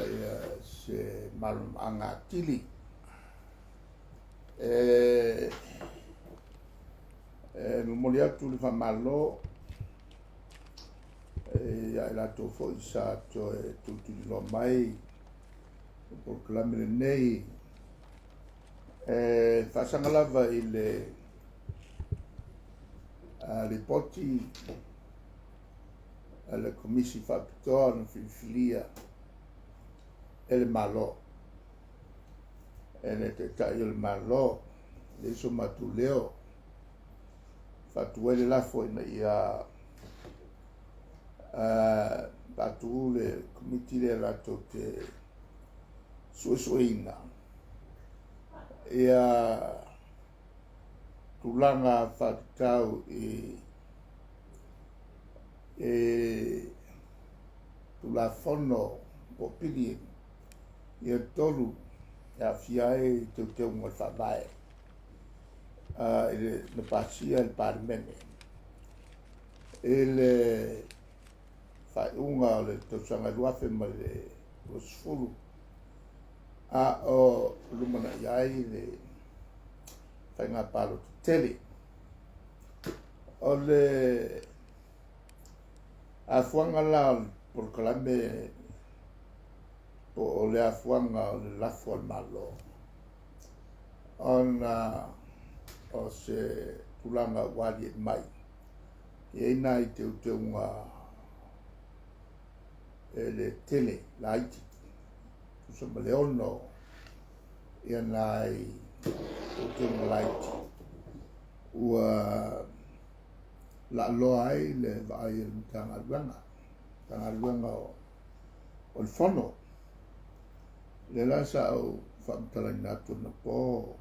se malamalamaaga atili. E E momoli atu le faamalo ia i latou foi sa toe tulituliloa mai le polokalame lenei. E faasaga lava i le lipoti a le Komisi Faapitoa na filifilia e le Malo, e le Taitai o le Malo, e leai so matou leo. Faatu ai le lafo ina ia faatu le Komiti lea latou te suesueina ia tulaga faatatau i Tulafono po o pili ia tolu e aafia ai teuteuga o le Faavae i le na pasia e le Palemene i le faaiuga o le tausaga 2020 a o lumanai ai le faiga palota tele. O le afuaga la o le polokalame po o le afuaga o le lafo a le Malo, ona o se tulaga ua aliae mai, e i ai nai teuteuga e le tele laiti, tusa ma le 6 ia nai teuteuga laiti ua laaloa ai le vaai a le Matagaluega, Matagaluega o le Fono. Lea la sa ou faamatalaina atu anapo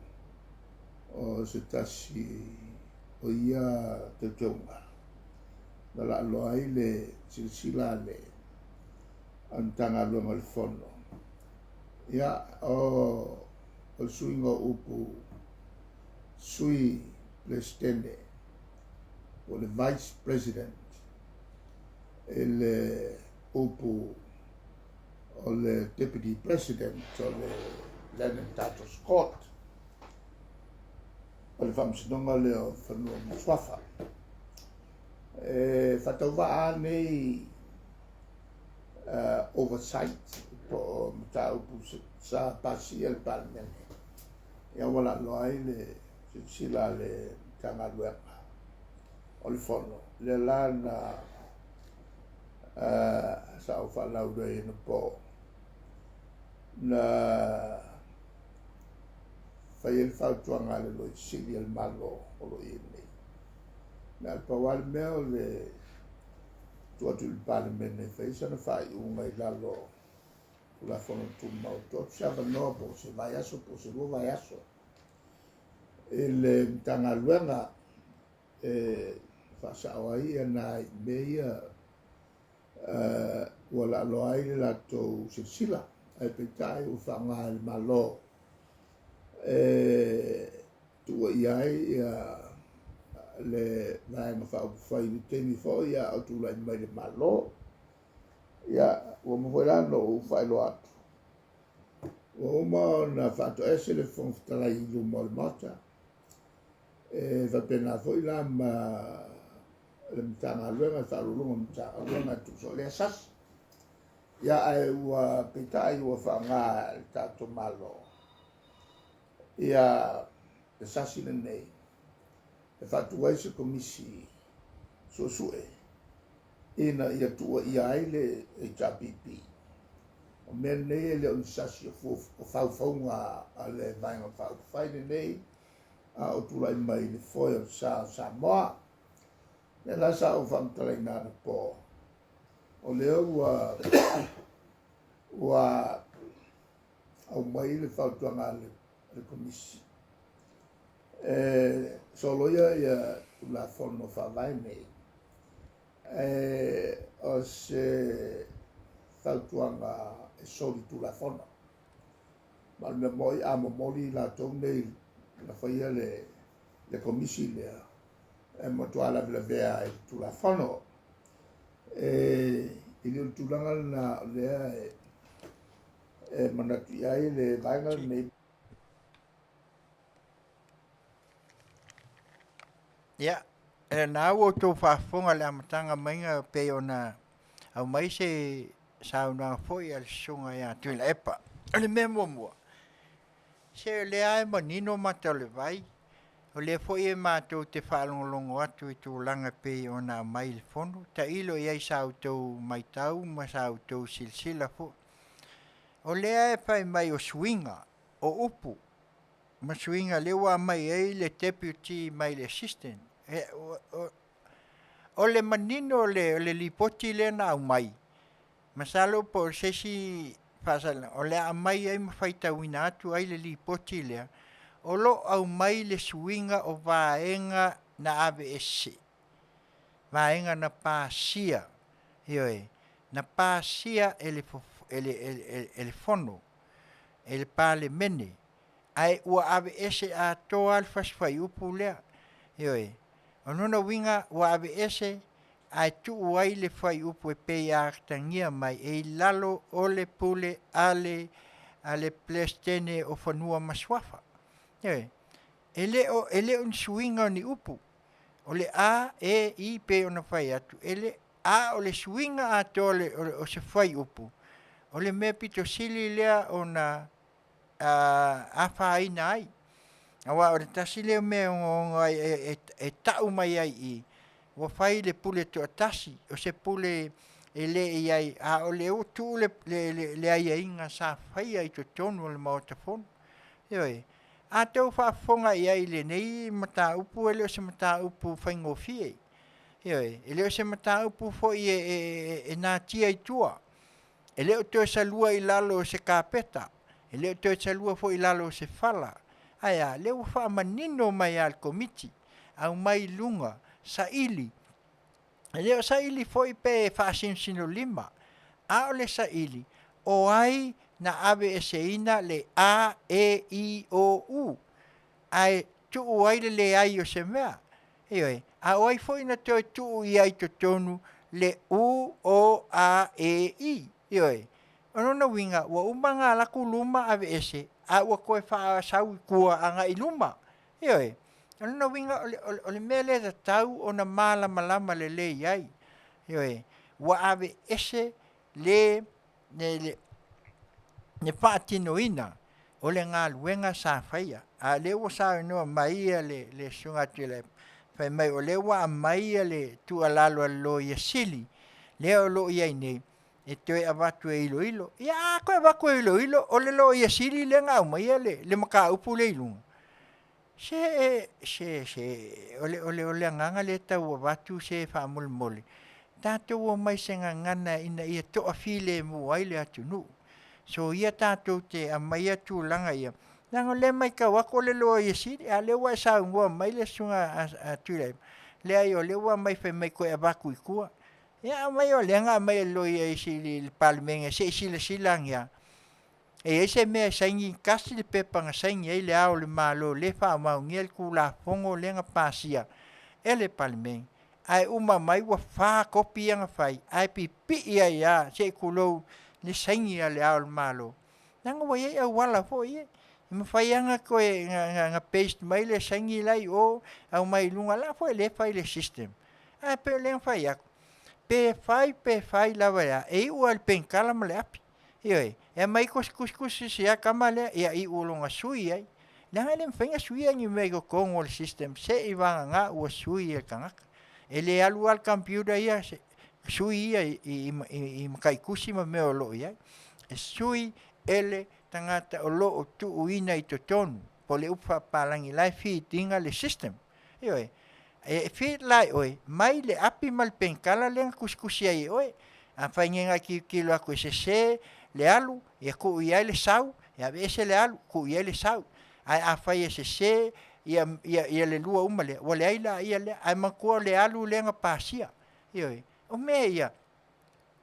o se tasi o ia teuteuga na laaloa ai le silasila a le Matagaluega o le Fono. Ia, o le suiga o upu Sui Peresetene po o le Vice President i le upu o le Deputy President o le Land and Titles Court o le Faamasinoga lea o Fanua ma Suafa. E faatauvaa nei oversight po o mataupu sa pasia e le Palemene ia ua laaloa ai le silasila a le Matagaluega o le Fono, lea la na sa ou faalauiloa anapo na fai ai le fautuaga a le Loia Sili a le Malo o lo o i ai nei. Na o le pau lava le mea o le tuu atu i le Palemene e fai sana faaiuga i lalo o Tulafono Tumau, tuu atu se avanoa po o se vaiaso po o se 2 vaiaso i le Matagaluega e faasao ai ia nai mea ia ua laaloa ai le latou silasila, ae peitai ua faaaoga e le Malo e tuuaia ai ia le Vaega Faaupufai i le taimi foi a o tulai mai le Malo. Ia, ua uma foi la ona ou faailoa atu, ua uma ona faatoese le Fofoga Fetalai i luma o le Maota, e faapena foi la ma le Matagaluega, le Faauluuluga o le Matagaluega e tusa o lea sasi. Ia, ae ua peitai ua faaaoga e le tatou Malo ia le sasi lenei e faatu ai se Komisi Suesue ina ia tuuaia ai le HRPP. O mea nei e le o ni sasi o faufauga a le Vaega Faaupufai lenei a o tulai mai i le foe o le sa o Samoa. Lea la sa ou faamatalaina anapo, o lea ua ua aumai le fautuaga a le Komisi e soloia ia Tulafono Faavae nei. E o se fautuaga e soli Tulafono. Ma o le mea moni a momoli i latou nei na faia le Komisi lea, e matua lavelavea i le Tulafono. E le o le tulaga lena o lea e manatu i ai le vaega lenei. Ia, e lena ua outou faafofoga i le amataga maiga pei ona aumai se saunoaga foi a le Susuga ia Tuilaepa. O le mea muamua, se o lea lava e manino mata o le vai, o lea foi e matou te faalogologo atu i tulaga e pei ona aumai i le Fono, tailo i ai sa outou matau ma sa outou silasila foi. O lea e fai mai o suiga o upu ma suiga lea ua aumai ai le deputy mai le assistant. O le manino o le lipoti lea na aumai, masalo po o se isi faasalalauga, o le a aumai ai ma faitauina atu ai le lipoti lea, o lo o aumai le suiga o vaega na aveese, vaega na pasia, ioe, na pasia e le Fono, e le Palemene, ae ua aveese atoa le fasi fuaiupu lea. Ioe. O lona uiga ua aveese ae tuu ai le fuaiupu e pei a atagia mai e i lalo o le pule a le a le Peresetene o Fanua ma Suafa. Ioe. E le o e le o ni suiga o ni upu. O le a, e, i pei ona fai atu, e le a o le suiga atoa o se fuaiupu, o le mea pito sili lea ona afaina ai. Aua o le tasi lea o mea e ogaoga ai e tau mai ai i i, ua fai le pule toatasi, o se pule e le i ai, a o lea ua tuu le aiaiga sa faia i totonu o le Maota Fono. Ioe. A outou faafofoga i ai i lenei mataupu, e le o se mataupu faigofie. Ioe, e le o se mataupu foi e, e, e, e natia i tua. E le o toe salua i lalo o se kapeta, e le o toe salua foi i lalo o se fala. Ae a, lea ua faamanino mai lava e le Komiti, aumai i luga, saili. E le o saili foi pe faasinosinolima, a o le saili, o ai na aveeseina le a, e, i, o, u, ae tuu ai le leai o se mea. Ioe, a o ai foi na toe tuu i ai i totonu le u, o, a, e, i. Ioe, o lona uiga ua uma ona alu atu luma aveese, a ua toe faasau i tua agai i luma. Ioe, o lona uiga o le, o le mea lea e tatau ona malamalama lelei ai. Ioe, ua aveese le, le, le, le faatinoina o le galuega sa faia. A o lea ua saunoa mai ia le, le Susuga Tuilaepa, fai mai o lea ua aumai ia le tuualalo a le Loia Sili, lea o lo o i ai nei, e toe avatu e iloilo. Ia a toe avatu e iloilo, o le Loia Sili lea na aumaia le, le mataupu lea i luga. Se, se, se, o le, o le, o le agaga lea e tau avatu se faamolemole, tatou omai i se gagana ina ia toafilemu ai le atunuu. Soia tatou te aumaia tulaga ia, leaga o lea e matau atu o le Loia Sili, a o lea ua e saunoa mai le Susuga a Tuilaepa, leai o lea ua aumai fai mai toe avatu i tua. Ia aumai o lea na aumai e le Loia Sili i le Palemene se i silasila ane lava. E i ai se mea e saini tasi le pepa na saini ai Le Ao o le Malo lea e faamaonia le Tulafono lea na pasia e le Palemene, ae uma mai ua fa kopi ia na fai ae pipii ai lava se i tulou le saini a Le Ao o le Malo. Leaga ua i ai auala foi ia, e mafai lava ona toe na paste mai le saini la i o aumai i luga, o la foi o lea e fai i le system. Ae pei o lea na fai atu, pe fai pe fai lava e a, e iu lava i le penikala ma le api. Ioe, e aumai tusitusi si a tama lea, ia iu loa na sui ai. Leaga e le mafai ona suia ni mea i totonu o le system seiavagana ua sui e le tagata. E le alu lava le computer ia sui ia i mataitusi ma mea o lo o i ai. E sui e le tagata o lo o tuuina i totonu, po o le upu faapapalagi la e feed ina le system. Ioe, E feed la e oe mai le api ma le penikala lea na tusitusi ai e oe. Afai nei na e tilotilo atu e sese le alu, ia tuu i ai le sau, ia aveese le alu, tuu i ai le sau. Ae afai e sese ia, ia, ia le lua uma lea, ua leai la ia lea, ae manatua o le alu lea na pasia. Ioe, o mea ia,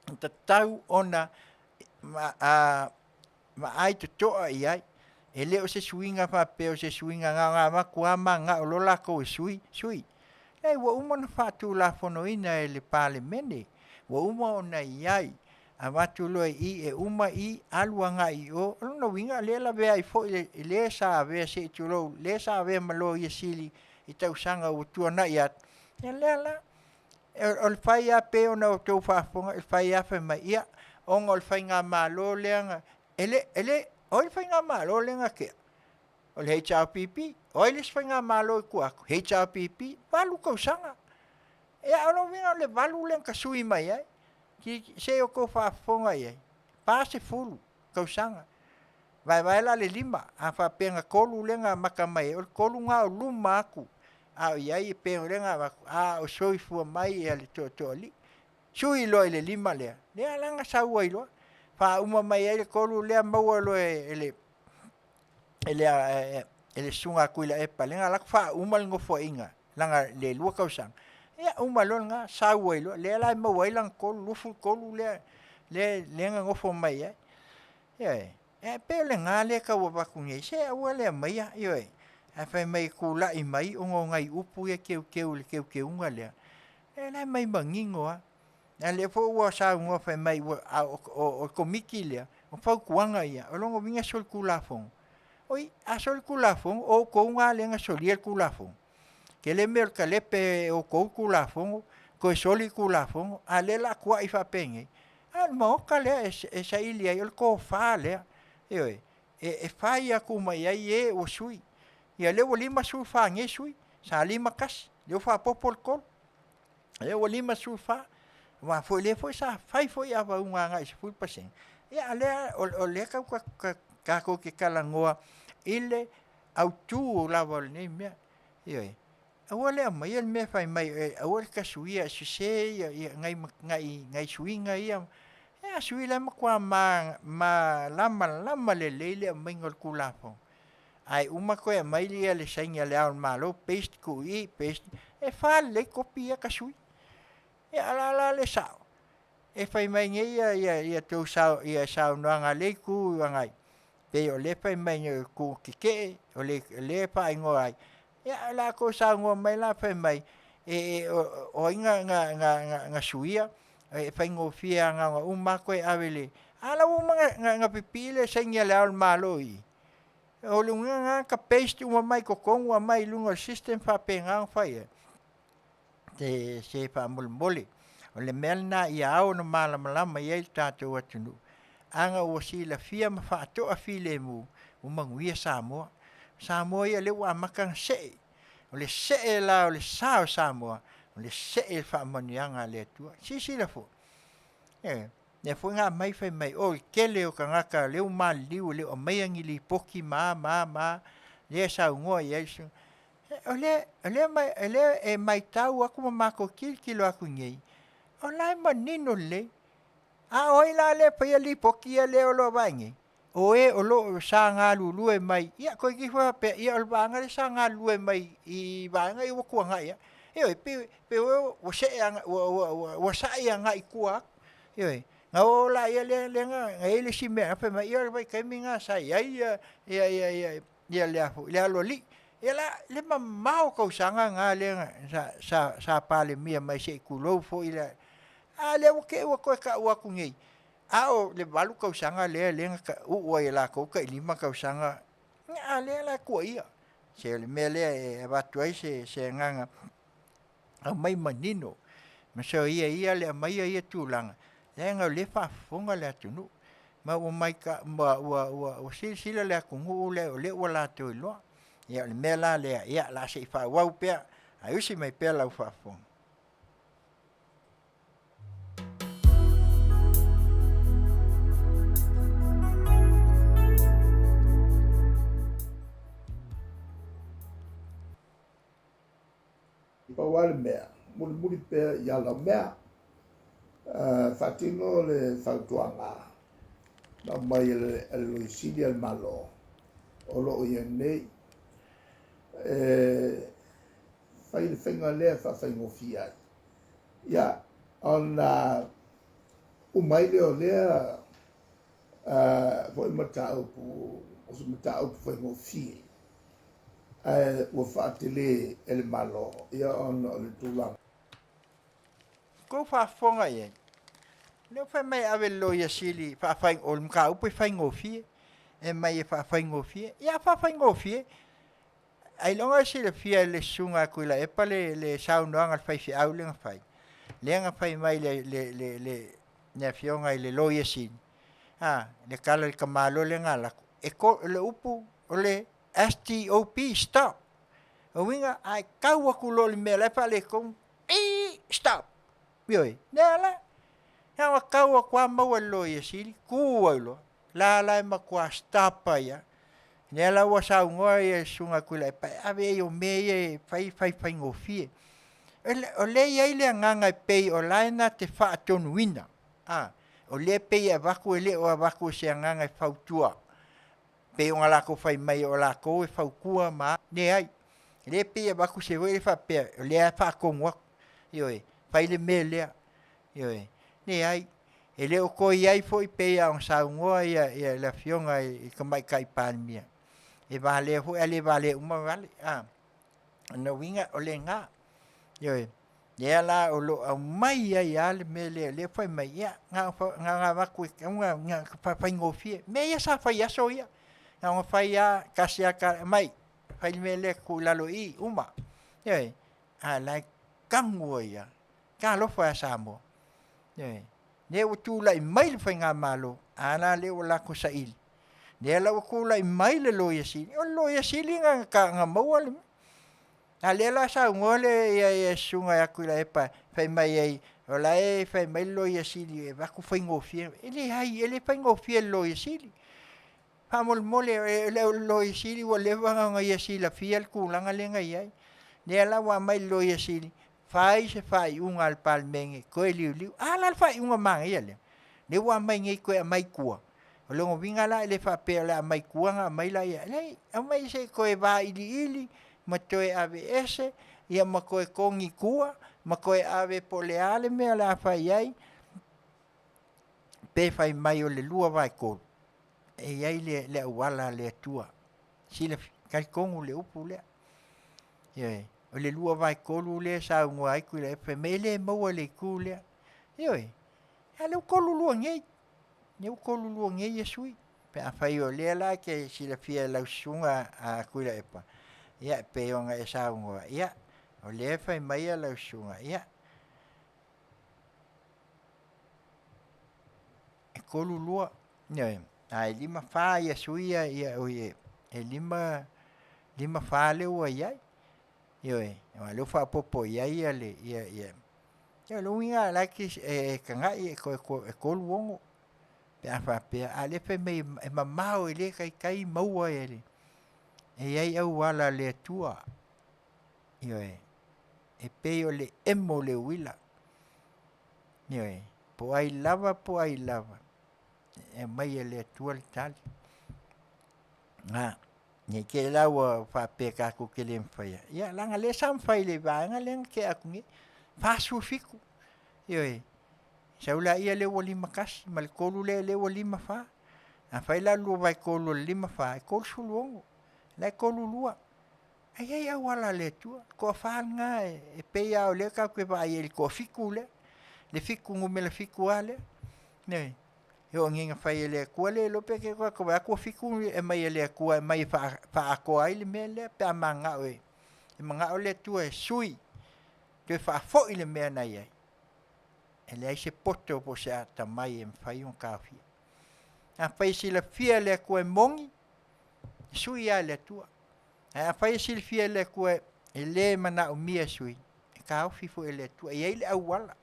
e tatau ona ma, a, vaai totoa i ai. E le o se suiga faapea o se suiga na ona avatu lava mananao loa latou e sui, sui. Leai, ua uma ona faatulafonoina e le Palemene, ua uma ona i ai, avatu loa i i, e uma i, alu agai i o. O lona uiga o lea e lavea ai foi le e sa avea, se i tulou, le sa avea ma Loia Sili i tausaga ua tuanai atu, ia lea la, o le fai lava pei ona outou faafofoga, e fai lava fai mai, ia, ona o le faigamalo lea na, e le, e le, o ai le faigamalo lea na tea? O le HRPP. O ai le isi faigamalo i tua atu? HRPP, 8 tausaga. Ia, o lona uiga o le 8 lea na tasui mai ai. Se i outou faafofoga i ai, 40 tausaga. Vaevae la le lima, a faapea na tolu lea na amata mai ai, o le tolu lena o luma atu a o i ai e pei o lea na avatu, a o soifua mai le Tootooalii. Sui loa i le lima lea, lea la na sau ai loa, faauma mai ai le tolu lea maua loa e le e le e le Susuga a Tuilaepa lea na alu atu faauma le nofoaiga lana le lua tausaga, ia uma loa lena sau ai loa, lea la e maua ai lana tolu, 23 lea lea lea na nofo mai ai. Ioe. E pei o lena lea e tau avatu nei, se aua le aumaia, ioe. Ae fai mai e tulai mai ona o nai upu ia e teuteu i le teuteuga lea, e la e aumai manino lava. A o lea foi ua saunoa fai mai ua, a o le Komiti lea, o fautuaga ia, o lona uiga e solitulafono. Oi, a solitulafono, o outou na lea na solia le Tulafono. Tele mea o le talepe e outou le Tulafono, toe soli le Tulafono, a o lea o le a tuuai faapenei. A o le Maota lea e saili ai, o le tofa lea, ioe, e fai atu uma i ai e ua sui. Ia lea ua 54 nei sui, sa 51, lea ua faaopoopo le 3. Lea ua 54, aua foi lea foi sa fai foi avauga agai i le 10%. Ia a o lea, o lea tatou te talanoa i le autu lava o lenei mea. Ioe. Aua le aumaia le mea fai mai aua le tasuia e sese ia ia nai nai nai suiga ia. E a sui la e matua ma malamalama lelei le aumaiga o le Tulafono. Ae uma toe aumai ia le saini a Le Ao o le Malo, paste tuu i i, paste, e fa lelei kopi ia tasui. Ia a o le a la le sao? E fai mai nei ia ia ia tou sao ia saunoaga a lea itu agai pei o lea e fai mai nei o itu tetee, o lea e faaigoa ai, ia ae o le a tou saunoa mai la fai mai o ai na suia, e faigofie lava na ona uma lava toe ave i le… A o la e ua uma ona pipii le saini a Le Ao o le Malo i i. O le uiga lena na paste uma mai totonu aumai i luga o le system faapena ona fai ai? Se se faamolemole, o le mea lena ia ao ona malamalama i ai le tatou atunuu, ana ua silafia ma faatoafilemu, ua manuia Samoa. O Samoa ia o lea ua amata ona see, o le see la o le sa o Samoa, o le see i le faamanuiaga a le Atua. Silasila foi, ioe, lea foi na aumai fai mai o le tele o tagata o lea ua maliliu e le o aumaia ni lipoti ma a ma a ma a lea e saunoa i ai le sui usufono. O lea e matau atu ma matou tilotilo atu i inei, o la e manino lelei. A o ai la lea e faia lipoti ia lea o lo o vaai nei? O e o lo o sa galulue mai, ia toeitiiti foi faapea, ia o le vaega lea sa galulue mai i vaega ia ua tuanai atu. Ioe, pei ua see ua sai agai i tua atu. Ioe, ona o o laia lea na i ai le isi mea fai mai, ia o le vaitaimi lena sa i ai le aloalii. Ia la, le mamao o tausaga na lea sa Palemia mai se i tulou foi le… a lea ua te i ua toe tau atu nei, a o le 8 tausaga lea na uu ai e latou tai 5 tausaga, a o lea la e tuuaia. Se o le mea lea e avatu ai se agaga, aumai manino, ma soia ia le aumaia o ia tulaga, leaga o lea e faafofoga le atunuu. Ma ua silasila le atunuu o lea ua latou iloa. Ia o le mea la lea, ia o le a se i faaauau pea, ae usi mai pea lau faafofoga. Pau lava le mea, mulimuli pea i ala o mea. Faatino le fautuaga na aumai e le Loia Sili a le Malo o lo o i ai nei e fai le faiga lea e faafaigofie ai. Ia, ona uma ai lea o lea foi mataupu, o se mataupu faigofie, ae ua faatele e le Malo, ia ona o le tulaga. Tou faafofoga i ai, lea ua fai mai e ave i le Loia Sili, o le mataupu e faigofie, e aumai e faafaigofie. Ia a faafaigofie, ailoga e silafia e le Susuga ia Tuilaepa le saunoaga a le faifeau lea na fai? Lea na fai mai i le afioga i le Loia Sili, a, le tala i le tamaloa lea na alu atu, o le upu o le STOP, stop. O lona uiga a e tau atu loa i le mea o la e faaletonu, ii, stop. Ioe, lea la, na ona tau atu lava maua e le Loia Sili, tu ai loa, la la e matua stop ai lava. Lea la ua saunoa le Susuga ia Tuilaepa e ave ai o mea ia e fai e fai faigofie. O lea e i ai le agaga e pei o la e na te faatonuina, o lea e pei e avatu e le o avatu o se agaga e fautua, pei ona latou fai mai o latou e fautua ma a, leai. O lea e pei e avatu se foi lea faapea o lea e faatonu atu, ioe, fai le mea lea, ioe. Leai, e le o toe i ai foi pei lava ona saunoa le Afioga i le Tamaitai Palemia, e valea foi ae le valea uma vale. O lona uiga o lena, ioe. O lea la o lo o aumai ai lava le mea lea, lea e fai mai, ia na ona avatu e tatau ona faafaigofie. Mea ia sa fai i aso ia, na ona fai lava, tasi lava le tala, aumai, fai le mea lea, tuu i lalo i i, uma. Ioe, a o la e tanu ai lava. Talofa ia Samoa, ioe. Lea ua tulai mai le faigamalo, a la lea ua latou saili? Lea la ua tulai mai le Loia Sili, o le Loia Sili na maua le mea. A o lea la e saunoa le Susuga ia Tuilaepa fai mai ai, o la e fai mai le Loia Sili e avatu faigofie. E leai, e le faigofie i le Loia Sili. Faamolemole, o le Loia Sili ua leva ona ia silafia le tulaga lea na i ai. Lea la ua aumai le Loia Sili, fai se faaiuga a le Palemene, toe liuliu. A la le faaiuga manaia lea? Lea ua aumai nei toe aumai i tua. O lona uiga la e le faapea o le a aumai i tua ona aumai laia. Leai, aumai se i toe vailiili ma toe aveese, ia ma toe togi i tua, ma toe ave po o le a le mea o le a fai ai, pe fai mai o le 2/3, e i ai le auala a le Atua. Silafia, talitonu le upu lea. Ioe, o le 2/3 lea e saunoa ai Tuilaepa fai mai e le maua i le itu lea. Ioe, a o lea ua 32 nei, lea ua 32 nei ia sui usufono. Pe afai o lea la e te silafia e lau susuga a Tuilaepa, ia e pei ona e saunoa, ia o lea e fai mai lau susuga, ia e 32, ioe, ae 54 ia sui ia, oi e 5, 54 lea ua i ai. Ioe, aua o lea ua faaopoopo i ai ia le, ia, ia, ia o le uiga o la e tagai e 36 pe a faapea, a o lea e fai mai e mamao e le taitai maua e le, e i ai auala a le Atua. Ioe, e pei o le emo o le uila. Ioe, po o ai lava po o ai lava, e aumai e le Atua le tali. Na, ne i te i la ua faapea tatou te le mafaia, ia leaga o lea sa mafai i le vaega lea na tea atu nei, 47. Ioe, sau laia lea ua 51 ma le 3 lea, lea ua 54. Afai la o le 2/3 o le 54, e 36, la e 32. Ae i ai auala a le Atua, toafa lena e pei lava o lea tatou te vaai ai i le toafitu lea, le fitu numera fitu lava lea. Ioe. E oo nei ina fai e le Atua le iloa pe te vaai atu ua fitu e aumai e le Atua e aumai e faaatoa ai le mea lea pe a mananao e manao le Atua e sui, toe faafoi le mea na i ai. E leai se poto po o se atamai e mafai ona taofia. Afai e silafia e le Atua e moni, e sui lava e le Atua. Ae afai e silafia e le Atua e le manaomia e sui, e taofi foi e le Atua. E i ai le auala.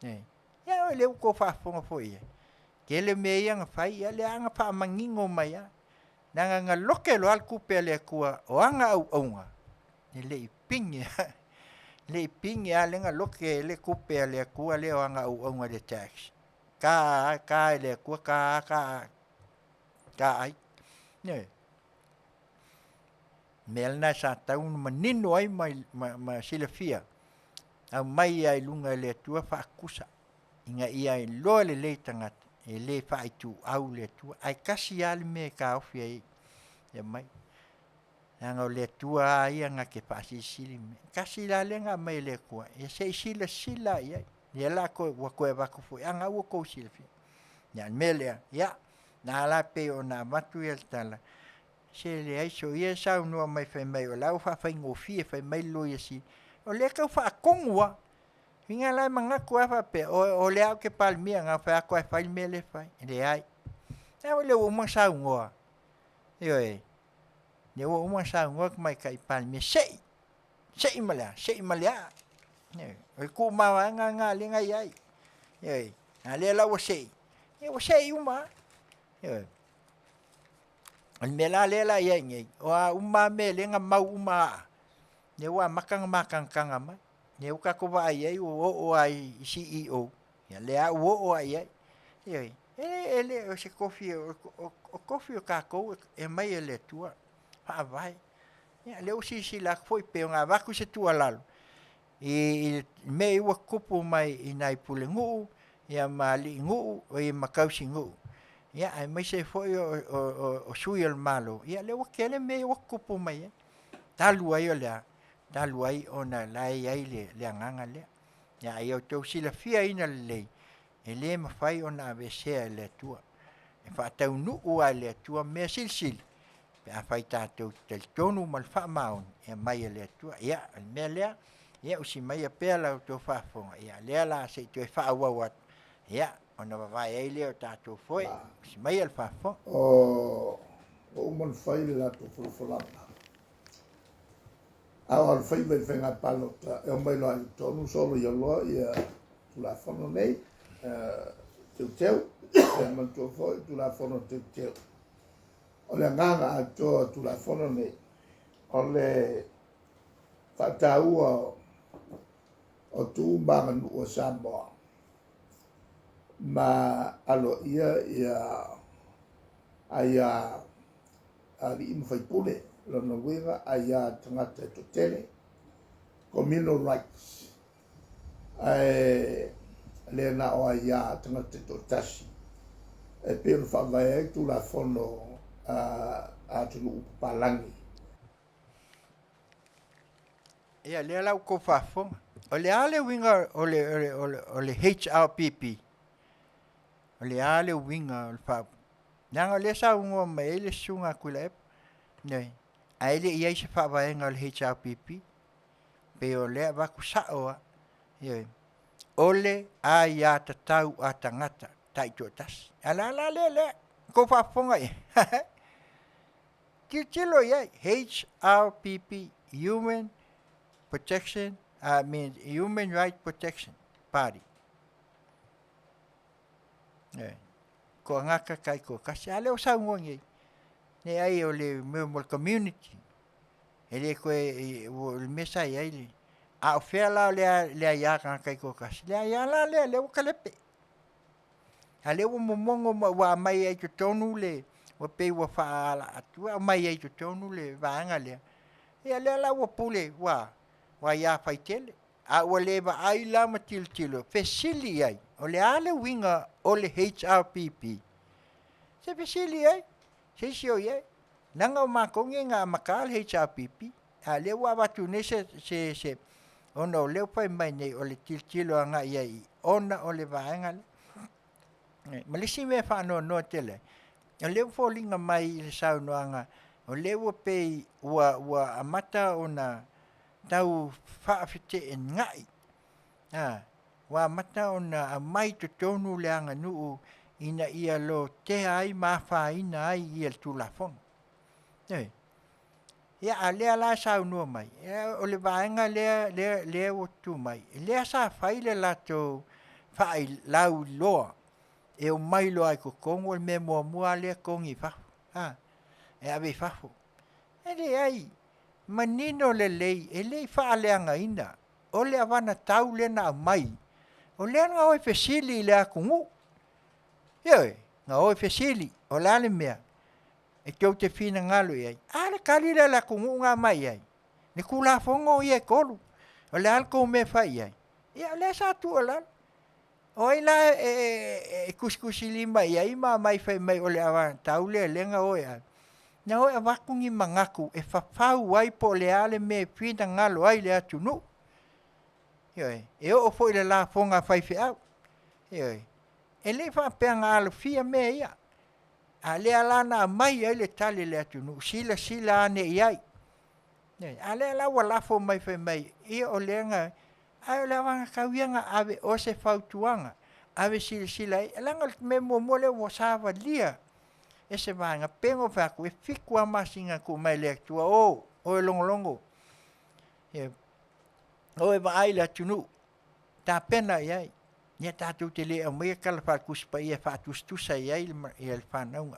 Ia o lea ua tou faafofoga foi i ai, tele mea ia na fai, ia lea na faamanino mai lava, leaga na lote loa le tupe a le Atua o ana auauna, e le i pine lava, e le i pine lava lea na lote ai le tupe a le Atua lea o ana auauna i le tax. Ta ta e le Atua, ta ta ta ai. Ioe. Mea lena sa tau ona manino ai ma, ma, ma silafia, aumai ai i luga e le Atua faakusa, ina ia iloa lelei tagata, e le faaituau le Atua, ae tasi lava le mea e taofi ai e aumai. Leaga o le Atua lava ia na te faasilisili mea. Tasi la lea na aumai e le Atua, ia se i silasila i ai. Ia la koe, ua toe avatu foi, a na ua tou silafia. Ia, le mea lea, ia, na la pei ona avatu ia le tala, Se leai soia e saunoa mai fai mai o la ua faafaigofie fai mai le Loia Sili. O lea e tau faatonu lava. Uiga la e manatu lava faapea, o lea ou te Palemia na fai atu lava e fai le mea lea e fai. Leai. A o lea ua uma ona saunoa. Ioe. Lea ua uma ona saunoa le Tamaitai Palemia, se i, se i ma le a? Se i ma le a? Ioe. O le tuumavaega lena lea na i ai. Ioe. A lea la ua se i, ia ua se i uma lava. Ioe. O le mea la lea la i ai nei, o a uma lava mea lea na mau uma aa, lea ua amata ona matanataga mai. Lea ua tatou vaai ai ua oo lava i CEO, ia lea lava ua oo lava i ai. Ioe, e le o se tofi, o tofi o tatou e aumai e le Atua, faavae. Ia lea ua silasila atu foi pei ona avatu se tuualalo, i mea ia ua tutupu mai i nai pulenuu ia ma alii nuu ma tausinuu, ia aemaise ai foi o sui o le Malo, ia lea ua tele mea ia ua tutupu mai ai. Talu ai o le a? Talu ai ona o la e i ai le agaga lea. Ia a ia outou silafiaina lelei, e le mafai ona aveesea e le Atua. E faataunuu lava e le Atua mea silisili pe afai tatou te talitonu ma le faamaoni e aumai e le Atua. Ia, o le mea lea, ia usi maia pea la outou faafofoga, ia lea la se i toe faaauau atu, ia, ona vavae ai lea o tatou foe. Usi maia le faafofoga. Ua uma ona fai le latou folafolaga. A o alofaiva i le faiga palota e omai loa i totonu soloia loa ia Tulafono nei teuteu. E manatua foi Tulafono teuteu. O le agaga atoa o Tulafono nei, o le. Faataua o tu ma aganuu a Samoa ma aloaia ia aia alii ma faipule, lona uiga aia tagata e toatele, communal rights, ae le na o aia tagata e toatasi e pei ona faavae ai Tulafono a atunuu papalagi. Ia, lea la ua tou faafofoga. O le a le uiga o le, o le, o le, o le HRPP? O le a le uiga o le faa... Leaga o lea sa ugoa mai ai le susuga a Tuilaepa, ioe, ae le i i ai se faavaega o le HRPP. Pei o lea e avatu sao lava, ioe. O le aiatatau a tagata taitoatasi. A o le a la lea, lea, tou faafofoga i ai? Tilotilo i ai, HRPP, Human Protection, I mean, Human Right Protection Party. Eh, ko angaka kai ko kasi. A leo saunoa nei. Ne ai o le mea mo le community. E le koe, e, o le mea sa i ai le. A o fea la o le, le aiā kanga kai ko kasi. Le aiā la lea, lea ua kalepe. A lea ua momono ma ua aumai ai totonu le ua pei ua faaala atu ua aumai ai totonu le vaega lea. Ia lea la ua pule ua ua ia faitele. A ua le vaai la ma tilotilo fesili i ai, o le a le uiga o le HRPP? Se fesili i ai, se isi o i ai. Leaga o matou nei na amata le HRPP, a lea ua avatu nei se, se, se ona o lea ua fai mai nei o le tilotilo agai i ai ona o le vaega lea. Ma le isi mea e faanoanoa tele ai, o lea ua foliga mai i le saunoaga, o lea ua pei ua, ua amata ona tau faafeteenai, a, ua amata ona aumai i totonu le aganuu ina ia lotea ai ma afaina ai ia le Tulafono. Ioe. Ia, a o lea la e saunoa mai, o le vaega lea, lea, lea ua tu mai, lea sa fai le latou faalauiloa e omai loa i totonu, o le mea muamua lava lea togi i fafo, a, e ave i fafo. E leai, manino lelei, e le i faaleagaina, o le avanatau lea na aumai, o lea na o e fesili i le atunuu. Ioe, na o e fesili, o le a le mea e tou te finagalo i ai? A le tali lea a le atunuu na aumai i ai, le Tulafono ia e tolu, o le a le tou mea e fai i ai? Ia o lea sa tuualalo. O ai la e tusitusilima i ai ma aumai fai mai o le avanatau lea lea na o e ave? Na o e avatu ni manatu e fafau ai po o le a le mea e finagalo ai le atunuu. Ioe, e oo foi i le lafoga a faifeau. Ioe, e le faapea na alofia mea ia. A lea la na aumai ai le tali a le atunuu, silasila ane i ai. A lea la ua lafo mai fai mai, ia o lea na, ae o le avanatau ia na ave o se fautuaga, ave silasila ai, leaga o le mea muamua lea ua savalia e se vaega, pei ona ou fai atu, e fitu lava masina na tuu mai e le Atua, o, o e logologo, ia, o e vaai i le atunuu, tapena i ai. Ia tatou te le aumaia tala faale-Tusi Paia e faatusatusa i ai le fanauga,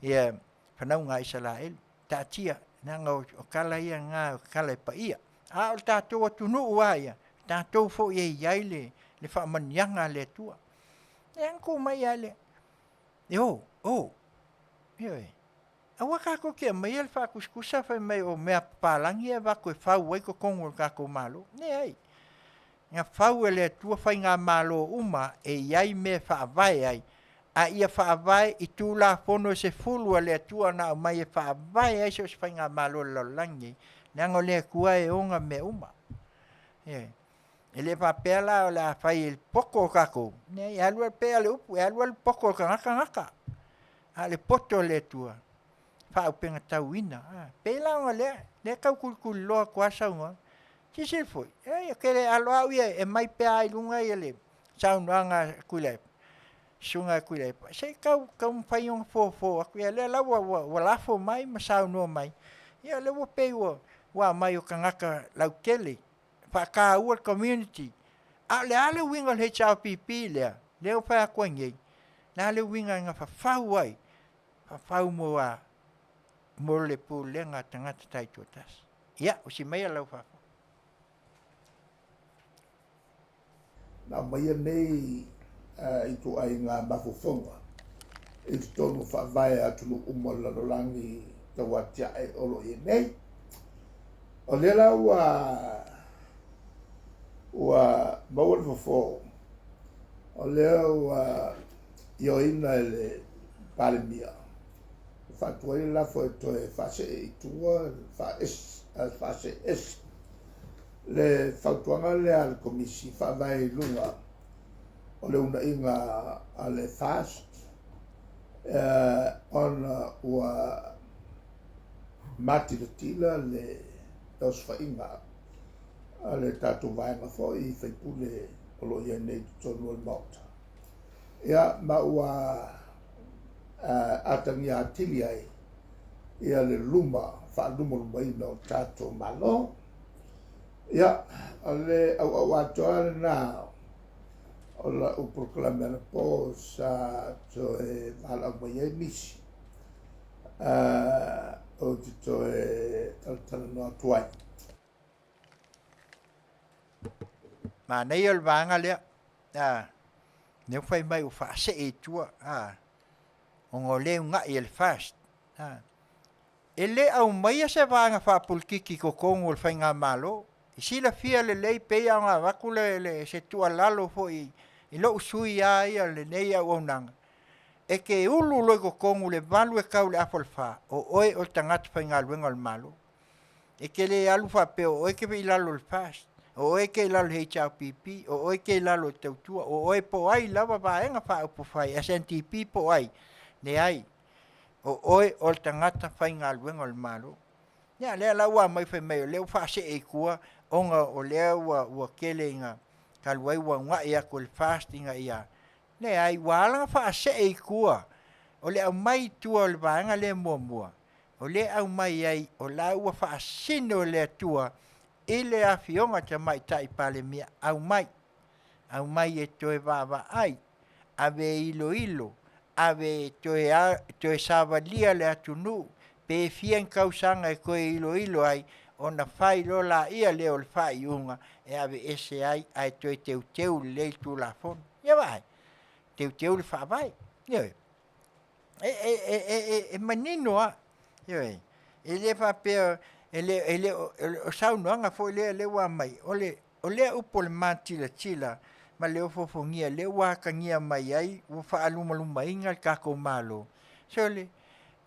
ia fanauga a Isaraelu. Taatia, leaga o tala ia na, o tala e paia. A o le tatou atunuu lava ia, tatou foi e i ai le, le faamanuiaga a le Atua. Ia na tuu mai lava lea. E o, o, ioe. Aua tatou te aumaia le faatusatusa fai mai o mea papalagi e avatu e fau ai totonu o le tatou Malo. Leai. Na fau e le Atua faigamalo uma e i ai mea e faavae ai, a ia faavae i Tulafono e sefulu a le Atua na aumai e faavae ai so o se faigamalo o le lalolagi nei, leaga o le Atua e ona mea uma. Ioe. E le faapea la o le a fai e le poto o tatou, leai, e alu alu, pei lava o le upu, e alu alu poto o le tagata gata. A o le poto o le Atua, faaaupegatauina. Pei la ona lea, lea e tau tulituliloa atu lava saunoaga. Silasila foi, e ou te le alo au ia e aumai pea i luga le saunoaga a Tuilaepa, susuga a Tuilaepa, se i tau taumafai ona fofo atu. Ia lea la ua, ua, ua lafo mai ma saunoa mai, ia lea ua pei ua, ua aumai o tagata lautele, faataua le community. A o le a le uiga o le HRPP lea, lea ua fai atu ai nei, le a le uiga na fafau ai, fafau mo a, mo le pulega a tagata taitoatasi. Ia, usi maia lau faafofoga. na aumaia nei ituaiga mafaufauga i totonu o faavae a atunuu uma o le lalolagi tauatiae o lo o i ai nei. O lea la ua ua maua le fofo, o lea ua ioeina e le Palemia e faatu ai le lafo e toe faasee i tua, faasee ese le fautuaga lea a le Komisi Faavae i luga o le unaiga a le FAST ona ua matilatila le osofaiga a le tatou vaega foi faipule o lo o i ai nei i totonu o le Maota. Ia, ma ua atagia atili ai ia le luma faalumalumaina o tatou Malo. Ia, o le auau atoa lena o lau polokalame anapo sa toe valaau mai ai nisi ou te toe talatalanoa atu ai. Manaia o le vaega lea, a, lea ua fai mai ua faasee i tua, a, ona o lea e uunai e le FAST. A, e le aumaia se vaega faapolokiki i totonu o le faigamalo. E silafia lelei pei lava ona avatu le, le, se tuualalo foi i lou sui usufono lava ia o lenei auaunaga, e te ulu loa i totonu i le 8 e tau i le afa o le 4, o oe o le tagata faigaluega o le Malo. E te le alu faapea o oe e te i lalo o le FAST, o oe e te i lalo o le HRPP, o oe e te i lalo o le Tautua, o oe po o ai lava Vaega Faaupufai, SNDP po o ai, leai. O oe o le tagata faigaluega o le Malo. Ia, lea la ua aumai fai mai o lea ua faasee i tua ona o lea ua, ua tele ina talu ai ua uunai atu e le FAST ina ia Leai, ua ala ona faasee i tua, o le aumai i tua o le vaega lea muamua, o lea e aumai ai o la ua faasino e le Atua i le Afioga Tamaitai Palemia, aumai, aumai e toe vaavaai, ave e iloilo, ave e toe, toe savalia le atunuu, pe fia ni tausaga e toe iloilo ai, ona fai loa laia lea o le faaiuga e aveese ai ae toe teuteu lelei le Tulafono. Ia vaai, teuteu le Faavae. Ioe. E, e, e, e, e, e manino lava. Ioe. E le faapea, e le, e le, o, o saunoaga foi lea lea ua aumai, o le, o lea upu o le matilatila ma le ofoofogia lea ua atagia mai ai ua faalumalumaina le tatou Malo. Sole,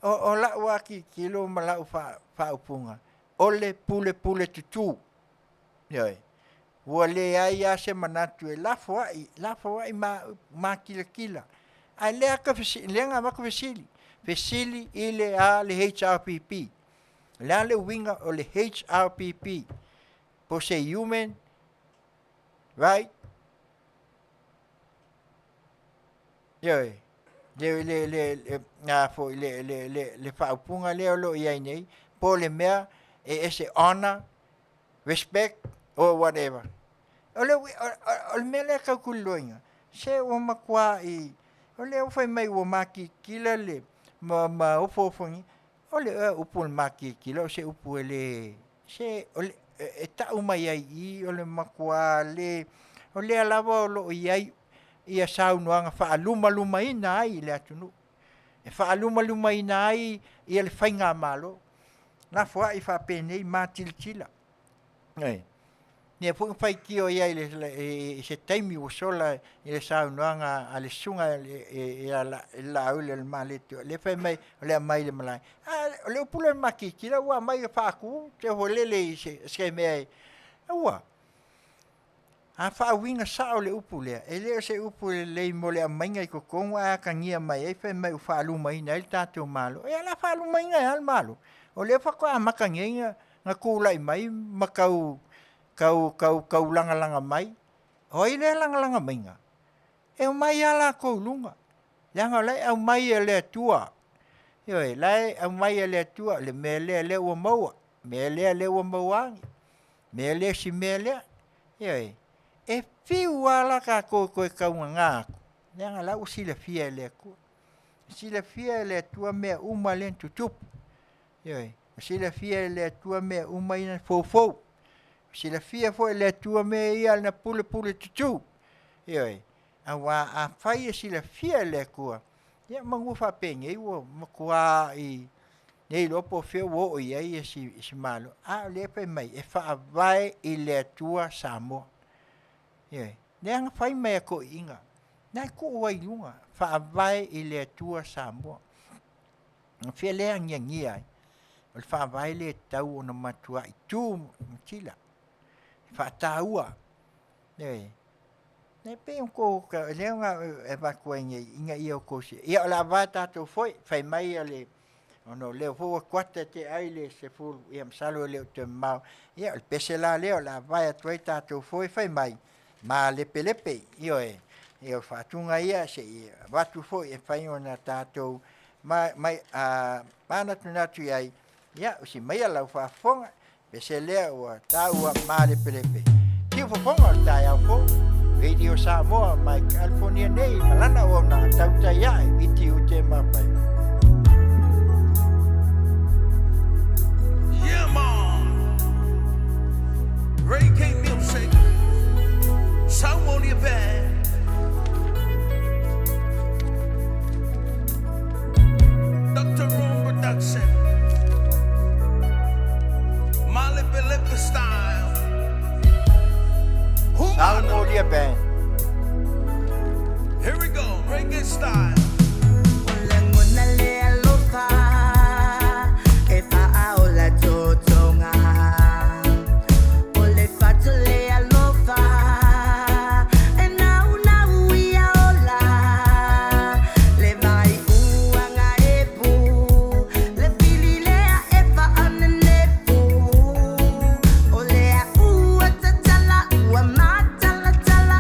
o, o lau lava tilotilo ma lau faaupuga, o le pulepule tutū. Ioe. Ua leai lava se manatu e lafoai, lafoai ma matilatila. Ae lea ka fesili, lea na avatu fesili, fesili i le a le HRPP. O le a le uiga o le HRPP? Po se human right? Ioe, le, le, le, le, a foi, le, le, le, le faaupuga lea o lo o i ai nei, po o le mea e ese honor, respect or whatever. O le, o, o, o le mea lea tau tuliloaina, se ua matua i, o lea ua fai mai ua matilitila le, ma, ma ofoofogia, o le uh, upu o le matilitila o se upu e le, se, o le, e, e tau mai ai i, o le matua le, o lea lava o lo o i ai ia saunoaga faalumalumaina ai le atunuu, e faalumalumaina ai ia le faigamalo. Lafoai faapenei matilatila. Ioe. Lea foi na faitio i ai i se taimi ua sola i le saunoaga a le susuga ia Laauli o le Malietoa, lea fai mai o le aumai i le malae. A o le upu lea o le matilatila ua aumai e faatu se holele i se mea e aua. A faauiga sao le upu lea, e le o se upu lelei mo le aumaiga i totonu ae atagia mai ai fai mai ua faalumaina ai le tatou Malo. Ia o le a faalumaina e a le Malo? O lea faatoa amata nei ona tulai mai ma tau, tau, tau, tau lagalaga mai. O ai lea lagalaga maiga? E omai lava latou i luga, leaga o la e aumai e le Atua. Ioe, la e aumai e le Atua le mea lea lea ua maua, mea lea lea ua maua ane, mea lea si mea lea. Ioe, e fiu lava la tatou e toe taugaga atu, leaga la ua silafia e le Atua. E silafia e le Atua mea uma lea na tutupu. Ioe, ua silafia e le Atua mea uma ia na foufou. Ua silafia foi e le Atua mea ia na pulepule tutū. Ioe, auā afai e silafia e le Atua, ia manu faapenei ua matuā i le iloa po o fea ua oo i ai si, si Malo, a o lea e fai mai e faavae i le Atua Samoa. Ioe, leaga fai mai a toeaiina, na e tuu ai i luga, faavae i le Atua Samoa. O fea lea e agiagia ai? O le faavae lea e tatau ona matuai tu matila, faataua. Ioe. E pei ona outou, lea na avatu ai nei ina ia outou silafia. Ia o le a vae tatou foi, fai mai le, ona o lea foi ua kuata tea ai le 10, ia masalo e le o toe mamao. Ia o le pese la lea o le a vae atu ai tatou foi fai mai, malepelepe, ioe, ia o faatuga ia se i avatu foi e fai ona tatou manatunatu i ai, ia usi maia lau faafofoga, pese lea ua taua malepelepe. Siufofoga o le taeao fou, Radio Samoa mai California nei, ma lana auaunaga tautai ae i tiute ma faiva. Yeah, man. Reggae music. Saumolia Band. Dr. Room Production. Malepelepe style. Humana. Saumolia Band. Here we go. Reggae style. O lagona le alofa e faaola totoga. O le fatu le alofa e naunau ia ola. Le vai uaga epu le fili lea e faanenefu. O lea ua tatala ua matalatala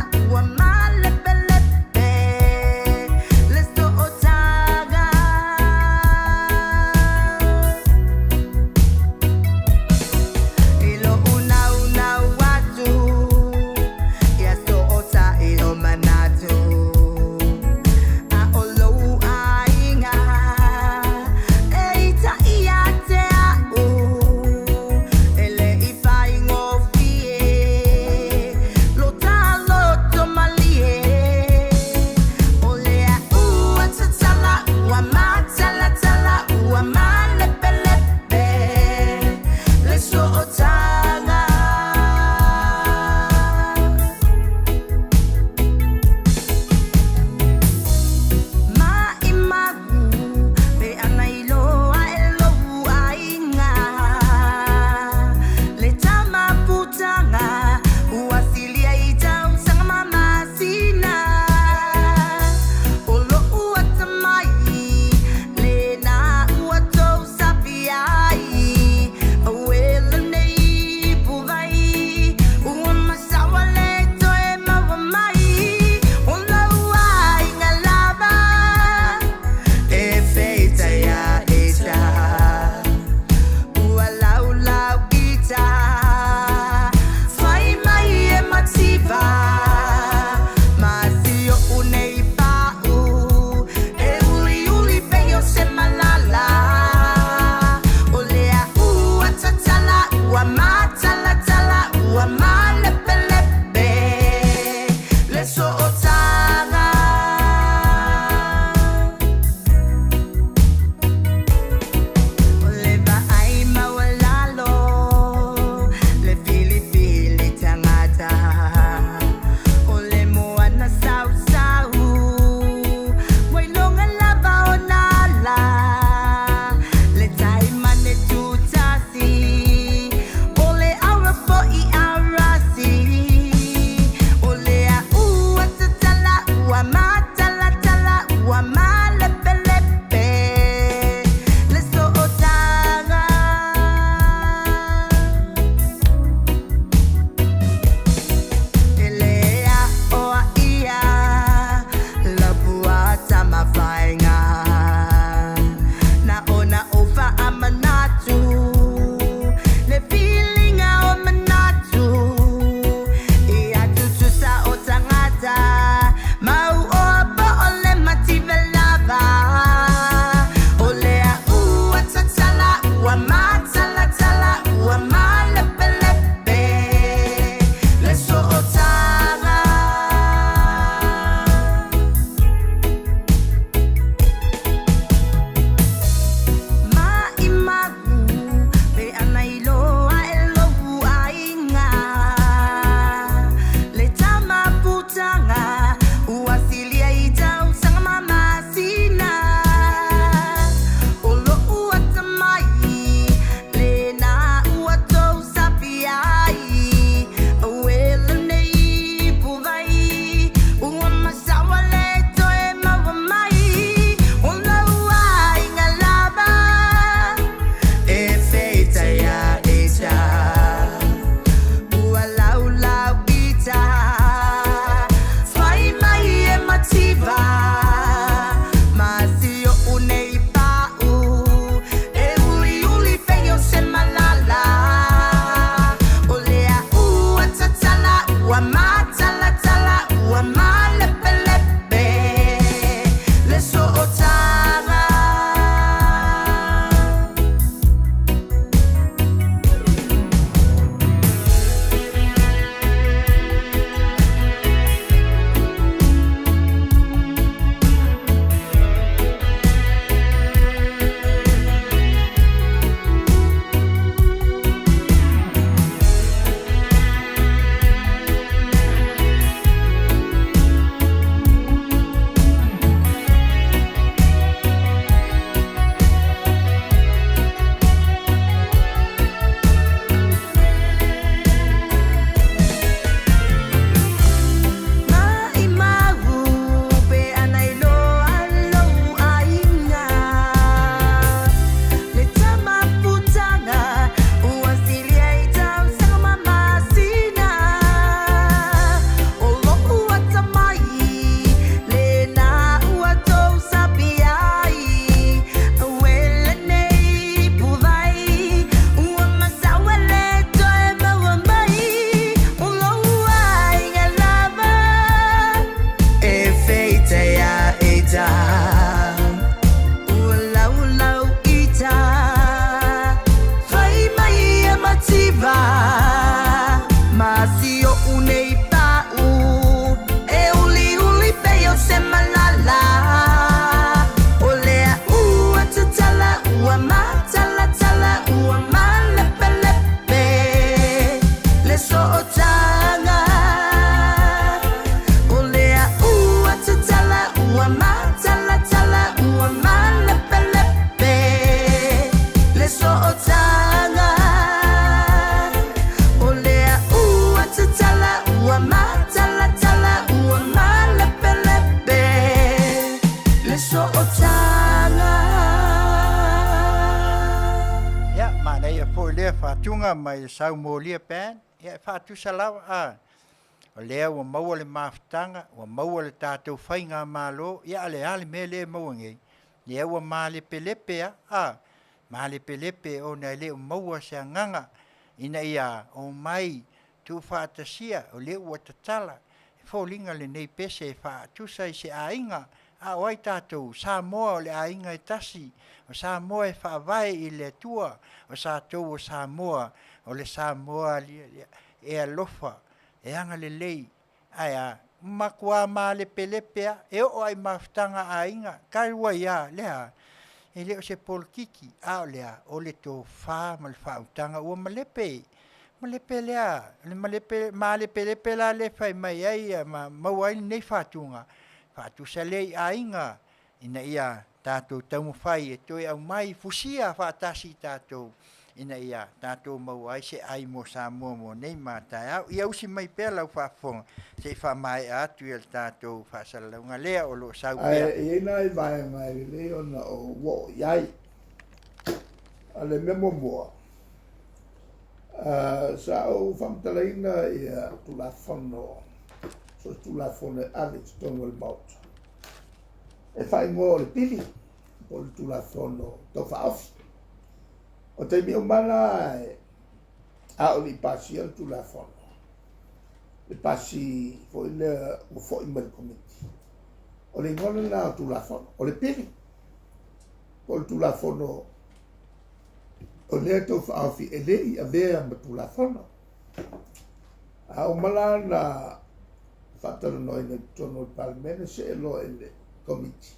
sootaga O lea ua tatala ua matalatala ua malepelepe le sootaga. Ia, manaia foi lea faatuga mai le Saumolia Band. Ia, e faatusa lava, a, o lea ua maua le mafutaga, ua maua le tatou faigamalo, ia a o le a le mea lea e maua nei? Lea ua malepelepe lava, a, malepelepe ona e le o maua se agaga ina ia omai tuufaatasia, o lea ua tatala. E foliga lenei pese e faatusa i se aiga, a o ai tatou? Samoa o le aiga e tasi, o Samoa e faavae i le Atua, o satou o Samoa, o le Samoa e alofa, e agalelei, Ae a? Matua malepelepe a, e oo lava i mafutaga a aiga, talu ai a, le a? E le o se polokiki, a o le a? O le tofa ma le faautaga ua malepe. Malepe lea, o le malepe, malepelepe la lea e fai mai ai ma maua ai lenei faatuga, faatusa lea i aiga ina ia tatou taumafai e toe aumai fusia faatasi tatou ina ia tatou maua ai se ai mo Samoa mo nei ma taeao. Ia usi mai pea lau faafofoga se i faamaea atu le tatou faasalalauga lea o lo o sau pea. Ae i ai nai vaega e lelei ona ou oo i ai. O le mea muamua, sa ou faamatalaina ia Tulafono, so o se Tulafono e ave i totonu o le Maota, e faaigoa o le pili po o le Tulafono Tau Faaofi. O taimi uma la a o le i pasia le Tulafono, le pasi foi lea ua foi mai le Komiti, o le igoa lena o Tulafono, o le pili po o le Tulafono o lea tau faaofi e le i avea ma Tulafono. A uma la na faatalanoaina i totonu o le Palemene, see loa i le Komiti,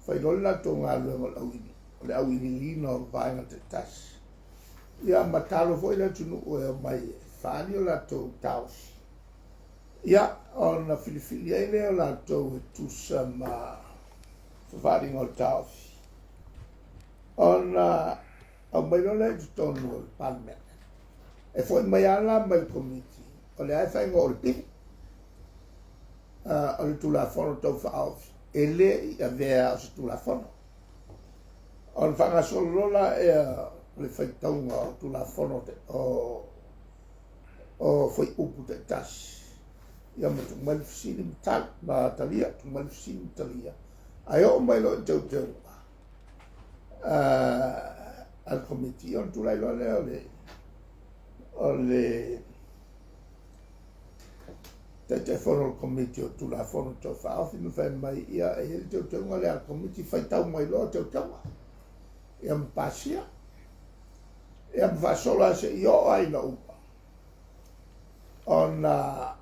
fai loa le latou galuega o le auiliiliina o vaega taitasi. Ia ma talo foi le atunuu e omai e faaali o latou taofi. Ia, ona filifili ai lea o latou e tusa ma fefaaliga o le taofi. Ona aumai loa lea i totonu o le Palemene. E foi mai lava la mai le Komiti, o lea e faaigoa o le pili, o le Tulafono Tau Faaofi, e le i avea o se Tulafono. Ona faagasolo loa lea o le faitauga o Tulafono o fuaiupu taitasi, ia ma tuu mai le fesili ma tali, ma talia, tuu mai le fesili ma talia. Ae oo mai loa i teuteuga a le Komiti, ona tulai loa lea o le Taitaifono o le Komiti o Tulafono Tau Faaofi ma fai mai, ia, e i ai le teuteuga lea a le Komiti, faitau mai loa teuteuga, ia ma pasia, ia ma faasolo lava seia oo lava ina uma, ona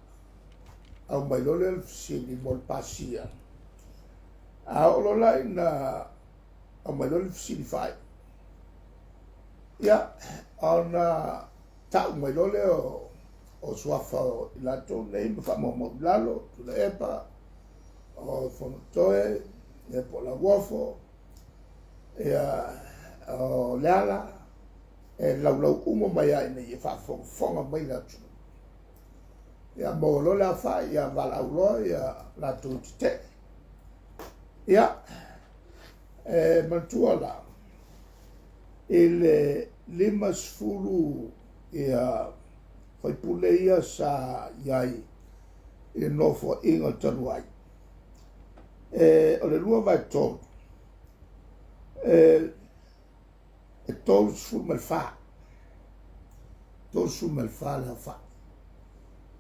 aumai loa lea o le fesili mo le pasia. A oo loa la ina aumai loa le fesili faaiu, ia, ona tau mai loa lea o suafa o i latou nei ma faamaumau i lalo, Tuilaepa, o Fonotoe, ia po o Lauofo, ia o Leala, e laulau uma mai lava ina ia faafogafoga mai le atunuu. Ia maua loa le aofai, ia valaau loa ia latou tetee. Ia, e manatua la, i le 50 ia faipule ia sa i ai i le nofoaiga talu ai, e, o le 2/3, e, e 34, 34 le aofai.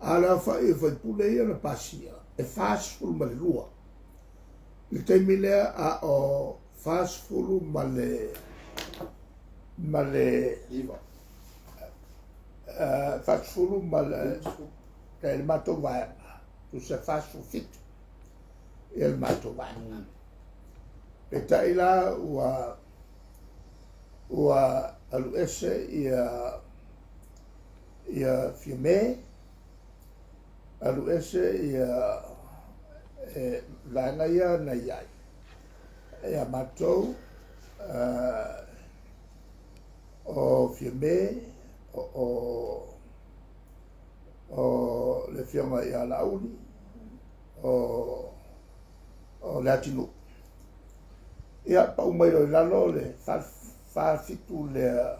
A o le aofai o faipule ia na pasia, e 42. I le taimi lea a o 40 ma le ma le 40 ma le le matou vaega, tusa 47 ia le matou vaega. Peitai la ua ua alu ese ia ia Fiame, alu ese ia e, vaega ia na i ai. Ia matou Fiame, o o o le Afioga ia Laauli, o o Leatinuu. Ia, pau mai loa i lalo le 47 lea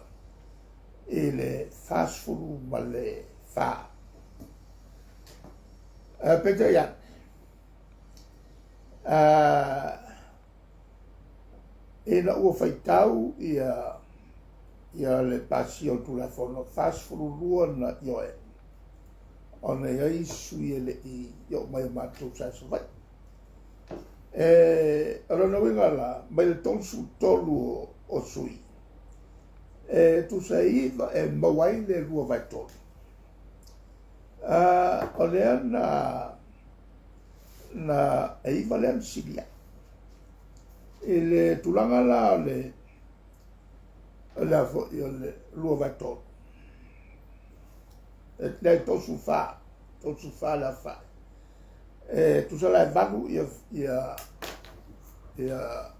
i le 44. Peitai ane, ina ua faitau ia ia le pasia o le Tulafono, 42 na ioe, ona e i ai sui e le i oo mai o matou sa i Savaii. E, o lona uiga la, mai le 33 o sui, e tusa e iva e maua ai le 2/3. O lea na na e iva lea na silia. I le tulaga la o le o le a foi o le 2/3. E leai 34, 34 le aofai. E tusa la e valu ia ia ia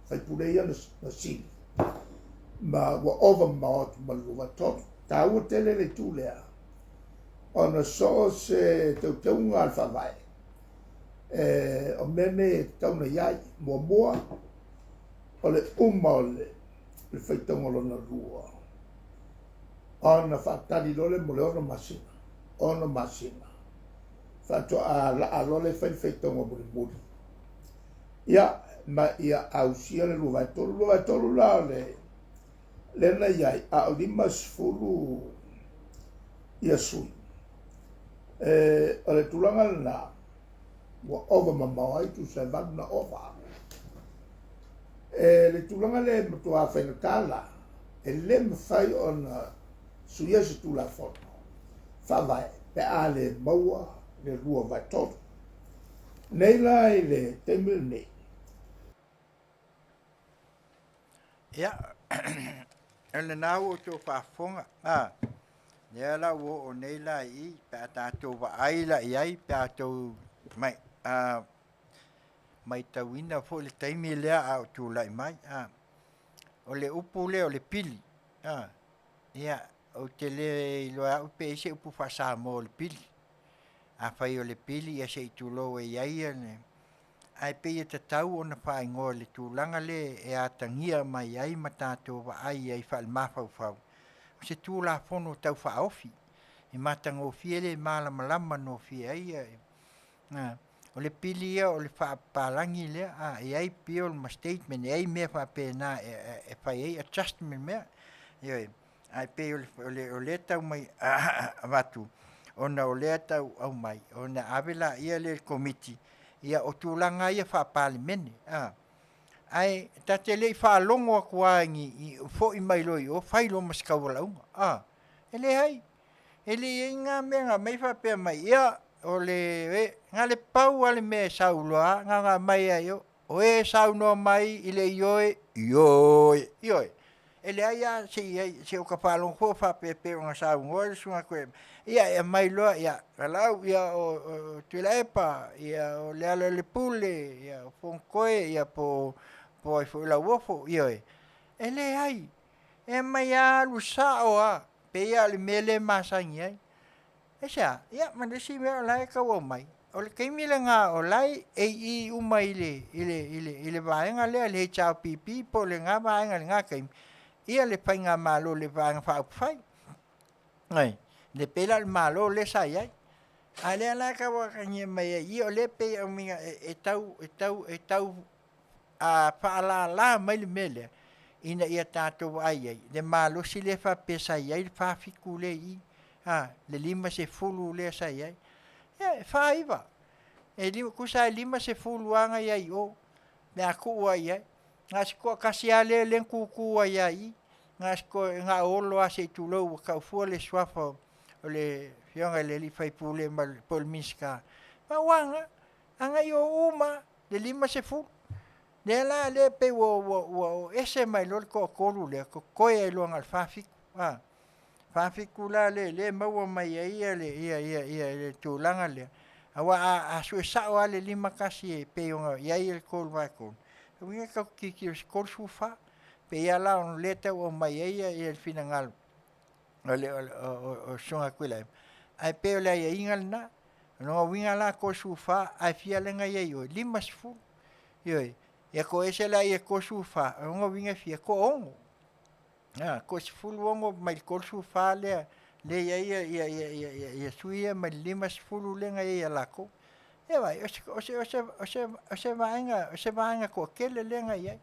faipule ia na sili ma ua ova mamao atu ma le 2/3. Taua tele le itu lea ona so o se teuteuga a le Faavae, e, o mea nei e tatau ona i ai. Muamua, o le uma o le, le faitauga lona lua, ona faatali loa lea mo le 6 masina, 6 masina, faatoa laa loa lea e fai le faitauga mulimuli. Ia, ma ia ausia le 2/3. 2/3 la o le lea na i ai, a o 50 ia sui. E, o le tulaga lena, ua ova mamao ai tusa e valu na ova. E, le tulaga lea e matua faigata la, e le mafai ona suia se Tulafono Faavae pe a le maua le 2/3. Nei la i le taimi lenei. Ia, o lena ua outou faafofoga, a, lea la ua oo nei la i i, pe a tatou vaai la i ai, pe a outou mai, a, matauina foi le taimi lea a o tulai mai, a, o le upu lea o le pili, a, ia, ou te le iloa e au pe i ai se upu faa-Samoa o le pili. Afai o le pili, ia se i tulou e i ai le ae pei e tatau ona faaigoa i le tulaga lea e atagia mai ai ma tatou vaai ai faale-mafaufau, o se Tulafono Tau Faaofi e matagofie le malamalama gofie ai. O le pili ia o le faapapalagi lea, a i ai bill ma statement, e i ai mea faapena e fai ai adjustment mea. Ioe. Ae pei o lea tau mai avatu, ona o lea tau aumai, ona ave laia lea i le Komiti, ia o tulaga ia faa-Palemene, a. Ae ta te le i faalogo atu lava i ni foi mai loa i o fai loa ma se taualaauga, a. E leai, e le i i ai ni mea na aumai faapea mai, ia, o le, na o le pau lava le mea e sau loa, na ona aumai lava i o, O e saunoa mai i le ioe, ioe, ioe. E leai lava se i ai, se o ka faalogo foi o faapea pei ona saunoa le Susuga Tuilaepa, ia e aumai loa, ia, Valaau, ia o Tuilaepa, ia o Lealailepule, ia o Fonotoe, ia po o ai foi Lauofo, ioe. E leai, e aumai lava alu sao lava, pei lava o le mea lea e masani ai. Aisea? Ia ma le isi mea o la e tau aumai, o le taimi lena o la e i i uma i le, i le, i le, i le vaega lea, le HRPP po o lena vaega i lena taimi, ia le faigamalo i le Vaega Faaupufai. Ai, le pei la o le Malo lea sa i ai. A o lea la e tau atagia mai ai i i, o lea e pei e aumaia e tau, e tau, e tau a faalala mai le mea lea ina ia tatou vaai ai le malosi lea faapea sa i ai le 47 lea i i, a, le 50 lea sa i ai. Ia, e 49. E lima, tusa e 50 lava na i ai i o, pe a tuu lava i ai. Na o si toatasi lava lea lea na tutu ai lava i i, na o si toa, na o Olo lava se i tulou ua tau fua le suafa o le afioga i le sui usufono ma le, po o le Minisita. Pau lava lena, a na i o uma lava le 50. Lea la lea pei ua ua ua oo ese mai loa le toatolu lea, totoe ai loa na o le 47, a. 47 la lea lea e maua mai ai ia le ia ia ia le tulaga lea, aua a a sue sao lava le 51 e pei ona i ai le 3/3, lona uiga e tatou te tilotilo i se 34. Pei lava la ona lea tau aumai ai ia le finagalo o le o Susuga Tuilaepa, ae pei o le aiaiga lena. O lona uiga la 34 ae fia lea na i ai i o? 50. Ioe. Ia toese la ia 34, o lona uiga e fia? Toaono. A, toa-16 mai le 34 lea lea e i ai ia, ia, ia, ia, ia, ia sui ia mai le 50 lea na i ai ia latou. Ia vaai, o se, o se, o se, o se, o se vaega, o se vaega toatele lea na i ai.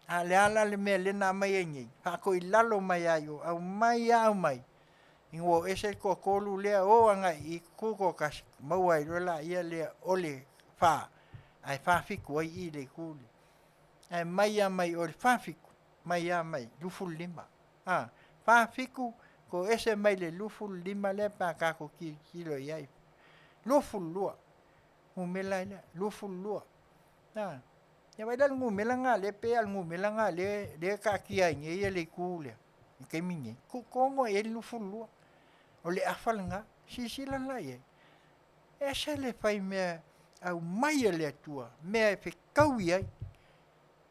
A o le a la le mea lea na aumai ai nei? Faatoilalo mai lava i o, aumai lava aumai, ina ua o ese le toatolu lea o agai i i, tutoatasi, maua ai loa laia lea o le fa, ae 47 ai i i le itu lea. Ae mai lava mai o i le 47, mai lava mai 25. A, 47, toese mai le 25 lea pe a tatou tilotilo i ai. 22, numera ai lea, 22. A, ia vaai la i le numera lena lea pei lava o le numera lena lea e taatia ai nei le itu lea i le taimi lenei, tuu tonu lava i ai le 22. O le afa lena. Silasila la i ai, e ese le faimea aumai e le Atua mea e fetaui ai.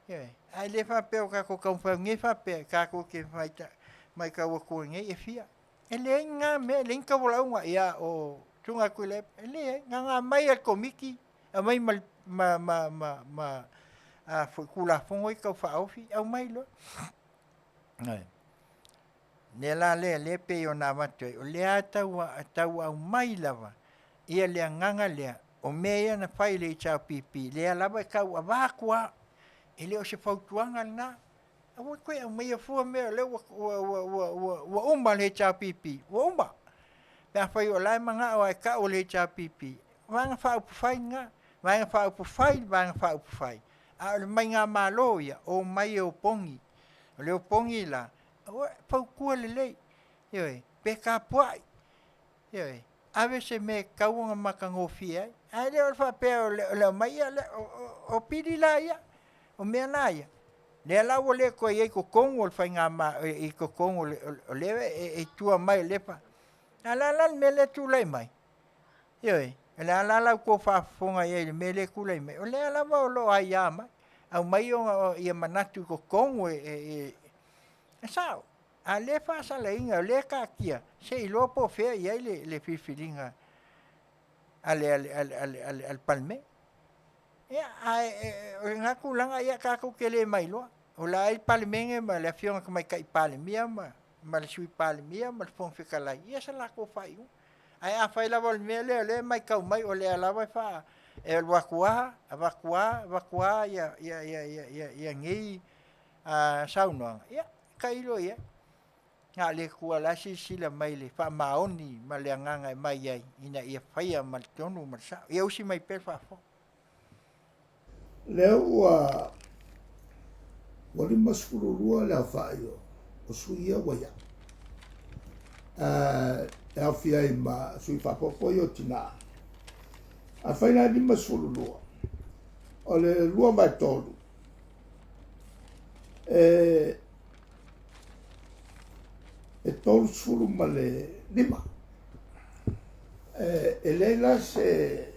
Ioe. Ae le faapea o tatou taumafai atu nei faapea tatou te matau atu ai nei e fia. E leai ni na mea, e leai ni taualaauga. Ia o Susuga Tuilaepa, e leai. Na ona aumai lava e le Komiti, aumai ma ma ma ma ma a foi Tulafono ia Tau Faaofi, aumai loa. Ioe. Lea la lea lea pei ona avatu ai, o lea e tau tau aumai lava ia le agaga lea, o mea ia na fai e le HRPP, lea lava e tau avatu lava. E le o se fautuaga lena. Aua e toe aumaia fua mea o lea ua ua ua ua ua ua uma le HRPP, ua uma. Pe afai o la e manao lava e tau o le HRPP, Vaega Faaupufai lena, Vaega Faaupufai le Vaega Faaupufai, a o le maigamalo ia, omai e opogi. O le opogi la, Aua, fautua lelei, ioe, pe tapuai, ioe, ave se mea e tatau ona matagofie ai. Ae le o le faapea o le aumai, ia, o pili la ia, o mea la ia, lea la ua le toe i ai i totonu o le faiga, i totonu o lea e tua mai o lea e A o le a la le mea lea e tulai mai? Ioe, o le a la la outou faafofoga i ai i le mea lea e tulai mai? O lea lava o lo o aia mai, aumai ona ia manatu i totonu e E sao, a o lea e faasalaina, o lea e taatia, se i iloa po o fea e i ai le filifiliga a le, a le, a le, a le, a le, a le Palemene. Ia, ae o lena tulaga, ia tatou te le mailoa. O la e i le Palemene ma le Afioga i le Tamaitai Palemia ma, ma le Sui Palemia ma le Fofoga Fetalai, ia sa latou faaiuga. Ae afai lava o le mea lea o lea e matau mai o lea lava e faa, e alu atu lava, avatu lava, avatu lava ia, ia, ia, ia, ia, ia nei a saunoaga, ia, tailo i ai. Na o le Atua la e silasila mai i le faamaoni ma le agaga e aumai ai, ina ia faia ma le tonu ma le sao. Ia usi mai pea le faafofoga. Lea ua ua 52 le aofai o, o sui ia ua ia. E aofia ai ma sui faaopoopo ia o tinā. Afai la e 52, o le 2/3, e e 35. E, e leai la se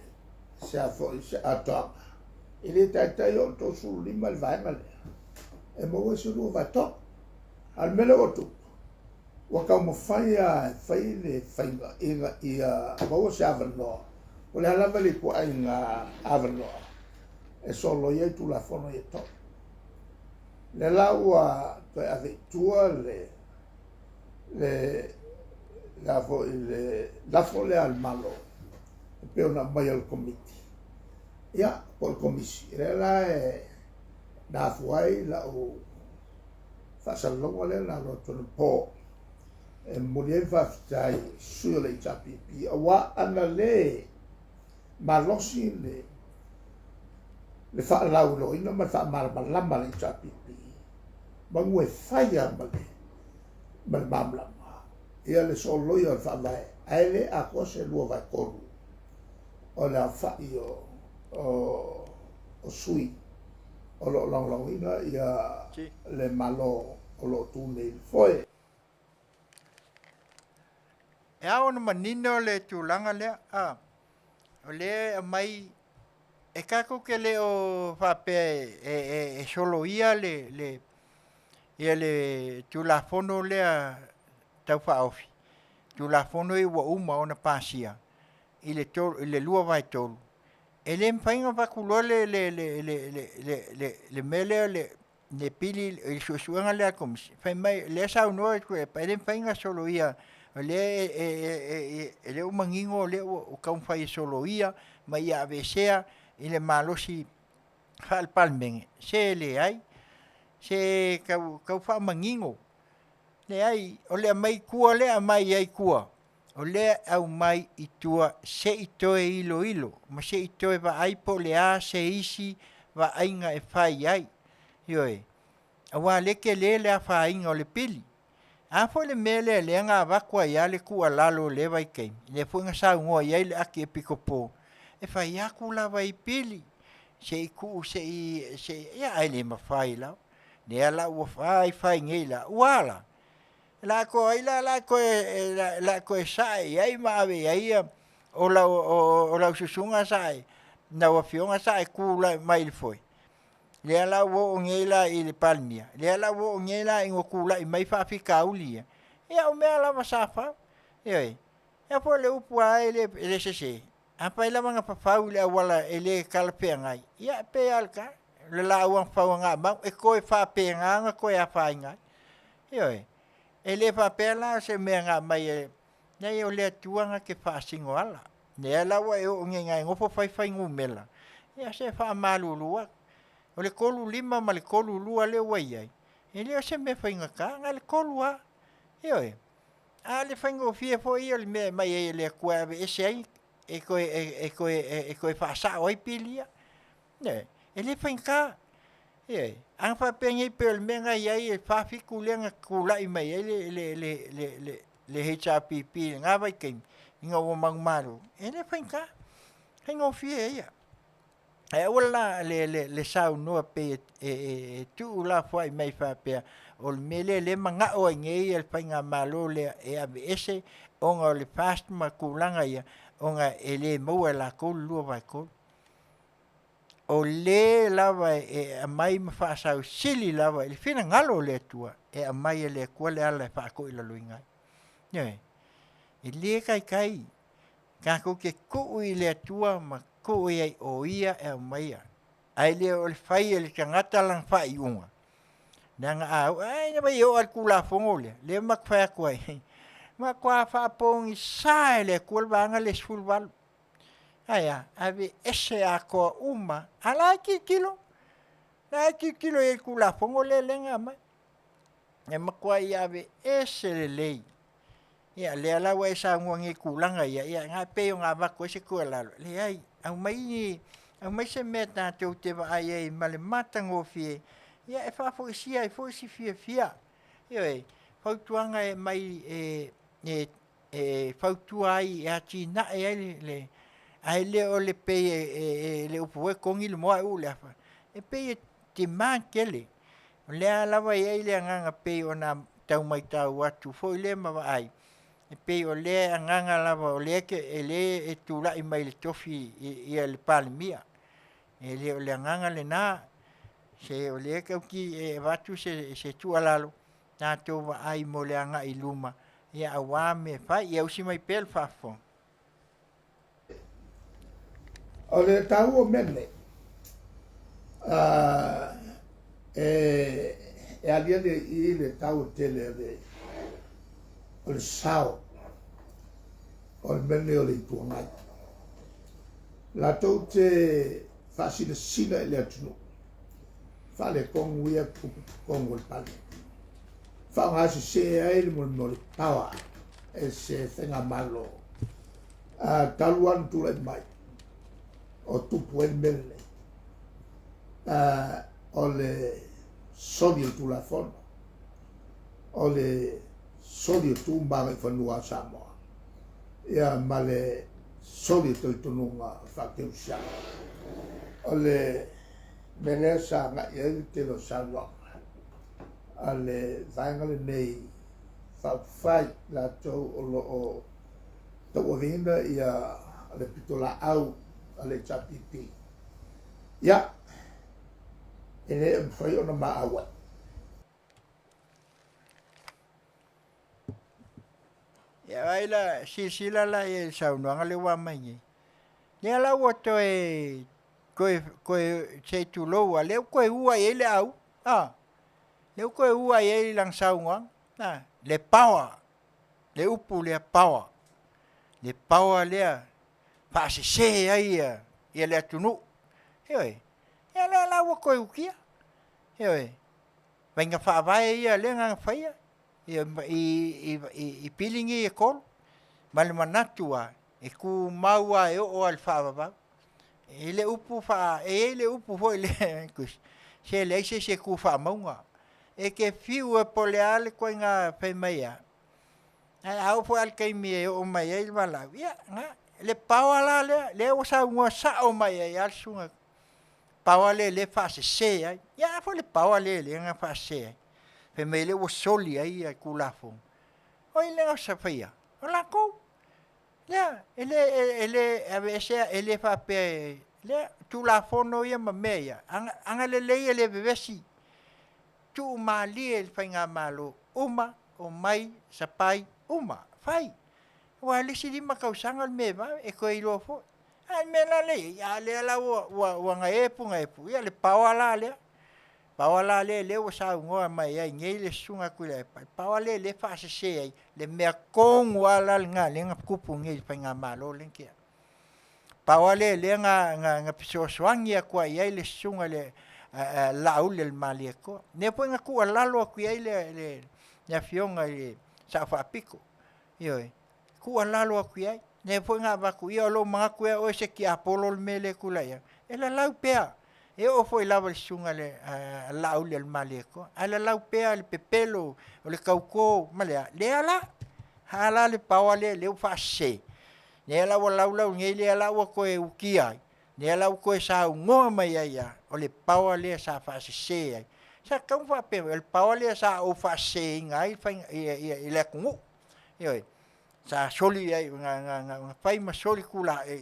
se a foi se atoaga. E le taitai o 35 le vaega lea. E maua se lua vaetolu. A o le mea lea ua tupu, ua taumafai lava e fai le faiga ina ia maua se avanoa. O le a lava le ituaiga avanoa e soloia ai Tulafono ia e tolu. Lea la ua toe ave i tua le le le a foi le lafo lea a le Malo e pei ona aumai e le Komiti, ia po o le Komisi. Lea la e na afua ai lau faasalalauga lea na alu atu anapo e momoli ai le faafetai i sui o le HRPP aua ana le malosi le le faalauiloaina ma le faamalamalama a le HRPP, manu e fai lava ma le ma le malamalama ia le soloia o le Faavae, ae le atoa se 2/3 o le aofai o o o sui o lo o lagolagoina ia le Malo o lo o tu nei i le foe. E ao ona manino le tulaga lea, a, o lea e aumai, e tatou te le o faapea e, e, e, e soloia le, le, Ia le Tulafono lea Tau Faaofi, Tulafono ia ua uma ona pasia i le i le 2/3, e le mafai ona avatu loa le le le le le le le le mea lea le le pili i le suesuega lea a le Komisi, fai mai lea e saunoa Tuilaepa, e le mafai ona soloia o lea e e e lea ua manino o lea ua taumafai e soloia ma ia aveesea i le malosi faale-Palemene, se leai, se tau tau faamanino. Leai, o le aumai i tua lea e aumai ai i tua, o lea e aumai i tua se i toe iloilo ma se i toe vaai po o le a se isi vaaiga e fai ai. Ioe, aua o lea e tele le afaina o le pili. A foi le mea lea lea na avatu ai lava le tuualalo i lea vaitaimi, lea foi na saunoa i ai le Akiepikopo, e fai atu lava i pili, se i tuu se i, ia ae le mafai lava. Lea la ua fai fai nei la, ua a la? O le a toe, o ai la o le a toe sae i ai ma ave i ai ia o lau, o lau susuga sa e, lau afioga sa e tulai mai i le foe, lea la ua oo nei la i le Palemia, lea la ua oo nei la ina tulai mai faafitauli ia, ia o mea lava sa fau. Ioe. Ia po o le upu lava e le sese, afai lava na fafau i le auala e le talafeagai, ia e pei lava o le ta, o le laau fafaugamau, e toe faapena ona toe afaina ai. Ioe. E le faapea la o se mea na aumai e, leai o le Atua na te faasinoala. Lea la ua e oo nei ina e nofo fai fuainumera, ia se faamalulu atu, o le 35 ma le 32 lea ua i ai, e le o se mea faigata, na o le 3 lava. Ioe. A o le faigofie foi ia o le mea e aumai ai e le Atua e aveese ai, e toe, e toe, e toe faasao ai pili ia. Ioe. E le faigata. Ioe. A na faapea nei pei o le mea na i ai e 47 lea na tulai mai ai le, le, le, le, le, le HRPP i lena vaitaimi, ina ua manumalo, e le faigata, faigofie ia. Ae aua la le, le, le saunoa pei e, e, e tuulafoai mai faapea, o le mea lea lea e manao ai nei le faigamalo lea e aveese ona o le FAST ma tulaga ia, ona e le maua e latou le 2/3. O le lava e aumai ma faasausili lava i le finagalo o le Atua, e aumai e le Atua le ala e faatoilaloina ai. Ioe. E le taitai tatou te tuu i le Atua ma tuu i ai o Ia e aumaia. Ae le o le fai e le tagata lana faaiuga, leaga a oo, ai na vai e oo lava i le Tulafono lea, lea matou fai atu ai, matua faapogisa e le Atua le vaega lea e 18. Ae a? Aveese atoa uma, a la e tilotilo, la e tilotilo i ai i le Tulafono lea lea na aumai. E matuai aveese lelei. Ia lea la ua e saunoa nei i tulaga ia, ia na e pei ona avatu ai se tuualalo, leai, aumai ni, aumai se mea tatou te vaai ai ma le matagofie, ia e faafoisia ai foi si fiafia. Ioe, fautuaga e aumai e, e, e fautua ai e atinae ai le, le ae le o le pei e, e, e le upu foi e togi le moa ae uu le afa. E pei e demand tele. O lea lava e i ai le agaga pei ona tau matau atu foi lea ma vaai, e pei o lea agaga lava o lea e le e tulai mai i le tofi ia le Palemia. E le o le agaga lena, se o lea e tau e avatu se, se tuualalo, tatou vaai mo le agai i luma, ia aua mea e fai. Ia usi mai pea le faafofoga. O le taua o mea nei, e, e aliali ai i i le taua tele o le, o le sao o le mea nei o le Itu Agai. Latou te faasilasila i le atunuu, faaletonu ia tupu totonu o le Palemene. Faaaoga sese ai le mea o le power e se faigamalo talu lava ona tulai mai o tupu ai le mea lenei. O le soli o le Tulafono, o le soli o tu ma agaifanua a Samoa, ia ma le soli o talitonuga faakerisiano. O le mea lea sa agai ai le tele o saunoaga a le vaega lenei faaupufai latou o lo o tauaveina ia le pitolaau a le HRPP. Ia, e le mafai ona ma auai. Ia vaai la, silasila la i ai i le saunoaga lea ua aumai nei, lea la ua toe, toe, toe, se i tulou lava, lea ua toe ua i ai le au, a, lea ua toe ua i ai lana saunoaga, a, le power, le upu lea power, le power lea faasese ai ia le atunuu. Ioe, ia lea la ua toe utia, ioe, faiga faavae ia lea na faia i pili nei e 3, ma le manatu lava, e tumau lava e oo lava i le faavavau. E i ai le upu foi lea, se leai se isi e tu faamauga. E te fiu po o le a le ituaiga fai mai a, ae a oo foi i le taimi e oo mai ai le valaau, ia lena. Le power la lea, lea ua saunoa sao mai ai lava le susuga, power lea o lea e faasese ai. Ia a foi le power lea lea na faasese ai? Fai mai o lea ua soli ai le Tulafono. O ai lea na faia? O latou. Lea, e le, e le aveesea, e le faapea e, lea, Tulafono ia ma mea ia, agalelei e le vevesi, tuumalie i le faigamalo, uma, omai, sapai, uma, fai. Aua o le isi 5 tausaga o le mea e vave, e toe iloa foi. A o le mea la lea e i ai, a o lea la ua gaepu gaepu, ia le power la lea. Power la lea lea ua saunoa mai ai nei le Susuga Tuilaepa, le power lea lea e faasese ai le mea tonu lava la lena lea na tupu nei i le faigamalo lea na tea. Pau lava lea lea na fesoasoani atu ai i ai le Susuga i le Laauli a le Malietoa. Lea foi na tuualalo atu i ai le Afioga i le Sao Faapito, ioe, tuualalo atu i ai. Lea foi na avatu, ia o lou manatu ea oe o se tiapolo le mea lea e tulai atu. E lalau pea, e oo foi lava i le Susuga i le Laauli a le Malietoa, ae lalau pea le pepelo o le tauto ma le a, lea la, a la le power lea lea ua faasese. Lea la ua laulau nei, lea la ua toe utia ai, lea la ua toe saunoa mai ai lava, o le power lea sa faasese ai. Sa tatau ona faapea mai, o le power lea sa ou faaseseina ai le atunuu. Ioe, sa soli ai, na fai ma soli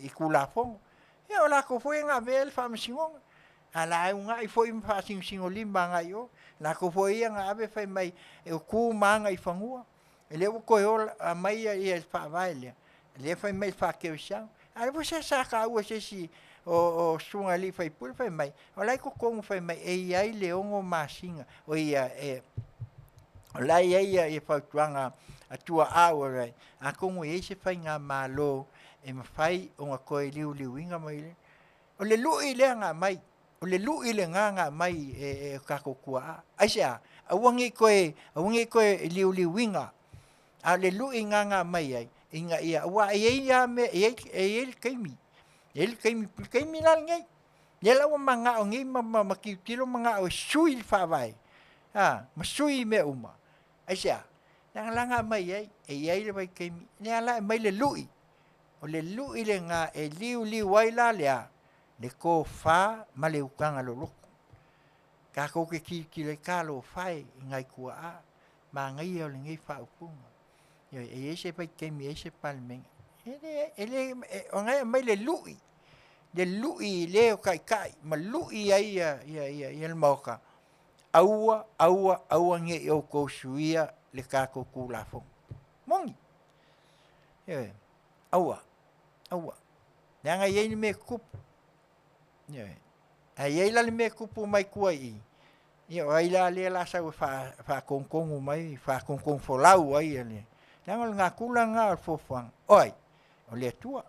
i Tulafono. Ia o latou foi e na avea le faamasinoga. A o le a uunai foi ma faasinosinolima agai i o. O latou foi ia na ave fai mai e tu ma aga i fanua. O lea ua toe ola aumai le faavae lea, lea fai mai e faakerisiano. A o lea foi sa taua e se isi o susuga i alii faipule fai mai, o la e i totonu fai mai e i ai le 6 masina, oi o la e i ai fautuaga a tuaau atonu e i ai se faigamalo e mafai ona toe liuliuina mai le. O le lui lea na aumai, o le lui lena na aumai e o tatou tuaa. Aisea? Aua ne i toe, aua ne i toe liuliuina, a o le lui lena na aumai ai, ina ia, aua e i ai lava mea, e i ai le taimi, e i ai le taimi, le taimi la lenei, lea la ua mananao nei ma tilotilo mananao e sui le faavae, a, ma sui mea uma. Aisea? Leaga la na aumai ai, e i ai le vaitaimi, lea la e aumai le lui, o le lui lena e liuliu ai la le a? Le tofa ma le utaga loloto. Tatou te tilotilo ai, talofa e i nai tuaa, manaia o lenei faaupuga. Ioe, e i ai se vaitaimi e i ai se Palemene, e le, e le, o lena e aumai le lui, le lui i le o taitai ma lui ai le Maota, aua, aua, aua ne i outou suia le tatou Tulafono. Moni. Ioe, aua, aua. Leaga e i ai le mea e tutupu. Ioe. A i ai la le mea e tupu mai tua i i, ia o ai la lea la sau e faatonutonu mai, faatonutonufolau ai le... Leaga o le natura lena o le fuafuaga. O ai? O le Atua.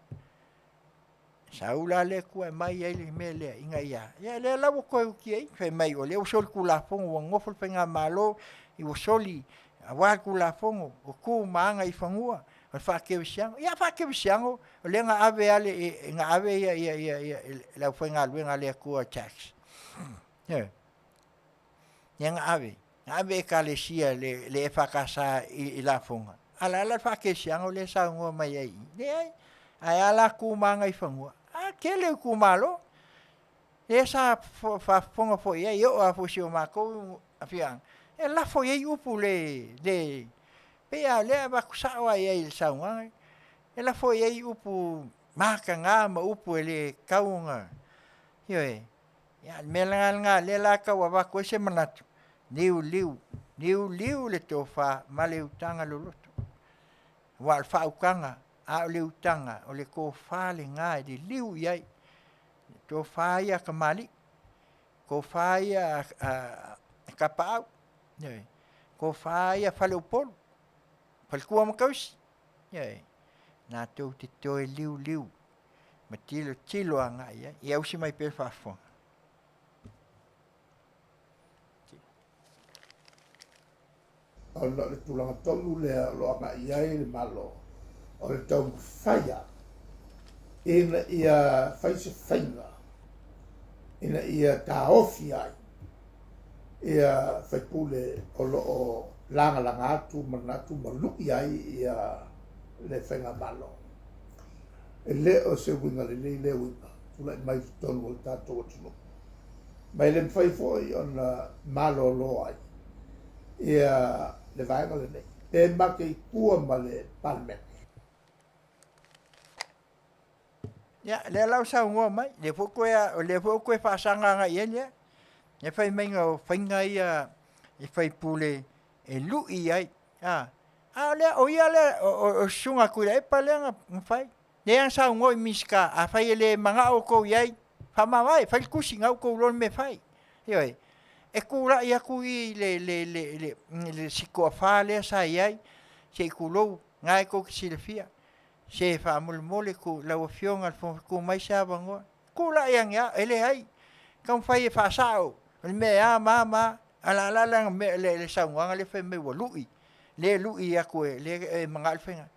Sau la le Atua e aumai ai le mea lea ina ia... Ia lea la ua toe utia i, fai mai o lea ua soli Tulafono ua nonofo le faigamalo ua soli aua le Tulafono, ua tu ma aga i fanua, o le faakerisiano. Ia a faakerisiano, o lea na ave lava le, na ave ia, ia, ia, ia le aufaigaluega a le Atua tax. Ioe. Lea na ave, na ave ekalesia le, le EFKS i, i lafoga. A la la le faakerisiano lea e saunoa mai ai i i? Leai. Ae a la tu ma aga i fanua? A tele itumalo. Lea sa faafofoga foi i ai, e oo lava foi i si o matou afioaga, e lafo i ai upu le, le, pei lava o lea e avatu sao lava i ai i le saunoaga, e lafo i ai upu mataga ma upu e le tatau ona, ioe. Ia, o le mea la lena lea la tau avatu ai se manatu, liuliu, liuliu le tofa ma le utaga loloto. Aua o le faaukaga, a o le utaga, o le tofa lena e liliu i ai. Le tofa ia a kamali'i, tofa ia a tapaau, ioe, tofa ia a faleupolu, faletua ma tausi, ioe, latou te toe liuliu ma tilotilo agai i ai. Ia usi mai pea le faafofoga. Ona o le tulaga tonu lea o lo o agai i ai le Malo, o le taumafai ina ia fai se faiga ina ia taofi ai ia faipule o lo o lagalaga atu manatu ma lui ai ia le faigamalo. E le o se uiga lelei lea uiga tulai mai i totonu o le tatou atunuu. Ma e le mafai foi ona malolo ai ia le vaega lenei, pe ma te i tua ma le Palemene. Ia, lea la ua saunoa mai, lea foi toe, lea foi ua toe faasaga agai i ai lea. Lea fai mai o faiga ia i faipule e lui ai, a, a o lea, o ia lea, o le susuga a Tuilaepa lea na fai. Lea na saunoa i Minisita, afai e le manao outou i ai, faamavae, fai le tusi, na outou iloa le mea e fai. Ioe. E tulai atu i le, le, le, le, le si toafa lea sa i ai, se i tulou, na e tou te silafia. Se faamolemole tu, lau Afioga i le Fofoga, tuu mai se avanoa. Tulai ane lava, e leai, taumafai e faasao, o le mea e a ma a ma a. A o la la le saunoaga lea fai mai ua lui, lea e lui atu e, lea e manao le faiga.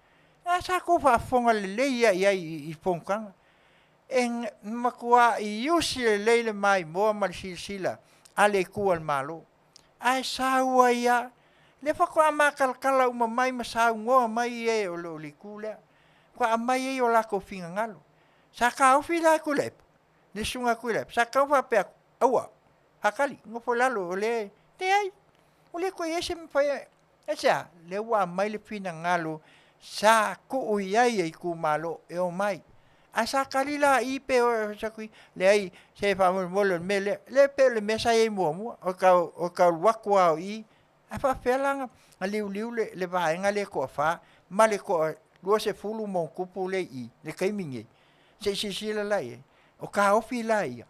A sa tou faafofoga lelei lava i ai i fonotaga. E matuai usi lelei le maimoa ma le silasila a le Itu a le Malo. Ae sau ai lava, lea faatoa matalatala uma mai ma saunoa mai e o le Itu lea, faatoa aumai ai o latou finagalo. Sa taofi la e Tuilaepa, le susuga ia Tuilaepa, sa tatau ona faapea atu, aua, faatali, nofo i lalo o lea e... Leai, ua le toe i ai se mafai e... Aisea? Lea ua aumai le finagalo sa tuu i ai e itumalo e omai. Ae sa tali la i pe leai se faamolemole o le mea lea. Lea pei o le mea sa i ai muamua, o le tau alu atu lava o i, ae faapefea la ona liuliu le vaega lea e toafa ma le toa 20 ma ona tupu lea e i i le taimi lenei. Se i silasila la i ai? O taofi la ia,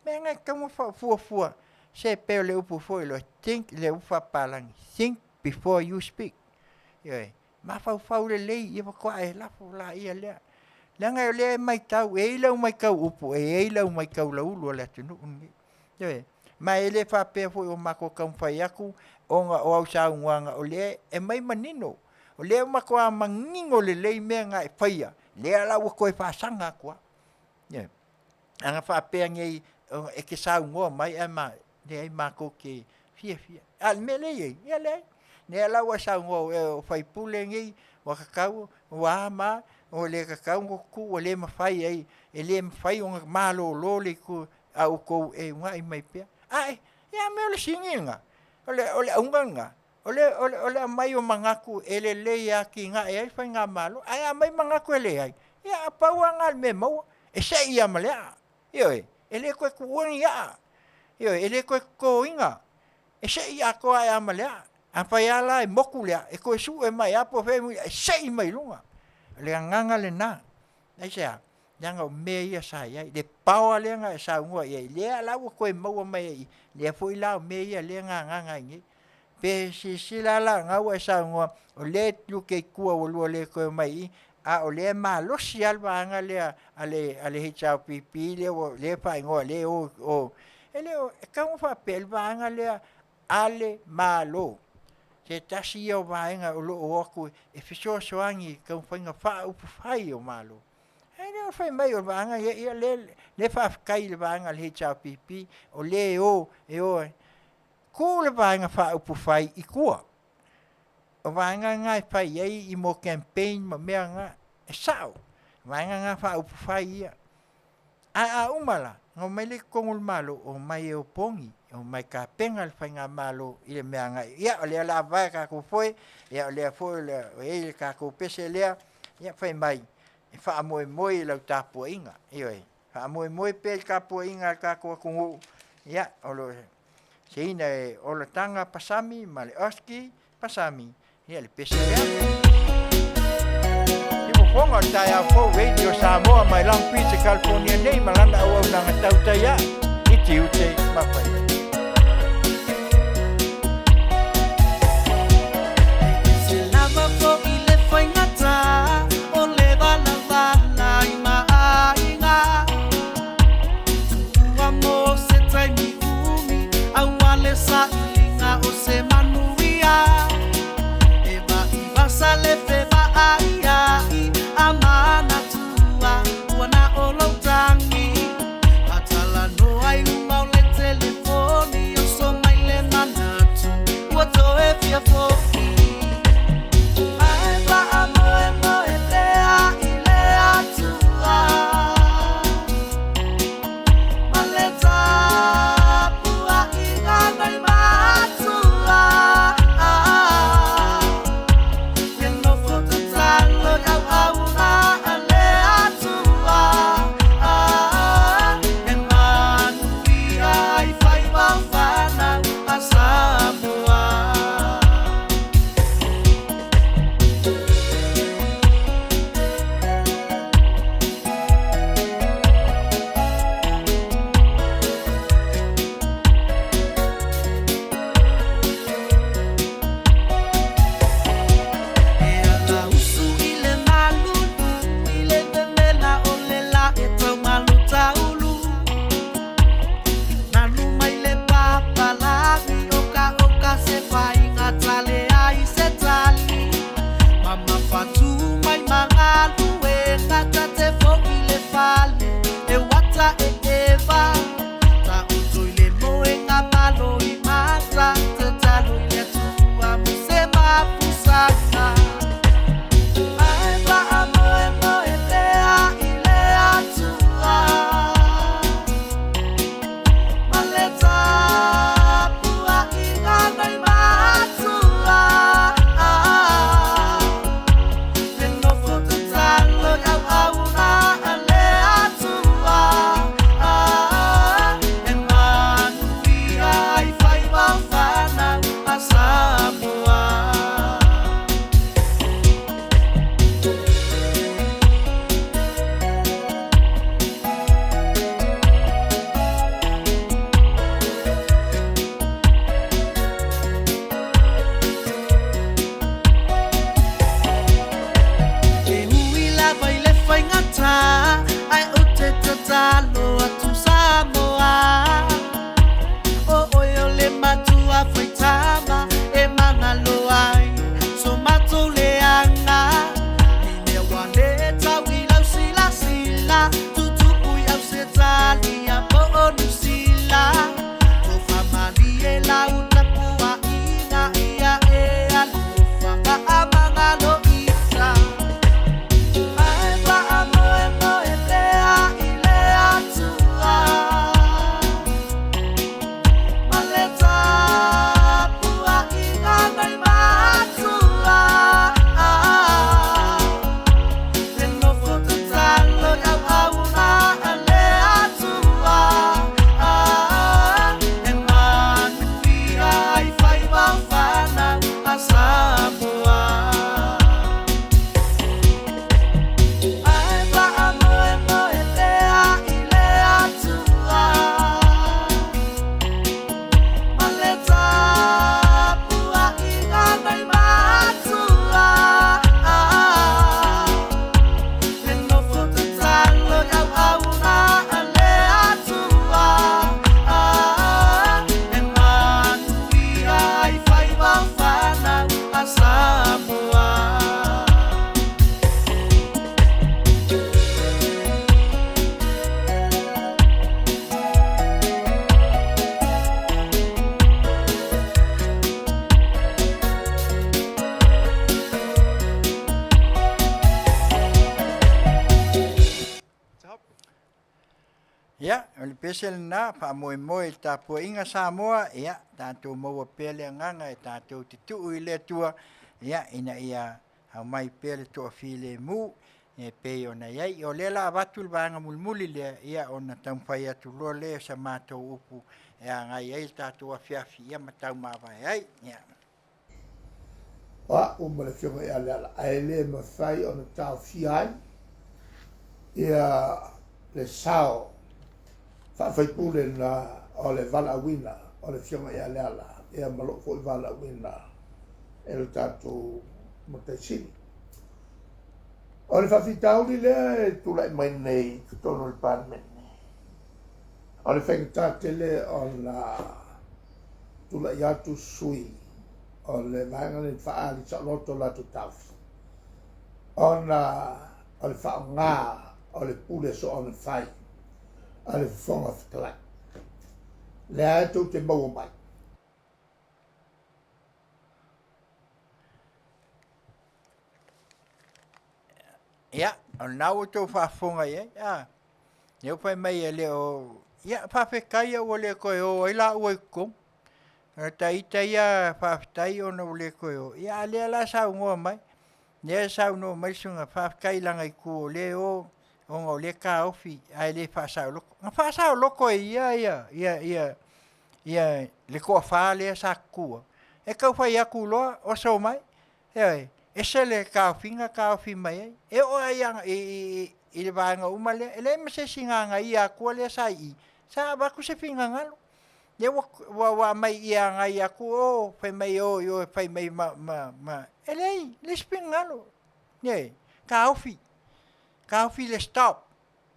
mea na e tatau ona fuafua, se pei o le upu foi lea, think, le upu faapapalagi, think before you speak. Ioe, mafaufau lelei ia faatoa e lafo laia lea. Leaga o lea e matau, e i ai lau matau upu, e i ai lau matau laulu a le atunuu lenei. Ioe, ma e le faapea foi o matou taumafai atu ona o au saunoaga o lea e aumai manino. O lea ua matua manino lelei mea na e faia, lea la ua toe faasaga atu lava. Ioe. A na faapea nei e te saunoa mai ae ma, leai matou te fiafia. A o le mea lea e i ai, ia leai. Lea la ua e saunoa o sui usufono nei ua tatau, ua a ma a, ua le tatau ona tuu, ua le mafai ai, e le mafai ona malolo le itu a outou e uunai mai pea. Ae, ia a mea o le sini lena, o le auga lena, o le aumai o manatu e lelei e atinae ai le faigamalo, ae a aumai manatu e leai, ia pau lava lena o le mea e maua, e sei lava ma le aa. Ioe, e le toe tuua ni aa. Ioe, e le toe totoina. E sei atoa ae lava ma le aa. Afai lava la e motu le aa, e toe sue mai lava po o fea e sei mai luga. O le agaga lena. Aisea? Leaga o mea ia sa i ai, le power lea na e saunoa i ai, lea la ua toe maua mai ai i i, lea foi la o mea ia lea na agaga ai nei. Pe silasila la, o lena ua e saunoa, o lea e luke i tua ua lua le toe omai i i, a o lea e malosi lava le vaega lea a le HRPP lea ua lea e faaigoa lea e o, o, e le o, e tatau ona faapea i le vaega lea a le Malo, se tasi ia o vaega o lo o o atu e fesoasoani i taumafaiga faaupufai o Malo. Ae le o fai mai o le vaega ia, ia lea, lea faafetai i le vaega a le HRPP o lea e o, e o e tuu le Vaega Faaupufai i tua. O vaega na e fai ai i mo campaign ma mea na, e sao, vaega na faaupufai ia. Ae a uma la, ona omai lea i totonu o le Malo, omai e opogi, omai e tapena le faigamalo i le mea agai. Ia, o lea o le a vae tatou foe, ia o lea foi o le a i ai le tatou pese lea, ia fai mai, e faamoemoe i lau tapuaiga. Ioe, faamoemoe pea i le tapuaiga a le tatou atunuu, ia, o lo o seina e Olataga Pasami ma le Oski Pasami, ia le pese lea. faafogafoga o le taeao fou Radio Samoa mai Long Beach, California nei ma lana auaunaga tautai ae i tiute ma faiva. Se lava fo'i le faigata o le valavala i maaiga Tuua mo se taimi umi aua le sailiga o se manuia E vaivasa le fevaaiai a manatua ua na o lou tagi Fatalanoa i luma o le telefoni oso mai le manatu ua toe fia fo'i Ae faamoemoe pea i le Atua Ma le tapuaiga nai matua E nofo tatalo i auauna a le Atua E manuia ai faiva o fanau a Samoa. E ala usu i le malulu i le memela o le la e tau malu taulu Nanu mai le papalagi o ka oka se faiga tale ai se tali Mama fatu mai magaluega ta te fo'i le fale e uata e eva Taoto i le moega malo i mata tatalo i le Atua mo se mapusaga Ae faamoemoe pea i le Atua Ma le tapuaiga nai matua E nofo tatalo i auauna a le Atua E manuia ai faiva o fanau a Samoa. E ui lava i le faigata, ae ou te tatalo atu Samoa. O oe o le matua faitama e magalo ai so matou leaga. I mea ua le tau i lau silasila, tutupu i Ausetalia po o Niu Sila. Tofa malie lau tapuaiga ia e alofa faamagalo ita. Ae faamoemoe pea i le Atua Ma le tapuaiga nai matua E nofo tatalo i auauna a le Atua E manuia ai faiva o fanau a Samoa. Ae faamoemoe pea i le Atua Ma le tapuaiga nai matua E nofo tatalo i auauna a le Atua E manuia ai faiva o fanau a Samoa. Ia, o le pese lena, faamoemoe i le tapuaiga Samoa, ia, tatou maua pea le agaga e tatou te tuu i le Atua, ia, ina ia aumai pea le toafilemu e pei ona i ai. O lea la avatu le vaega mulimuli lea, ia, ona taumafai atu loa lea o sa matou upu e agai ai le tatou afiafi, ia, ma taumavae ai. Ia. O a'u ma le Afioga ia Leala, ae le mafai ona taofia ai ia le sao faafaipule na o le valaauina o le Afioga ia Leala ia ma lou foi valaauina e lo tatou Matai Sili. O le faafitauli lea e tulai mai nei i totonu o le Palemene, o le faigata tele ona tulai atu sui o le vaega lenei faaali saoloto o latou taofi, ona o le faaaoga o le pule soona fai a le Fofoga Fetalai. Lea tou te maua mai. Ia, o lena ua outou faafofoga i ai, a. Lea ua fai mai e le o... Ia, faafetai ua le toe o ai laua i totonu. O ta ita ia faafetai ona ua le toe o, ia a o lea la e saunoa mai, lea e saunoa mai le susuga, faafetai i lana itu o lea e o ona o lea e taofi ae le faasaoloto. Na faasaoloto e ia le toafa lea sa tutua, e tau fai atu loa oso mai, ioe, ese le taofiga taofi mai ai. E oo lava i le vaega uma lea, e leai ma se isi na agaia atua lea sa i i, sa avatu se finagalo. Lea ua aumai i i e agai atu o, fai mai e o i o e fai mai ma... E leai, leai se finagalo. Ioe, taofi, taofi le stop.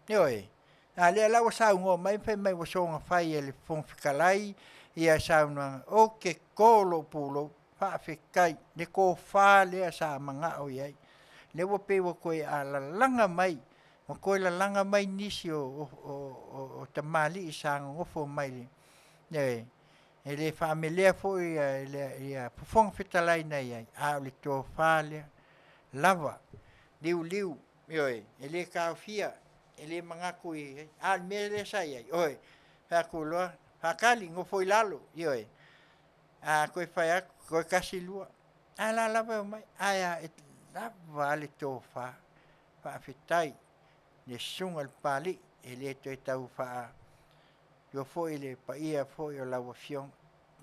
Ioe, a o lea la ua saunoa mai ma fai mai ua soona fai e le Fofoga Fetalai ia saunoaga, ou te to lou pulou, faafetai le tofa lea sa manao i ai. Lea ua pei ua toe alalaga mai, ua toe lalaga mai nisi o tamalii sa nonofo mai, ioe, e le faamelea foi ia Fofoga Fetalai na i ai, a o le tofa lea, lava, liuliu, ioe, e le taofia, e le manatu i... a o le mea lea sa i ai, oi, fai atu loa, faatali, nofo i lalo, ioe, a toe fai atu, toe tasi lua, a la lava e omai, ae a, e lava a le tofa. Faafetai le susuga i le Papalii, e le toe tau faatua foi le paia foi o lau Afioga.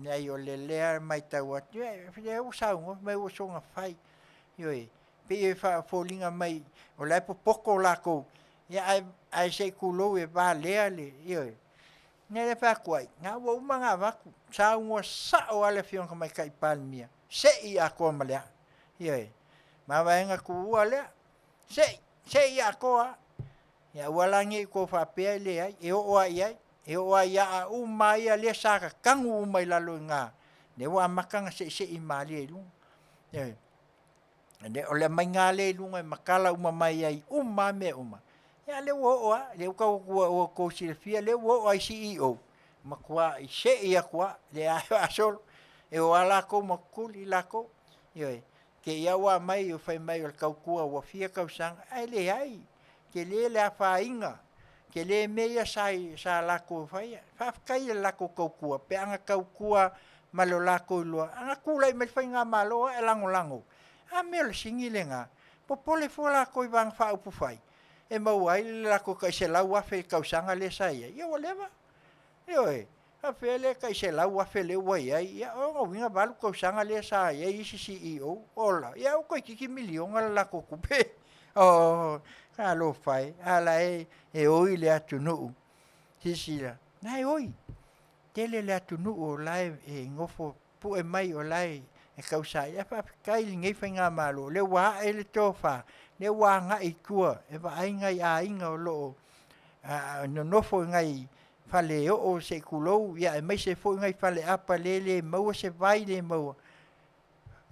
Leai o lea e matau atu, o lea ua saunoa fai mai ua soona fai, ioe, pei e faafoliga mai o la e popoto latou, ae se i tulou e valea le, ioe. O lea e fai atu ai, na ua uma ona avatu, saunoa sao lava le Afioga i le Tamaitai Palemia, se i atoa ma le aa. Ioe, mavaega tuua lea, se i, se i atoa lava. Ia aua la ne i tou faapea e leai, e oo lava i ai, e oo lava i aa uma ia lea sa tatanu uma i lalo i ina, lea ua amata ona seisei malie i luga. Ioe. O le aumaiga lava lea i luga e matala uma mai ai uma lava mea uma, ia lea ua oo lava, lea ua outou silafia lea ua oo lava i CEO, matuai sei atu lava, lea lava e faasolo, e o lava latou ma tutuli latou. Ioe. Te i lava ua aumai fai mai o le tautua ua fia tausaga, ae leai, tele le afaina, tele mea ia sa latou faia. Faafetai i le latou tautua pe ana tautua ma lo latou iloa, ana tulai mai le faigamalo ae lagolago, a mea o le sini lena, popole fua latou i Vaega Faaupufai e maua ai le latou tai $100,000 i le tausaga lea sa i ai, ia ua leva. Ioe, faapefea lea tai $100,000 lea ua i ai, ia o lona uiga e 8 tausaga lea sa i ai isi CEO, ola, ia ua toeitiiti miliona le latou tupe. Oh, talofa e, a la e, e oi le atunuu. Silasila, la e oi. Tele le atunuu o la e, e nofo pue mai o la e, e tausaili. Ae faafetai i lenei faigamalo, o lea ua ae le tofa, lea ua agai i tua e vaai nai aiga o lo o nonofo i nai fale oo se i tulou, ia aemaise foi nai faleapa le le maua se vai le maua.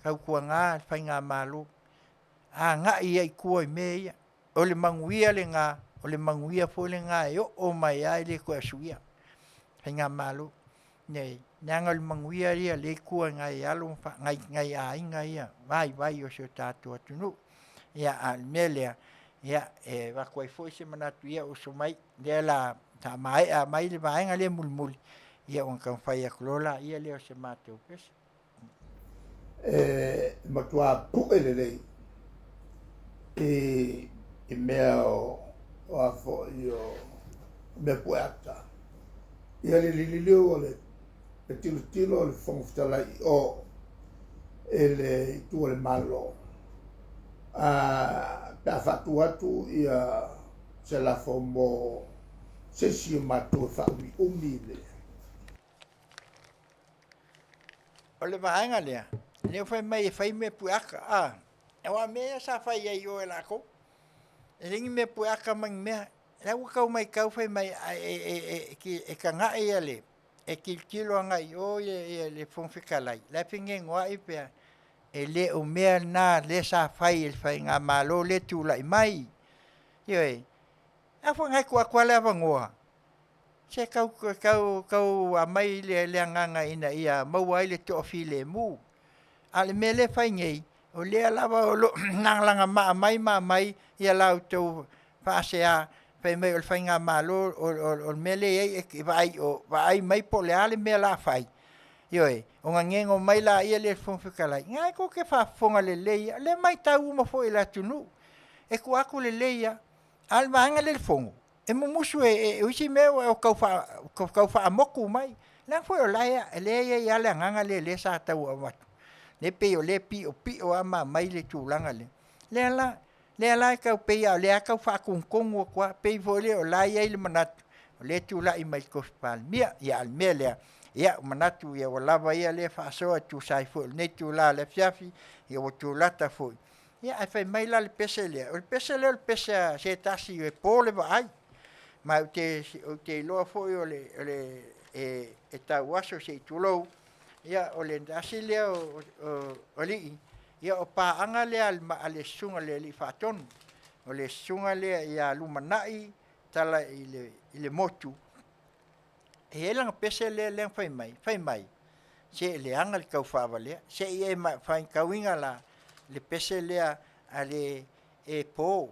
Tautuana le faigamalo, agai ai i tua i mea ia. O le manuia lena, o le manuia foi lena e oo mai lava e le toe asuia. Faigamalo, leaga o le manuia ia lea e i tua i nai alo ma nai aiga ia vaivai o si o tatou atunuu. Ia, a o le mea lea, ia, e avatu ai foi se manatu, ia usu mai, lea o le a faamaea mai le vaega lea mulimuli, ia ona taumafai atu loa lea o se matou pese. E matua pu'e lelei i mea o a foi o mea pu'e ata. Ia le lililiu o le tilotilo o le Fofoga Fetalai i o. e le itu o le Malo pe a faatu atu ia se lafo mo se isi o matou e faaumiumi i le O le vaega lea, lea ua fai mai e fai mea pueaka, a, aua o mea ia sa fai ai i o e latou. E leai ni mea pueaka ma ni mea. O la ua tau matau fai mai e taga'i a le, e tilotilo agai i o le Fofoga Fetalai, la e fenenenua'i pe a, e le o mea na lea sa fai e le faigamalo lea e tulai mai. Ioe. A foi na e tuu atu lava le avanoa, se tau tau tau aumai le agaga ina ia maua ai le toafilemu. A o le mea lea e fai nei, o lea lava o lo o lagalaga mai ma aumai ia la outou faasea fai mai o le faigamalo o le mea lea e i ai e vaai i o, vaai mai po o le a le mea o le a fai, ioe, ona neno mai lea o le Fofoga Fetalai. O lena tou te faafofoga lelei lava, o lea e matau uma foi e le atunuu, e tuu atu lelei lava. A o le vaega lea i le Fono, e mumusu o isi mea ua tau faamotu mai. Leaga foi o la e i ai lava le agaga lea lea sa tau avatu, lea e pei o lea e piopio lava ma aumai le tulaga lea. Lea la, lea la e tau pei lava o lea e tau faatonutonu atu lava, pei foi lea o la e i ai le manatu o lea e tulai mai i le tofi Palemia. Ia a o le mea lea, ia ua manatu ua lava ia lea faasoa e tusa ai foi o lenei itula o le afiafi, ia ua tulata foi. Ia ae fai mai la le pese lea, o le pese lea o le pese a se tasi e po le vaai. Ma ou te, ou te iloa foi o le, o le e, e tauaso se i tulou, ia o le tasi lea o, o, o alii, ia o paaga lea a le susuga i le alii faatonu, o le susuga lea ia Lumanai Tala i le, i le motu, e i ai lana pese lea na fai mai, fai mai, se e leaga le taufaavalea, se i e faitauina la le pese lea a le e po,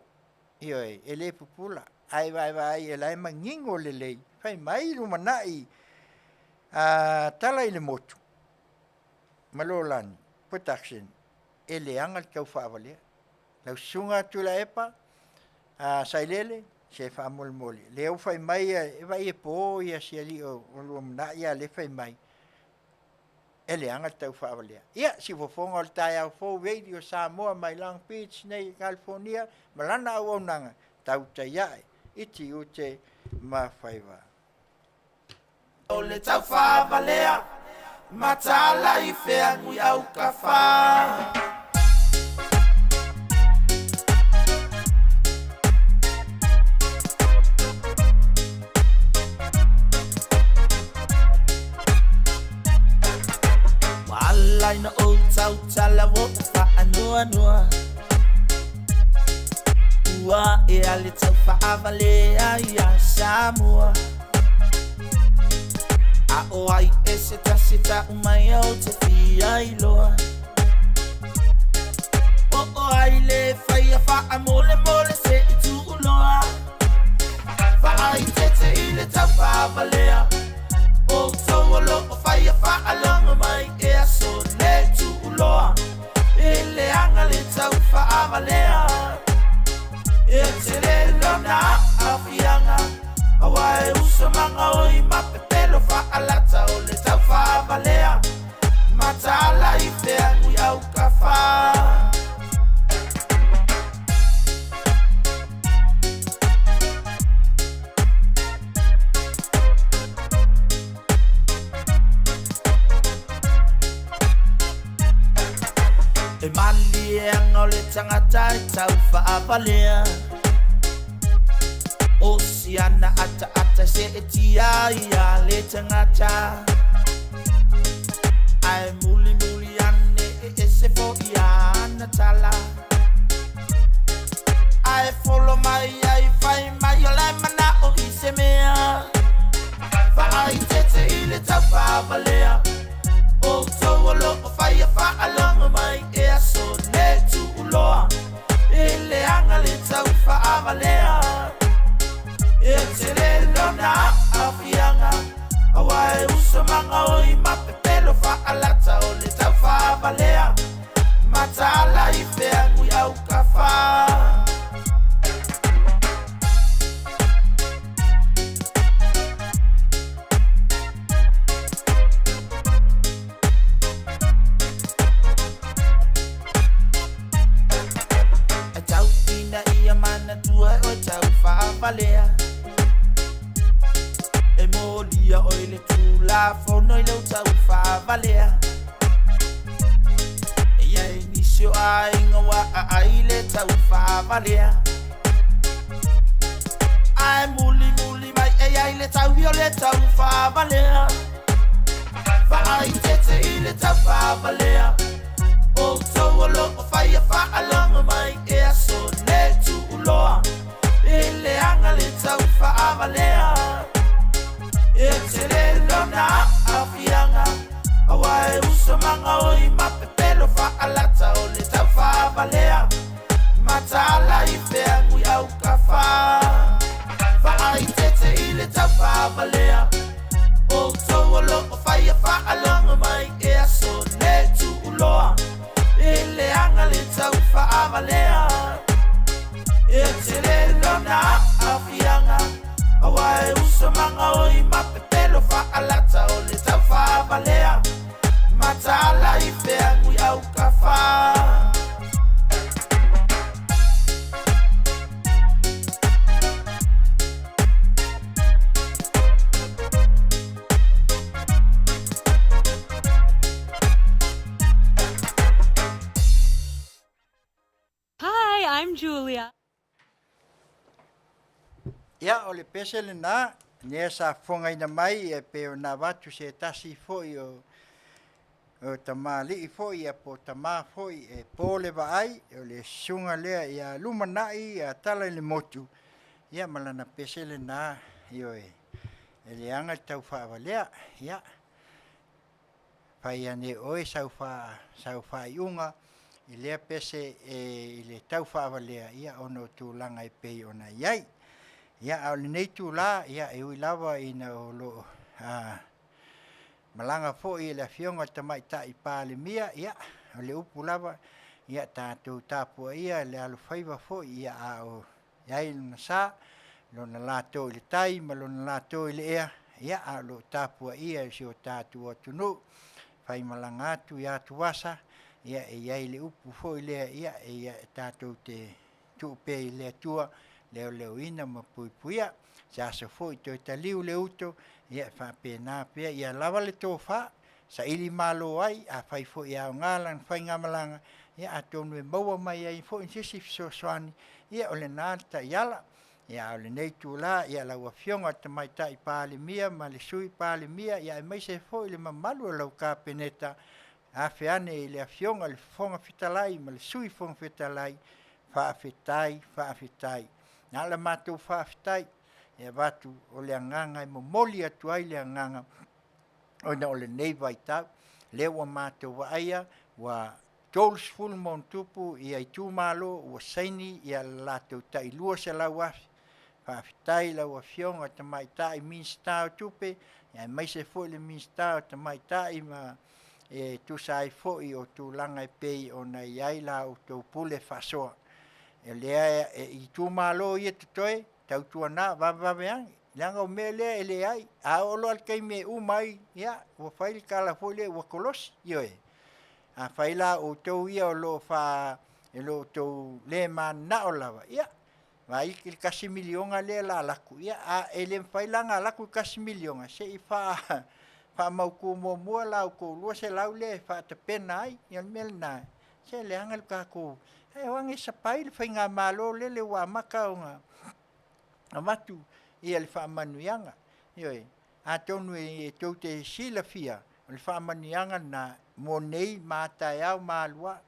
ioe, e le pupula, ae vaevaai o la e manino lelei, fai mai lumanai a Tala i le Motu ma Lolani Production, e leaga le taufaavalea. Lau susuga Tuilaepa, a Sailele, se faamolemole, lea ua fai mai e vaai e po ia si alii o Luamanai a o lea e fai mai, e leaga le taufaavalea. Ia, siufofoga o le taeao fou Radio Samoa mai Long Beach nei i California ma lana auaunaga, tautai ae i tiute ma faiva. O le taufaavalea mataala i feagui aukafa. Ua ala ina ou tautala ua ou faanoanoa. Ua ea le taufaavalea ia Samoa. A o ai e se tasi ta'u mai ou te fia iloa. Po o ai le faia faamolemole se i tuuloa. Faaeteete i le taufaavalea. Outou o lo o faia faalogo mai e aso le tuuloa. E leaga le taufaavalea. E tele lona aafiaga aua e uso magaoi ma pepelo faalata o le taufaavalea. Mataala i feagui aukafa. E malie aga o le tagata e taufaavalea. O siana ataata e seetia ia le tagata. Ae mulimuli ane e ese foi ana tala. Ae folo mai ai fai mai o la e manao i se mea. Faaeteete i le taufaavalea. Outou o lo o faia faalogo mai e aso le tuuloa. E leaga le taufaavalea. E tele lona aafiaga aua e uso magaoi ma pepelo faalata o le taufaavalea. Mataala i feagui aukafa. taufaavavalea E molia oe le Tulafono i lou taufaavalea E i ai nisi o aiga ua aai le taufaavalea Ae mulimuli mai e i ai le taui o le taufaavalea Faaitete i le taufaavalea Outou o lo o faia faalogo mai e aso nei tuuloa E leaga le taufaavalea E tele lona aafiaga Aua e uso magaoi ma pepelo faalata o le taufaavalea Mataala i feagui aukafa Faaitete i le taufaavalea Outou o lo o faia faalogo mai e aso nei tuuloa E leaga le taufaavalea E tele lona aafiaga Aua e uso magaoi ma pepelo faalata o le taufaavalea Mataala i feagui aukafa Hi, I'm Julia. Ia, o le pese lena, lea sa fofogaina mai e pei ona avatu se tasi foi o o tamalii foi ia po o tama foi e po le vaai, o le susuga lea ia lumanai ia tala i le motu, ia ma lana pese lena, ioe, e leaga le tau faavalea. Ia, fai ane oe sau fa sau faaiuga i lea pese e i le tau faavalea, ia ona o tulaga e pei ona i ai. Ia, a o lenei itula, ia, e ui lava ina o lo o a malaga foi e le Afioga i le Tamaitai Palemia, ia, o le upu lava, ia tatou tapuaia le alofaiva foi, ia, a o i ai lona sa, lona latou i le tai ma lona latou i le ea, ia, a o lo o tapuaia e si o tatou atunuu, faimalaga atu ia Atuvasa, ia, e i ai le upu foi lea, ia, e ia tatou te tuu pea i le Atua, leoleoina ma puipuia. Se aso foi toe taliu le uto, ia, e faapena pea, ia lava le tofa, saili malo ai, afai foi e aoga lana faigamalaga, ia atonu e maua mai ai foi se isi fesoasoani, ia o lena le taiala. Ia a o lenei itula, ia lau Afioga i le Tamaitai Palemia ma le Sui Palemia, ia aemaise foi le mamalu o lau Kapeneta, afe ane i le Afioga i le Fofoga Fetalai ma le Sui Fofoga Fetalai, faafetai, faafetai. Na o le matou faafetai e avatu o le agaga e momoli atu ai le agaga ona o lenei vaitau, lea ua matou vaaia ua 30+ ia itumalo ua saini ia le latou tai 200,000. Faafetai i lau Afioga i le Tamaitai Minisita o Tupe, aemaise foi le Minisita o Tamaitai ma e tusa ai foi o tulaga e pei ona i ai la outou pule faasoa. O lea e itumalo ia totoe, tautuana vavevave ane, leaga o mea lea e leai. A oo loa le taimi e uma ai, ia, ua fai le tala foi lea ua kolosi, ioe. Afai la o outou ia o lo o fa, e lo outou le mananao lava, ia, vaai i le $1 miliona lea o le a alu atu, ia, a e le mafai la ona alu atu le $1 miliona, se i faa, faamautu muamua la outou 200 lea e faatapena ai. Ia o le mea lena, se leaga le tatou, ae o age sapai le faigamalo lele ua amata ona avatu ia le faamanuiaga. Ioe, atonu e tou te silafia, o le faamanuiaga lena mo nei ma a taeao ma alu a.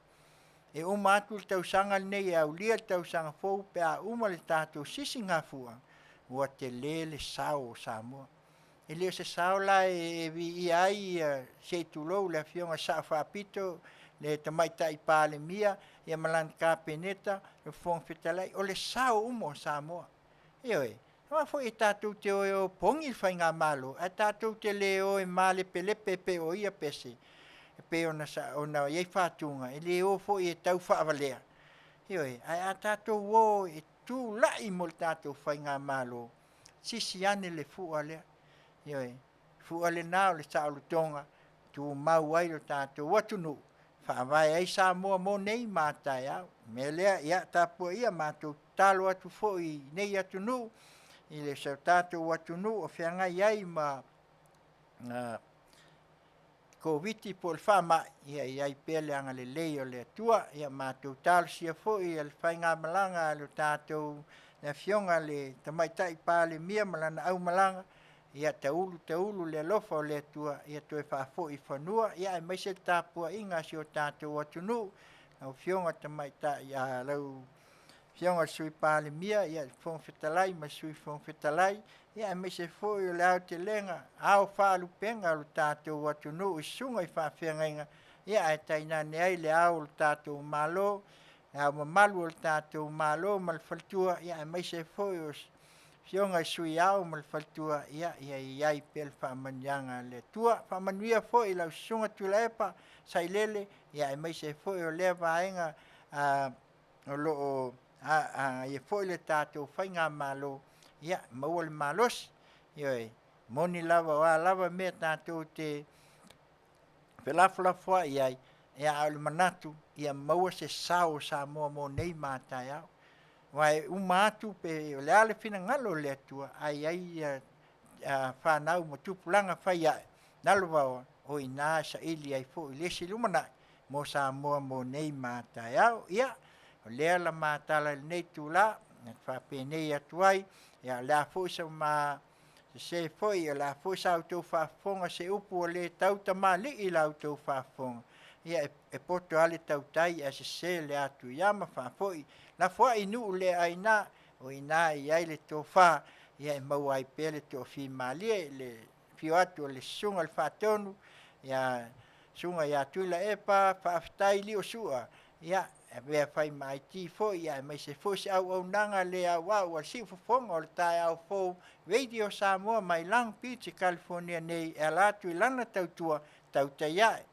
E uma atu le tausaga lenei e aulia le tausaga fou pe a uma le tatou sisigafua, ua tele le sao o Samoa. E le o se sao la e viia ai ia, se i tulou, le Afioga i le Sao Faapito, le Tamaitai Palemia, ia ma lana Kapeneta, le Fofoga Fetalai, o le sao uma o Samoa. Ioe, aua foi e tatou te o e o pogi le faigamalo, ae tatou te le o e malepelepe pei o ia pese, e pei ona ona i ai fatuga, e le o foi e tau faavalea. Ioe, ae a tatou o e tulai mo le tatou faigamalo, sisi ane le fua lea. Ioe, fua lena o le saolotoga, tumau ai lo tatou atunuu, faavae ai Samoa mo nei ma a taeao. O le mea lea, ia tapuaia matou tatalo atu foi i nei atunuu, i le so tatou atunuu o feagai ai ma Koviti po o le faamai, ia i ai pea le agalelei o le Atua. Ia matou talosia foi le faigamalaga a lo tatou le Afioga i le Tamaitai Palemia ma lana aumalaga, ia taulu taulu le alofa o le Atua, ia toe faafoi i fanua, ia aemaise le tapuaiga a si o tatou atunuu, lau Afioga Tamaitai, lau Afioga i le Sui Palemia, ia le Fofoga Fetalai ma le Sui Fofoga Fetalai, ia aemaise foi o le aotelega, ao faalupega o le tatou atunuu i susuga i faafeagaiga, ia ae tainane ai le ao o le tatou Malo, le ao mamalu o le tatou Malo ma le faletua, ia aemaise foi o Afioga i Sui Ao ma le faletua, ia ia i ai pea le faamanuiaga a le Atua. Faamanuia foi i lau Susuga Tuilaepa Sailele, ia aemaise foi o lea vaega o lo o agaia foi le tatou faigamalo, ia maua le malosi. Ioe, moni lava o a lava mea tatou te felafolafoai ai, ia a o le manatu ia maua se sao o Samoa mo nei ma a taeao. Aua e uma atu pe o le a le finagalo o le Atua, ae i ai fanau ma tupulaga fai ae, lalovaoa, o i ina e saili ai foi le isi lumanai mo Samoa mo nei ma a taeao. Ia, o lea la matala i lenei itula, e faapenei atu ai, ia o le a foi se ma sese foi, o le a foi sa outou faafofoga se upu ua le tautamalii i la outou faafofoga, ia e poto lava le tautai ae sese le atuiama faafoi lafoai i nuu le aina, o i ina e i ai le tofa, ia e maua ai pea le toafimalie i le afio atu o le Susuga i le Faatonu, ia Susuga ia Tuilaepa, faafetai Liosua, ia avea fai ma IT foi, aemaise foi se auaunaga le auau a le siufofoga o le taeao fou Radio Samoa mai Long Beach i California nei e ala atu i lana tautua tautai ae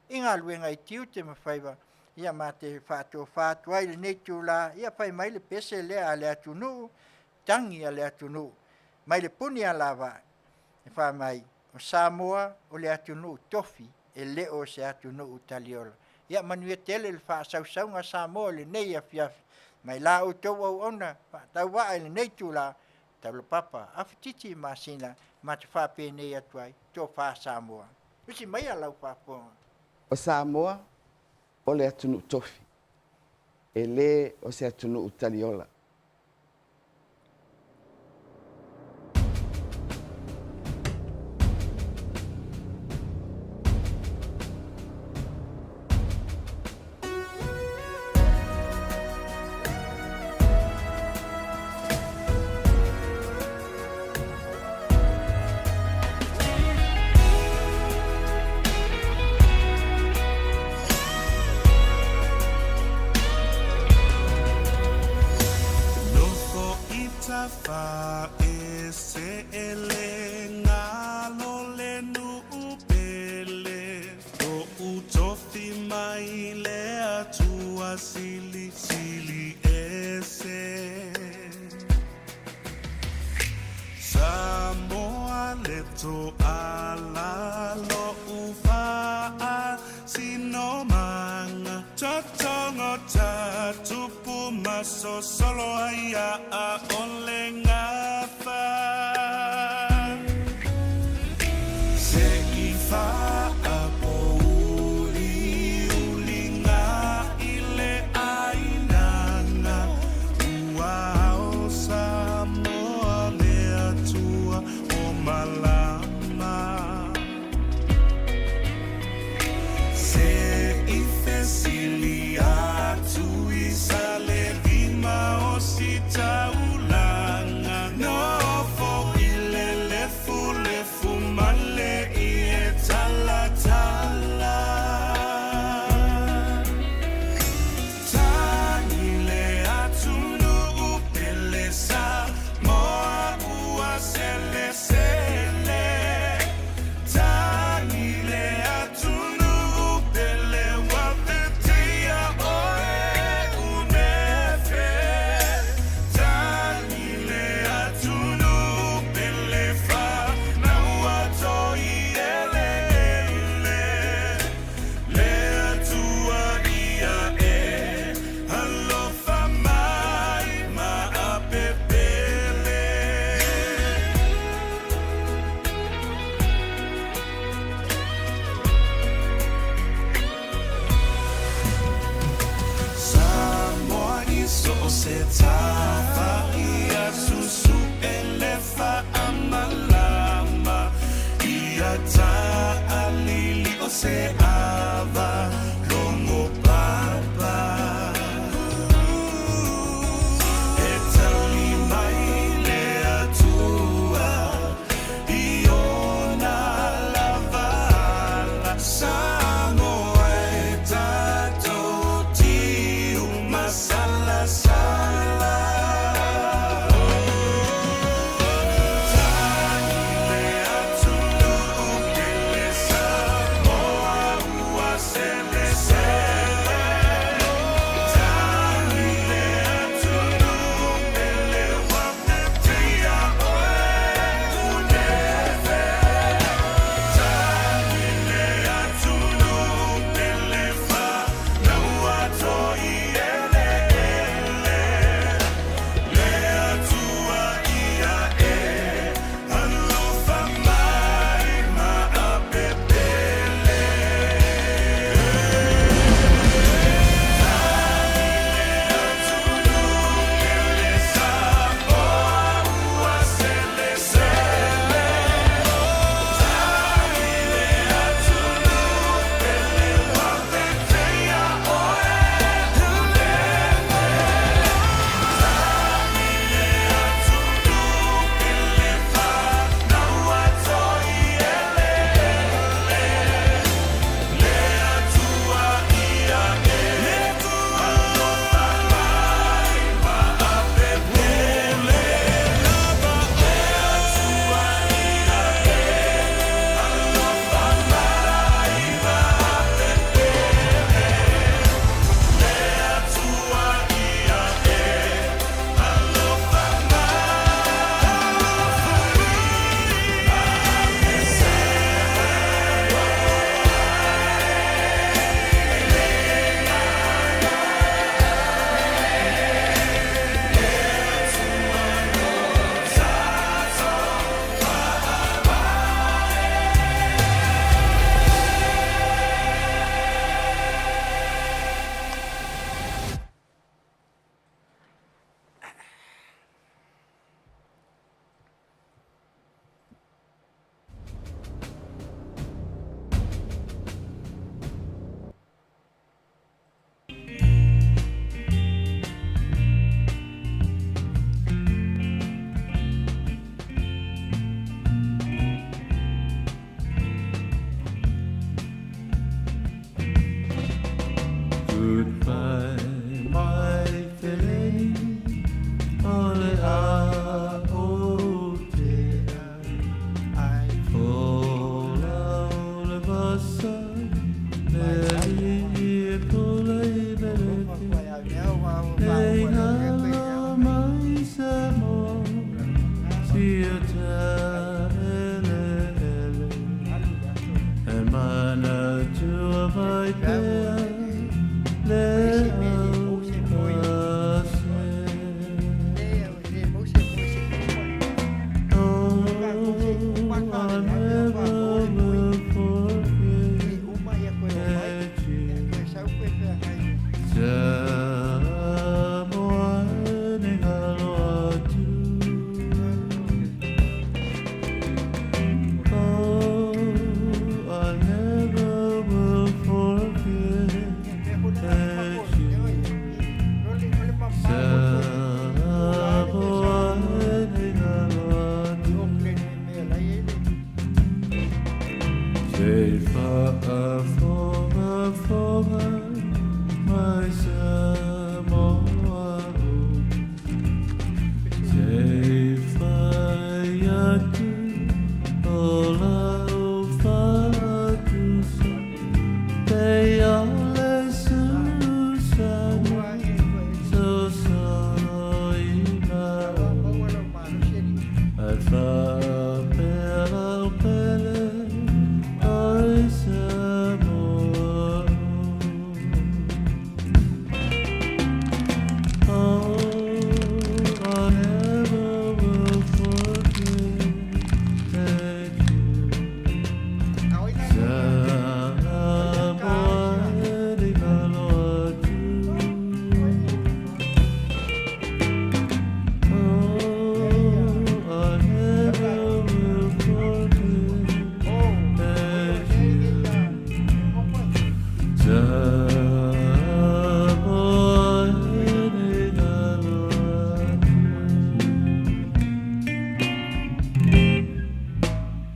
i galuega i tiute ma faiva. Ia ma te faatofa atu ai i lenei itula, ia fai mai le pese lea a le atunuu, tagi a le atunuu mai le puni alavaa e fai mai, o Samoa o le atunuu tofi e le o se atunuu taliola. Ia manuia tele le faasausauga a Samoa i lenei afiafi. Mai la outou auauna faatauvaa i lenei itula, taulapapa, afutiti i masina, ma te faapenei atu ai, tofa Samoa. Tusi maia lau faafofoga. O Samoa o le atunuu tofi, e le o se atunuu taliola. Nofo i tafa e se ele ngalo le nuu pele Toʻu tofi mai le Atua silisili ese Samoa le toala loʻu faasinomaga Totogo ta tupu ma sosolo ai ʻaʻole gafa Se i faapouliuliga i le ʻāina na ua ao Samoa le Atua o malama. Se i fesili atu i Salelima o si taulaga. Se talo.